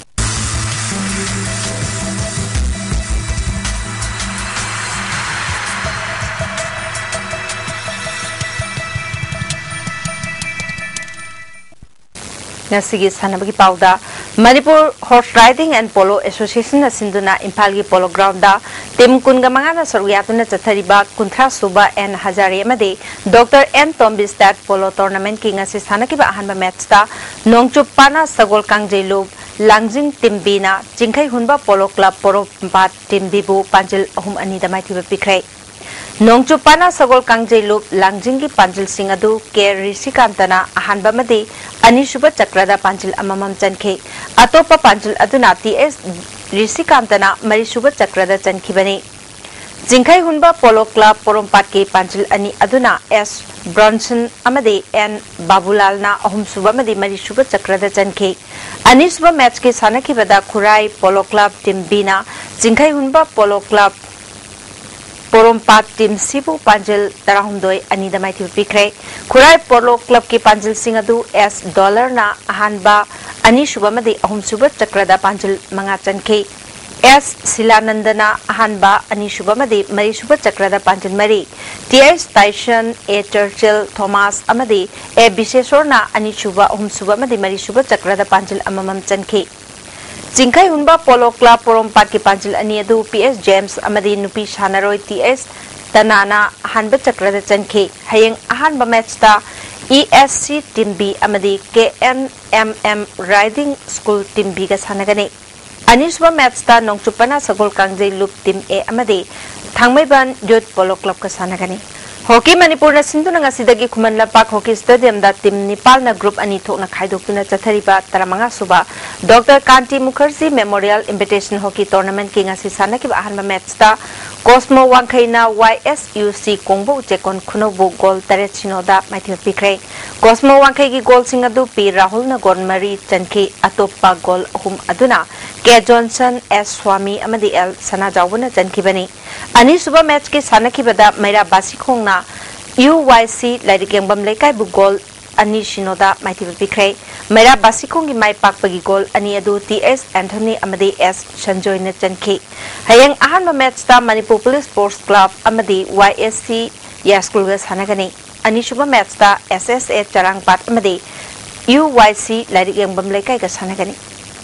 ꯉꯁꯤꯒꯤ ꯁꯥꯟꯅꯕꯒꯤ ꯄꯥꯎꯗ, Manipur Horse Riding and Polo Association ꯅ ꯁꯤꯟꯗꯨꯅ ꯏꯝꯐꯥꯜꯒꯤ ꯄꯣꯂꯣ ꯒ꯭ꯔꯥꯎꯟꯗ ꯇꯤꯝ ꯀꯨꯟꯒ ꯃꯉꯥꯅ ꯁꯔꯨꯛ ꯌꯥꯗꯨꯅ ꯆꯠꯊꯔꯤꯕ ꯀꯨꯟꯊ꯭ꯔꯥ ꯁꯨꯕ ꯑꯦꯟ ꯍꯖꯥꯔꯦ ꯑꯃꯗꯤ doctor N Tombi state polo ꯇꯣꯔꯅꯥꯃꯦꯟꯠꯀꯤ ꯉꯁꯤ ꯁꯥꯟꯅꯈꯤꯕ ꯑꯍꯥꯟꯕ ꯃꯦꯆꯇ ꯅꯣꯡꯆꯨꯞ ꯄꯥꯅ ꯁꯒꯣꯜ ꯀꯥꯡꯖꯩꯂꯨꯞ ꯂꯥꯡꯖꯤꯡ ꯇꯤꯝ ꯕꯤꯅ ꯆꯤꯡꯈꯩ ꯍꯨꯟꯕ ꯄꯣꯂꯣ ꯀ꯭ꯂꯕ ꯄꯣꯔꯣꯝꯄꯥꯠ ꯇꯤꯝ ꯕꯤꯕꯨ ꯄꯥꯟꯖꯤꯜ ꯑꯍꯨꯝ ꯑꯅꯤꯗ ꯃꯥꯏꯊꯤꯕ ꯄꯤꯈ꯭ꯔꯦ꯫ ꯅꯣꯡꯆꯨꯞ ꯄꯥꯅ ꯁꯒꯣꯜ ꯀꯥꯡꯖꯩꯂꯨꯞ ꯂꯥꯡꯖꯤꯡꯒꯤ ꯄꯥꯟꯖꯤꯜꯁꯤꯡ ꯑꯗꯨ ꯀꯦ ꯔꯤꯁꯤꯀꯥꯟꯇꯅ ꯑꯍꯥꯟꯕ ꯑꯃꯗꯤ ꯑꯅꯤꯁꯨꯕ ꯆꯀ꯭ꯔꯗ ꯄꯥꯟꯖꯤꯜ ꯑꯃꯃꯝ ꯆꯟꯈꯤ꯫ ꯑꯇꯣꯞꯄ ꯄꯥꯟꯖꯤꯜ ꯑꯗꯨꯅ ꯇꯤ ꯑꯦꯁ ꯔꯤꯁꯤꯀꯥꯟꯇꯅ ꯃꯔꯤꯁꯨꯕ ꯆꯀ꯭ꯔꯗ ꯆꯟꯈꯤꯕꯅꯤ꯫ ꯆꯤꯡꯈꯩ ꯍꯨꯟꯕ ꯄꯣꯂꯣ ꯀ꯭ꯂꯕ ꯄꯣꯔꯣꯝꯄꯥꯠꯀꯤ ꯄꯥꯟꯖꯤꯜ ꯑꯅꯤ ꯑꯗꯨꯅ ꯑꯦꯁ ꯕ꯭ꯔꯣꯟꯁꯟ ꯑꯃꯗꯤ ꯑꯦꯟ ꯕꯥꯕꯨꯂꯥꯜꯅ ꯑꯍꯨꯝꯁꯨꯕ ꯑꯃꯗꯤ ꯃꯔꯤꯁꯨꯕ ꯆꯀ꯭ꯔꯗ ꯆꯟꯈꯤ꯫ ꯑꯅꯤꯁꯨꯕ ꯃꯦꯆꯀꯤ ꯁꯥꯟꯅꯈꯤꯕꯗ ꯈꯨꯔꯥꯏ ꯄꯣꯂꯣ ꯀ꯭ꯂꯕ ꯇꯤꯝ ꯕꯤꯅ ꯆꯤꯡꯈꯩ ꯍꯨꯟꯕ ꯄꯣꯂꯣ ꯀ꯭ꯂꯕ ꯄꯣꯔꯣꯝꯄꯥꯠ ꯇꯤꯝ ꯁꯤꯕꯨ ꯄꯥꯟꯖꯤꯜ ꯇꯔꯥꯍꯨꯝꯗꯣꯏ ꯑꯅꯤꯗ ꯃꯥꯏꯊꯤꯕ ꯄꯤꯈ꯭ꯔꯦ꯫ ꯈꯨꯔꯥꯏ ꯄꯣꯂꯣ ꯀ꯭ꯂꯕꯀꯤ ꯄꯥꯟꯖꯤꯜꯁꯤꯡ ꯑꯗꯨ ꯑꯦꯁ ꯗꯣꯂꯔꯅ ꯑꯍꯥꯟꯕ, ꯑꯅꯤꯁꯨꯕ ꯑꯃꯗꯤ ꯑꯍꯨꯝꯁꯨꯕ ꯆꯀ꯭ꯔꯗ ꯄꯥꯟꯖꯤꯜ ꯃꯉꯥ ꯆꯟꯈꯤ꯫ ꯑꯦꯁ ꯁꯤꯂꯥꯅꯟꯗꯅ ꯑꯍꯥꯟꯕ, ꯑꯅꯤꯁꯨꯕ ꯑꯃꯗꯤ ꯃꯔꯤꯁꯨꯕ ꯆꯀ꯭ꯔꯗ ꯄꯥꯟꯖꯤꯜ ꯃꯔꯤ, ꯇꯤ ꯑꯦꯁ ꯇꯥꯏꯁꯟ, ꯑꯦ ꯆꯔꯆꯤꯜ ꯊꯣꯃꯥꯁ ꯑꯃꯗꯤ ꯑꯦ ꯕꯤꯁꯦꯁꯣꯔꯅ ꯑꯅꯤꯁꯨꯕ, ꯑꯍꯨꯝꯁꯨꯕ ꯑꯃꯗꯤ ꯃꯔꯤꯁꯨꯕ ꯆꯀ꯭ꯔꯗ ꯄꯥꯟꯖꯤꯜ ꯑꯃꯃꯝ ꯆꯟꯈꯤ꯫ ꯆꯤꯡꯈꯩ ꯍꯨꯟꯕ ꯄꯣꯂꯣ ꯀ꯭ꯂꯕ ꯄꯣꯔꯣꯝꯄꯥꯠꯀꯤ ꯄꯥꯟꯖꯤꯜ ꯑꯅꯤ ꯑꯗꯨ ꯄꯤ ꯑꯦꯁ ꯖꯦꯝꯁ ꯑꯃꯗꯤ ꯅꯨꯄꯤ ꯁꯥꯟꯅꯔꯣꯏ ꯇꯤ ꯑꯦꯁ ꯇꯅꯥꯅ ꯑꯍꯥꯟꯕ ꯆꯀ꯭ꯔꯗ ꯆꯟꯈꯤ꯫ ꯍꯌꯦꯡ ꯑꯍꯥꯟꯕ ꯃꯦꯆꯇ E S C team B ꯑꯃꯗꯤ K N M M riding school team ꯕꯤꯒ ꯁꯥꯟꯅꯒꯅꯤ꯫ ꯑꯅꯤꯁꯨꯕ ꯃꯦꯆꯇ ꯅꯣꯡꯆꯨꯞꯄꯅ ꯁꯒꯣꯜ ꯀꯥꯡꯖꯩ ꯂꯨꯞ ꯇꯤꯝ ꯑꯦ ꯑꯃꯗꯤ ꯊꯥꯡꯃꯩꯕꯟ ꯌꯨꯠ ꯄꯣꯂꯣ ꯀ꯭ꯂꯕꯀ ꯁꯥꯟꯅꯒꯅꯤ꯫ ꯍꯣꯀꯤ ꯃꯅꯤꯄꯨꯔꯅ ꯁꯤꯟꯗꯨꯅ ꯉꯁꯤꯗꯒꯤ Khuman Lampak hockey ꯁ꯭ꯇꯦꯗꯤꯌꯝꯗ team ꯅꯤꯄꯥꯜꯅ group ꯑꯅꯤ ꯊꯣꯛꯅ ꯈꯥꯏꯗꯣꯛꯇꯨꯅ ꯆꯠꯊꯔꯤꯕ ꯇꯔꯥꯃꯉꯥ ꯁꯨꯕ doctor ꯀꯥꯟꯇꯤ Mukherjee memorial invitation hockey ꯇꯣꯔꯅꯥꯃꯦꯟꯠꯀꯤ ꯉꯁꯤ ꯁꯥꯟꯅꯈꯤꯕ ꯑꯍꯥꯟꯕ ꯃꯦꯆꯇ ꯀꯣꯁꯃꯣ ꯋꯥꯡꯈꯩꯅ ꯋꯥꯏ ꯑꯦꯁ ꯌꯨ ꯁꯤ ꯀꯣꯡꯕ ꯎꯆꯦꯛꯀꯣꯟ ꯈꯨꯅꯧꯕꯨ ꯒꯣꯜ ꯇꯔꯦꯠ ꯁꯤꯅꯣꯗ ꯃꯥꯏꯊꯤꯕ ꯄꯤꯈ꯭ꯔꯦ꯫ ꯀꯣꯁꯃꯣ ꯋꯥꯡꯈꯩꯒꯤ ꯒꯣꯜꯁꯤꯡ ꯑꯗꯨ ꯄꯤ ꯔꯥꯍꯨꯜꯅ ꯒꯣꯜ ꯃꯔꯤ ꯆꯟꯈꯤ꯫ ꯑꯇꯣꯞꯄ ꯒꯣꯜ ꯑꯍꯨꯝ ꯑꯗꯨꯅ ꯀꯦ ꯖꯣꯟꯁꯟ, ꯑꯦꯁ ꯁ꯭ꯋꯥꯃꯤ ꯑꯃꯗꯤ ꯑꯦꯜ ꯁꯅꯥꯖꯥꯎꯕꯅ ꯆꯟꯈꯤꯕꯅꯤ꯫ ꯑꯅꯤꯁꯨꯕ ꯃꯦꯆꯀꯤ ꯁꯥꯟꯅꯈꯤꯕꯗ ꯃꯩꯔꯥ ꯕꯥꯁꯤꯈꯣꯡꯅ ꯌꯨ ꯋꯥꯏ ꯁꯤ ꯂꯥꯏꯔꯤꯛ ꯌꯦꯡꯕꯝ ꯂꯩꯀꯥꯏꯕꯨ ꯒꯣꯜ ꯑꯅꯤ ꯁꯤꯅꯣꯗ ꯃꯥꯏꯊꯤꯕ ꯄꯤꯈ꯭ꯔꯦ꯫ ꯃꯩꯔꯥ ꯕꯥꯁꯤꯈꯣꯡꯒꯤ ꯃꯥꯏ ꯄꯥꯛꯄꯒꯤ ꯒꯣꯜ ꯑꯅꯤ ꯑꯗꯨ ꯇꯤ ꯑꯦꯁ ꯑꯦꯟꯊꯣꯅꯤ ꯑꯃꯗꯤ ꯑꯦꯁ ꯁꯟꯖꯣꯏꯅ ꯆꯟꯈꯤ꯫ ꯍꯌꯦꯡ ꯑꯍꯥꯟꯕ ꯃꯦꯆꯇ ꯃꯅꯤꯄꯨꯔ ꯄꯨꯂꯤꯁ ꯁ꯭ꯄꯣꯔꯠꯁ ꯀ꯭ꯂꯕ ꯑꯃꯗꯤ ꯋꯥꯏ ꯑꯦꯁ ꯁꯤ ꯌꯥꯏꯁ꯭ꯀꯨꯜꯒ ꯁꯥꯟꯅꯒꯅꯤ꯫ ꯑꯅꯤꯁꯨꯕ ꯃꯦꯆꯇ ꯑꯦꯁ ꯑꯦꯁ ꯑꯦ ꯆꯔꯥꯡꯄꯥꯠ ꯑꯃꯗꯤ ꯌꯨ ꯋꯥꯏ ꯁꯤ ꯂꯥꯏꯔꯤꯛ ꯌꯦꯡꯕꯝ ꯂꯩꯀꯥꯏꯒ ꯁꯥꯟꯅꯒꯅꯤ꯫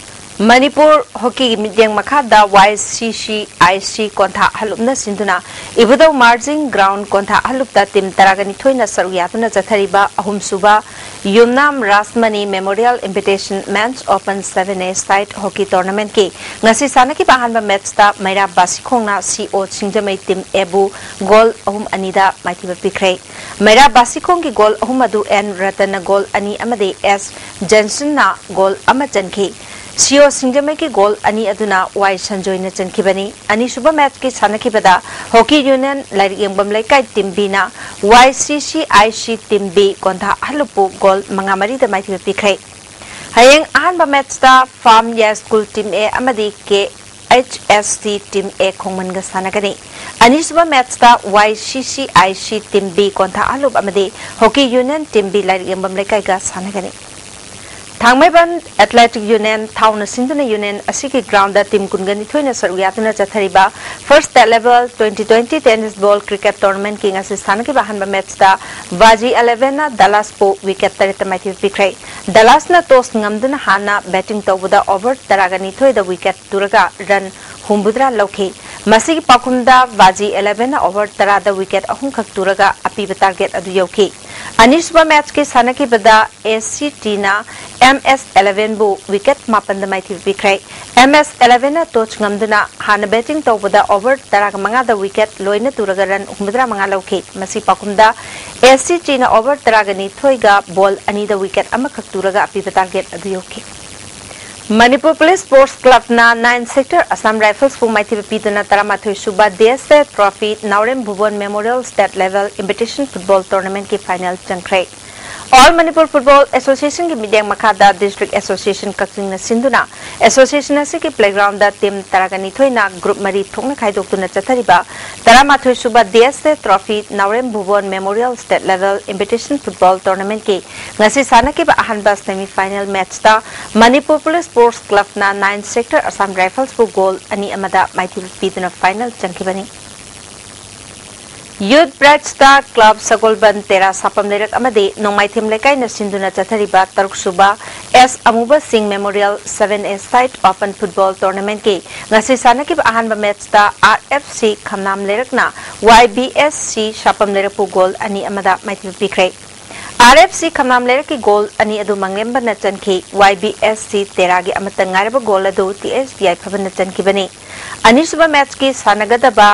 ꯃꯅꯤꯄꯨꯔ ꯍꯣꯀꯤꯒꯤ ꯃꯤꯠꯌꯦꯡ ꯃꯈꯥꯗ ꯋꯥꯏ ꯁꯤ ꯁꯤ ꯑꯥꯏ ꯁꯤ ꯀꯣꯟꯊꯥ ꯍꯜꯂꯨꯞꯅ ꯁꯤꯟꯗꯨꯅ ꯏꯕꯨꯙꯧ ꯃꯥꯔꯖꯤꯡ ꯒ꯭ꯔꯥꯎꯟ ꯀꯣꯟꯊꯥ ꯍꯜꯂꯨꯞꯇ ꯇꯤꯝ ꯇꯔꯥꯒ ꯅꯤꯊꯣꯏꯅ ꯁꯔꯨꯛ ꯌꯥꯗꯨꯅ ꯆꯠꯊꯔꯤꯕ ꯑꯍꯨꯝꯁꯨꯕ ꯌꯨꯝꯅꯥꯝ Rajmani memorial invitation ꯃꯦꯟꯁ open seven ꯑꯦ ꯁꯥꯏꯠ ꯍꯣꯀꯤ ꯇꯣꯔꯅꯥꯃꯦꯟꯠꯀꯤ ꯉꯁꯤ ꯁꯥꯟꯅꯈꯤꯕ ꯑꯍꯥꯟꯕ ꯃꯦꯆꯇ ꯃꯩꯔꯥ ꯕꯥꯁꯤꯈꯣꯡꯅ ꯁꯤ ꯑꯣ ꯁꯤꯡꯖꯃꯩ ꯇꯤꯝ ꯑꯦꯕꯨ ꯒꯣꯜ ꯑꯍꯨꯝ ꯑꯅꯤꯗ ꯃꯥꯏꯊꯤꯕ ꯄꯤꯈ꯭ꯔꯦ꯫ ꯃꯩꯔꯥ ꯕꯥꯁꯤꯈꯣꯡꯒꯤ ꯒꯣꯜ ꯑꯍꯨꯝ ꯑꯗꯨ ꯑꯦꯟ ꯔꯇꯟꯅ ꯒꯣꯜ ꯑꯅꯤ ꯑꯃꯗꯤ ꯑꯦꯁ ꯖꯦꯟꯁꯟꯅ ꯒꯣꯜ ꯑꯃ ꯆꯟꯈꯤ꯫ ꯁꯤꯑꯣ ꯁꯤꯡꯖꯃꯩꯒꯤ ꯒꯣꯜ ꯑꯅꯤ ꯑꯗꯨꯅ ꯋꯥꯏ ꯁꯟꯖꯣꯏꯅ ꯆꯟꯈꯤꯕꯅꯤ꯫ ꯑꯅꯤꯁꯨꯕ ꯃꯦꯆꯀꯤ ꯁꯥꯟꯅꯈꯤꯕꯗ ꯍꯣꯀꯤ ꯌꯨꯅꯤꯌꯟ ꯂꯥꯏꯔꯤꯛ ꯌꯦꯡꯕꯝ ꯂꯩꯀꯥꯏ ꯇꯤꯝ ꯕꯤꯅ ꯋꯥꯏ ꯁꯤ C I C team B ꯀꯣꯟꯊꯥ ꯑꯍꯜꯂꯨꯞꯄꯨ ꯒꯣꯜ ꯃꯉꯥ ꯃꯔꯤꯗ ꯃꯥꯏꯊꯤꯕ ꯄꯤꯈ꯭ꯔꯦ꯫ ꯍꯌꯦꯡ ꯑꯍꯥꯟꯕ ꯃꯦꯆꯇ ꯐꯥꯝ ꯌꯥꯏꯁ꯭ꯀꯨꯜ ꯇꯤꯝ ꯑꯦ ꯑꯃꯗꯤ ꯀꯦ ꯑꯩꯆ ꯑꯦꯁ ꯇꯤ ꯇꯤꯝ ꯑꯦ ꯈꯣꯡꯃꯟꯒ ꯁꯥꯟꯅꯒꯅꯤ꯫ ꯑꯅꯤꯁꯨꯕ ꯃꯦꯆꯇ ꯋꯥꯏ ꯁꯤ C I C team B ꯀꯣꯟꯊꯥ ꯑꯍꯜꯂꯨꯞ ꯑꯃꯗꯤ ꯍꯣꯀꯤ ꯌꯨꯅꯤꯌꯟ ꯇꯤꯝ ꯕꯤ ꯂꯥꯏꯔꯤꯛ ꯌꯦꯡꯕꯝ ꯂꯩꯀꯥꯏꯒ ꯁꯥꯟꯅꯒꯅꯤ꯫ ꯊꯥꯡꯃꯩꯕꯟ ꯑꯦꯊꯂꯦꯇꯤꯛ ꯌꯨꯅꯤꯌꯟ ꯊꯥꯎꯅ ꯁꯤꯟꯗꯨꯅ ꯌꯨꯅꯤꯌꯟ ꯑꯁꯤꯒꯤ ꯒ꯭ꯔꯥꯎꯟꯗ ꯇꯤꯝ ꯀꯨꯟꯒ ꯅꯤꯊꯣꯏꯅ ꯁꯔꯨꯛ ꯌꯥꯗꯨꯅ ꯆꯠꯊꯔꯤꯕ first state level twenty twenty tennis ball cricket ꯇꯣꯔꯅꯥꯃꯦꯟꯠꯀꯤ ꯉꯁꯤ ꯁꯥꯟꯅꯈꯤꯕ ꯑꯍꯥꯟꯕ ꯃꯦꯆꯇ ꯕꯥꯖꯤ ꯑꯦꯂꯦꯚꯦꯟꯅ ꯗꯂꯥꯁꯄꯨ ꯋꯤꯀꯦꯠ ꯇꯔꯦꯠꯇ ꯃꯥꯏꯊꯤꯕ ꯄꯤꯈ꯭ꯔꯦ꯫ ꯗꯂꯥꯁꯅ ꯇꯣꯁ ꯉꯝꯗꯨꯅ ꯍꯥꯟꯅ ꯕꯦꯇꯤꯡ ꯇꯧꯕꯗ ꯑꯣꯚꯔ ꯇꯔꯥꯒ ꯅꯤꯊꯣꯏꯗ ꯋꯤꯀꯦꯠ ꯇꯨꯔꯒ ꯔꯟ ꯍꯨꯝꯐꯨꯇꯔꯥ ꯂꯧꯈꯤ꯫ ꯃꯁꯤꯒꯤ ꯄꯥꯎꯈꯨꯝꯗ ꯕꯥꯖꯤ ꯑꯦꯂꯦꯚꯦꯟꯅ ꯑꯣꯚꯔ ꯇꯔꯥꯗ ꯋꯤꯀꯦꯠ ꯑꯍꯨꯝꯈꯛ ꯇꯨꯔꯒ ꯑꯄꯤꯕ ꯇꯥꯔꯒꯦꯠ ꯑꯗꯨ ꯌꯧꯈꯤ꯫ ꯑꯅꯤꯁꯨꯕ ꯃꯦꯆꯀꯤ ꯁꯥꯟꯅꯈꯤꯕꯗ ꯑꯦ ꯁꯤ ꯇꯤꯅ ꯑꯦꯝ ꯑꯦꯁ ꯑꯦꯂꯦꯚꯦꯟꯕꯨ ꯋꯤꯀꯦꯠ ꯃꯥꯄꯟꯗ ꯃꯥꯏꯊꯤꯕ ꯄꯤꯈ꯭ꯔꯦ꯫ ꯑꯦꯝ ꯑꯦꯁ ꯑꯦꯂꯦꯚꯦꯟꯅ ꯇꯣꯁ ꯉꯝꯗꯨꯅ ꯍꯥꯟꯅ ꯕꯦꯇꯤꯡ ꯇꯧꯕꯗ ꯑꯣꯚꯔ ꯇꯔꯥꯒ ꯃꯉꯥꯗ ꯋꯤꯀꯦꯠ ꯂꯣꯏꯅ ꯇꯨꯔꯒ ꯔꯟ ꯍꯨꯝꯐꯨꯇꯔꯥ ꯃꯉꯥ ꯂꯧꯈꯤ꯫ ꯃꯁꯤ ꯄꯥꯎꯈꯨꯝꯗ ꯑꯦ ꯁꯤ ꯇꯤꯅ ꯑꯣꯚꯔ ꯇꯔꯥꯒ ꯅꯤꯊꯣꯏꯒ ꯕꯣꯜ ꯑꯅꯤꯗ ꯋꯤꯀꯦꯠ ꯑꯃꯈꯛ ꯇꯨꯔꯒ ꯑꯄꯤꯕ ꯇꯥꯔꯒꯦꯠ ꯑꯗꯨ ꯌꯧꯈꯤ꯫ ꯃꯅꯤꯄꯨꯔ ꯄꯨꯂꯤꯁ ꯁ꯭ꯄꯣꯔꯠꯁ ꯀ꯭ꯂꯕꯅ ꯅꯥꯏꯟ ꯁꯦꯛꯇꯔ ꯑꯁꯥꯝ ꯔꯥꯏꯐꯜꯁꯄꯨ ꯃꯥꯏꯊꯤꯕ ꯄꯤꯗꯨꯅ ꯇꯔꯥꯃꯥꯊꯣꯏ ꯁꯨꯕ D S A trophy Naorem Bhubon memorial state level invitation football ꯇꯣꯔꯅꯥꯃꯦꯟꯠꯀꯤ ꯐꯥꯏꯅꯦꯜ ꯆꯪꯈ꯭ꯔꯦ꯫ ꯑꯣꯜ ꯃꯅꯤꯄꯨꯔ ꯐꯨꯠꯕꯣꯜ ꯑꯦꯁꯣꯁꯤꯌꯦꯁꯟꯒꯤ ꯃꯤꯠꯌꯦꯡ ꯃꯈꯥꯗ ꯗꯤꯁꯇ꯭ꯔꯤꯛ ꯑꯦꯁꯣꯁꯤꯌꯦꯁꯟ ꯀꯛꯆꯤꯡꯅ ꯁꯤꯟꯗꯨꯅ ꯑꯦꯁꯣꯁꯤꯌꯦꯁꯟ ꯑꯁꯤꯒꯤ ꯄ꯭ꯂꯦꯒ꯭ꯔꯥꯎꯟꯗ ꯇꯤꯝ ꯇꯔꯥꯒ ꯅꯤꯊꯣꯏꯅ ꯒ꯭ꯔꯨꯞ ꯃꯔꯤ ꯊꯣꯛꯅ ꯈꯥꯏꯗꯣꯛꯇꯨꯅ ꯆꯠꯊꯔꯤꯕ ꯇꯔꯥꯃꯥꯊꯣꯏ ꯁꯨꯕ D S A trophy Naorem Bhubon memorial state level invitation football ꯇꯣꯔꯅꯥꯃꯦꯟꯠꯀꯤ ꯉꯁꯤ ꯁꯥꯟꯅꯈꯤꯕ ꯑꯍꯥꯟꯕ ꯁꯦꯃꯤ ꯐꯥꯏꯅꯦꯜ ꯃꯦꯆꯇ ꯃꯅꯤꯄꯨꯔ ꯄꯨꯂꯤꯁ ꯁ꯭ꯄꯣꯔꯠꯁ ꯀ꯭ꯂꯕꯅ ꯅꯥꯏꯟ ꯁꯦꯛꯇꯔ ꯑꯁꯥꯝ ꯔꯥꯏꯐꯜꯁꯄꯨ ꯒꯣꯜ ꯑꯅꯤ ꯑꯃꯗ ꯃꯥꯏꯊꯤꯕ ꯄꯤꯗꯨꯅ ꯐꯥꯏꯅꯦꯜ ꯆꯪꯈꯤꯕꯅꯤ꯫ ꯌꯨꯠ ꯕ꯭ꯔꯥꯏꯠ ꯁ꯭ꯇꯥꯔ ꯀ꯭ꯂꯕ ꯁꯒꯣꯜꯕꯟ ꯇꯦꯔꯥ ꯁꯥꯄꯝ ꯂꯩꯔꯛ ꯑꯃꯗꯤ ꯅꯣꯡꯃꯥꯏꯊꯦꯝ ꯂꯩꯀꯥꯏꯅ ꯁꯤꯟꯗꯨꯅ ꯆꯠꯊꯔꯤꯕ ꯇꯔꯨꯛ ꯁꯨꯕ ꯑꯦꯁ ꯑꯃꯨꯕ ꯁꯤꯡ ꯃꯦꯃꯣꯔꯤꯌꯦꯜ ꯁꯚꯦꯟ ꯑꯦ ꯁꯥꯏꯠ ꯑꯣꯄꯟ ꯐꯨꯠꯕꯣꯜ ꯇꯣꯔꯅꯥꯃꯦꯟꯠꯀꯤ ꯉꯁꯤ ꯁꯥꯟꯅꯈꯤꯕ ꯑꯍꯥꯟꯕ ꯃꯦꯆꯇ R F C ꯈꯝꯅꯥꯝ ꯂꯩꯔꯛꯅ Y B S C ꯁꯥꯄꯝ ꯂꯩꯔꯛꯄꯨ goal ꯑꯅꯤ ꯑꯃꯗ ꯃꯥꯏꯊꯤꯕ ꯄꯤꯈ꯭ꯔꯦ꯫ ꯑꯥꯔ ꯑꯦꯐ ꯁꯤ ꯈꯝꯅꯥꯝ ꯂꯩꯔꯛꯀꯤ ꯒꯣꯜ ꯑꯅꯤ ꯑꯗꯨ ꯃꯪꯂꯦꯝꯕꯅ ꯆꯟꯈꯤ꯫ ꯋꯥꯏ ꯕꯤ ꯑꯦꯁ ꯁꯤ ꯇꯦꯔꯥꯒꯤ ꯑꯃꯠꯇ ꯉꯥꯏꯔꯕ ꯒꯣꯜ ꯑꯗꯨ ꯇꯤ ꯑꯦꯁ ꯌꯥꯏꯐꯕꯅ ꯆꯟꯈꯤꯕꯅꯤ꯫ ꯑꯅꯤꯁꯨꯕ ꯃꯦꯆꯀꯤ ꯁꯥꯟꯅꯒꯗꯕ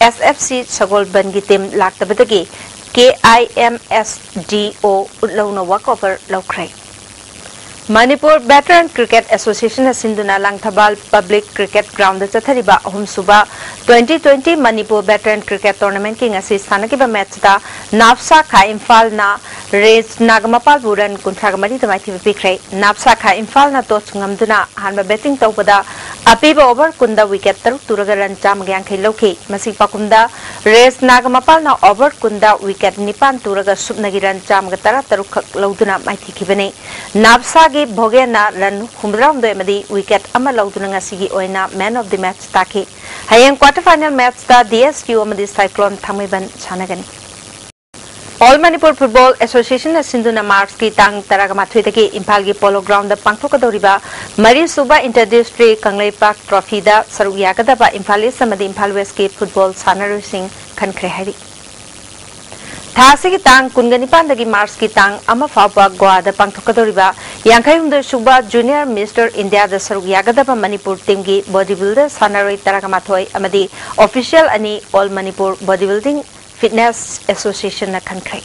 ꯑꯦꯁ ꯑꯦꯐ ꯁꯤ ꯁꯒꯣꯜꯕꯟꯒꯤ ꯇꯤꯝ ꯂꯥꯛꯇꯕꯗꯒꯤ ꯀꯦ ꯑꯥꯏ ꯑꯦꯝ ꯑꯦꯁ ꯗꯤ ꯑꯣ ꯎꯠꯂꯧꯅ ꯋꯥꯛꯑꯣꯚꯔ ꯂꯧꯈ꯭ꯔꯦ꯫ ꯃꯅꯤꯄꯨꯔ ꯚꯦꯇꯔꯟ ꯀ꯭ꯔꯤꯀꯦꯠ ꯑꯦꯁꯣꯁꯤꯌꯦꯁꯟꯅ ꯁꯤꯟꯗꯨꯅ ꯂꯥꯡꯊꯕꯥꯜ ꯄꯕ꯭ꯂꯤꯛ ꯀ꯭ꯔꯤꯀꯦꯠ ꯒ꯭ꯔꯥꯎꯟꯗ ꯆꯠꯊꯔꯤꯕ ꯑꯍꯨꯝꯁꯨꯕ twenty twenty ꯃꯅꯤꯄꯨꯔ ꯚꯦꯇꯔꯟ ꯀ꯭ꯔꯤꯀꯦꯠ ꯇꯣꯔꯅꯥꯃꯦꯟꯠꯀꯤ ꯉꯁꯤ ꯁꯥꯟꯅꯈꯤꯕ ꯃꯦꯠꯆꯇ ꯅꯥꯞꯁꯥ ꯈꯥ ꯏꯝꯐꯥꯜꯅ ꯔꯦꯁ ꯅꯥꯒꯃꯄꯥꯜꯕꯨ ꯔꯟ ꯀꯨꯟꯊ꯭ꯔꯥꯒ ꯃꯔꯤꯗ ꯃꯥꯏꯊꯤꯕ ꯄꯤꯈ꯭ꯔꯦ꯫ ꯅꯥꯞꯁꯥ ꯈꯥ ꯏꯝꯐꯥꯜꯅ ꯇꯣꯁ ꯉꯝꯗꯨꯅ ꯑꯍꯥꯟꯕ ꯕꯦꯇꯤꯡ ꯇꯧꯕꯗ ꯑꯄꯤꯕ ꯑꯣꯚꯔ ꯀꯨꯟꯗ ꯋꯤꯀꯦꯠ ꯇꯔꯨꯛ ꯇꯨꯔꯒ ꯔꯟ ꯆꯥꯝꯃꯒ ꯌꯥꯡꯈꯩ ꯂꯧꯈꯤ꯫ ꯃꯁꯤꯒꯤ ꯄꯥꯎꯈꯨꯝꯗ ꯔꯦꯁ ꯅꯥꯒꯃꯄꯥꯜꯅ ꯑꯣꯚꯔ ꯀꯨꯟꯗ ꯋꯤꯀꯦꯠ ꯅꯤꯄꯥꯟ ꯇꯨꯔꯒ ꯁꯨꯞꯅꯒꯤ ꯔꯟ ꯆꯥꯝꯃꯒ ꯇꯔꯥ ꯇꯔꯨꯛ ꯈꯛ ꯂꯧꯗꯨꯅ ꯃꯥꯏꯊꯤꯈꯤꯕꯅꯤ꯫ ꯅꯥꯞꯁꯥꯒꯤ ꯚꯣꯒꯦꯟꯅ ꯔꯟ ꯍꯨꯝꯐꯨꯇꯔꯥꯍꯨꯝꯗꯣꯏ ꯑꯃꯗꯤ ꯋꯤꯀꯦꯠ ꯑꯃ ꯂꯧꯗꯨꯅ ꯉꯁꯤꯒꯤ ꯑꯣꯏꯅ ꯃꯦꯟ ꯑꯣꯐ ꯗꯤ ꯃꯦꯠꯆ ꯇꯥꯈꯤ꯫ ꯍꯌꯦꯡ ꯀ꯭ꯋꯥꯇꯔ ꯐꯥꯏꯅꯦꯜ ꯃꯦꯠꯆꯇ ꯗꯤ ꯑꯦꯁ ꯀ꯭ꯌꯨ ꯑꯃꯗꯤ ꯁꯥꯏꯀ꯭ꯂꯣꯟ ꯊꯥꯡꯃꯩꯕꯟ ꯁꯥꯟꯅꯒꯅꯤ꯫ ꯑꯣꯜ ꯃꯅꯤꯄꯨꯔ ꯐꯨꯠꯕꯣꯜ ꯑꯦꯁꯣꯁꯤꯌꯦꯁꯟꯅ ꯁꯤꯟꯗꯨꯅ ꯃꯥꯔꯆꯀꯤ ꯇꯥꯡ ꯇꯔꯥꯃꯥꯊꯣꯏꯗꯒꯤ ꯏꯝꯐꯥꯜꯒꯤ ꯄꯣꯂꯣ ꯒ꯭ꯔꯥꯎꯟꯗ ꯄꯥꯡꯊꯣꯛꯀꯗꯧꯔꯤꯕ ꯃꯔꯤꯁꯨꯕ ꯏꯟꯇꯔ ꯗꯤꯁꯇ꯭ꯔꯤꯛ ꯀꯪꯂꯩꯄꯥꯛ ꯇ꯭ꯔꯣꯐꯤꯗ ꯁꯔꯨꯛ ꯌꯥꯒꯗꯕ ꯏꯝꯐꯥꯜ ꯏꯁ ꯑꯃꯗꯤ ꯏꯝꯐꯥꯜ ꯋꯦꯁꯀꯤ ꯐꯨꯠꯕꯣꯜ ꯁꯥꯟꯅꯔꯣꯏꯁꯤꯡ ꯈꯟꯈ꯭ꯔꯦ ꯍꯥꯏꯔꯤ꯫ ꯊꯥ ꯑꯁꯤꯒꯤ ꯇꯥꯡ ꯀꯨꯟꯒ ꯅꯤꯄꯥꯟꯗꯒꯤ ꯃꯥꯔꯆꯀꯤ ꯇꯥꯡ ꯑꯃ ꯐꯥꯎꯕ ꯒꯣꯋꯥꯗ ꯄꯥꯡꯊꯣꯛꯀꯗꯧꯔꯤꯕ ꯌꯥꯡꯈꯩ ꯍꯨꯝꯗꯣꯏ ꯁꯨꯕ ꯖꯨꯅꯤꯌꯔ ꯃꯤꯁꯇꯔ ꯏꯟꯗꯤꯌꯥꯗ ꯁꯔꯨꯛ ꯌꯥꯒꯗꯕ ꯃꯅꯤꯄꯨꯔ ꯇꯤꯝꯒꯤ ꯕꯣꯗꯤ ꯕꯤꯜꯗꯔ ꯁꯥꯟꯅꯔꯣꯏ ꯇꯔꯥꯃꯥꯊꯣꯏ ꯑꯃꯗꯤ ꯑꯣꯐꯤꯁꯤꯌꯦꯜ ꯑꯅꯤ all Manipur body building fitness ꯑꯦꯁꯣꯁꯤꯌꯦꯁꯟꯅ ꯈꯟꯈ꯭ꯔꯦ꯫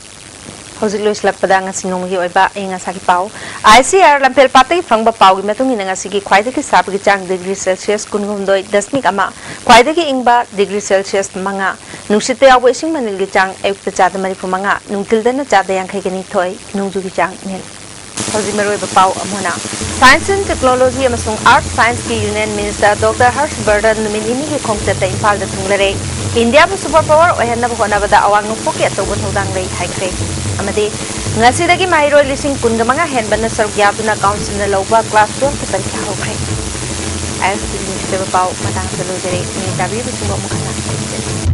ꯍꯧꯖꯤꯛ ꯂꯣꯏꯁꯤꯜꯂꯛꯄꯗ ꯉꯁꯤ ꯅꯣꯡꯃꯒꯤ ꯑꯣꯏꯕ ꯑꯌꯤꯡ ꯑꯁꯥꯒꯤ ꯄꯥꯎ꯫ ꯑꯥꯏ ꯁꯤ ꯑꯥꯔ ꯂꯝꯐꯦꯜ ꯄꯥꯠꯇꯒꯤ ꯐꯪꯕ ꯄꯥꯎꯒꯤ ꯃꯇꯨꯡ ꯏꯟꯅ ꯉꯁꯤꯒꯤ ꯈ꯭ꯋꯥꯏꯗꯒꯤ ꯁꯥꯕꯒꯤ ꯆꯥꯡ ꯗꯤꯒ꯭ꯔꯤ ꯁꯦꯜꯁꯤꯌꯁ ꯀꯨꯟꯍꯨꯝꯗꯣꯏ ꯗꯁꯃꯤꯛ ꯑꯃ, ꯈ꯭ꯋꯥꯏꯗꯒꯤ ꯏꯪꯕ ꯗꯤꯒ꯭ꯔꯤ ꯁꯦꯜꯁꯤꯌꯁ ꯃꯉꯥ, ꯅꯨꯡꯁꯤꯠꯇ ꯌꯥꯎꯕ ꯏꯁꯤꯡ ꯃꯅꯤꯜꯒꯤ ꯆꯥꯡ ꯑꯌꯨꯛꯇ ꯆꯥꯗ ꯃꯔꯤꯐꯨ ꯃꯉꯥ, ꯅꯨꯡꯊꯤꯜꯗꯅ ꯆꯥꯗ ꯌꯥꯡꯈꯩꯒ ꯅꯤꯊꯣꯏ, ꯅꯣꯡꯖꯨꯒꯤ ꯆꯥꯡ ꯅꯤꯜ꯫ ꯍꯧꯖꯤꯛ ꯃꯔꯨꯑꯣꯏꯕ ꯄꯥꯎ ꯑꯃꯨꯛ ꯍꯟꯅ꯫ Science and Technology ꯑꯃꯁꯨꯡ Earth Science ꯀꯤ Union Minister Doctor ꯍꯔꯁ ꯕꯔꯙꯟ ꯅꯨꯃꯤꯠ ꯅꯤꯅꯤꯒꯤ ꯈꯣꯡꯆꯠꯇ ꯏꯝꯐꯥꯜꯗ ꯊꯨꯡꯂꯔꯦ꯫ ꯏꯟꯗꯤꯌꯥꯕꯨ super power ꯑꯣꯏꯍꯟꯅꯕ ꯍꯣꯠꯅꯕꯗ ꯑꯋꯥꯡ ꯅꯣꯡꯄꯣꯛꯀꯤ ꯑꯆꯧꯕ ꯊꯧꯗꯥꯡ ꯂꯩ ꯍꯥꯏꯈ꯭ꯔꯦ꯫ ꯑꯃꯗꯤ ꯉꯁꯤꯗꯒꯤ ꯃꯍꯩꯔꯣꯏ ꯂꯤꯁꯤꯡ ꯀꯨꯟꯒ ꯃꯉꯥ ꯍꯦꯟꯕꯅ ꯁꯔꯨꯛ ꯌꯥꯗꯨꯅ council ꯅ ꯂꯧꯕ class twelve ꯀꯤ ꯄꯔꯤꯈꯥ ꯍꯧꯈ꯭ꯔꯦ꯫ ꯑꯥꯏ ꯑꯦꯁ ꯇꯤ ꯚꯤ News ꯀꯤ ꯑꯣꯏꯕ ꯄꯥꯎ ꯃꯇꯥꯡ ꯑꯁꯤꯗ ꯂꯣꯏꯖꯔꯦ꯫ ꯅꯤꯡ ꯇꯥꯕꯤꯕꯁꯤꯡꯕꯨ ꯑꯃꯨꯛ ꯍꯟꯅ ꯊꯥꯒꯠꯆꯔꯤ꯫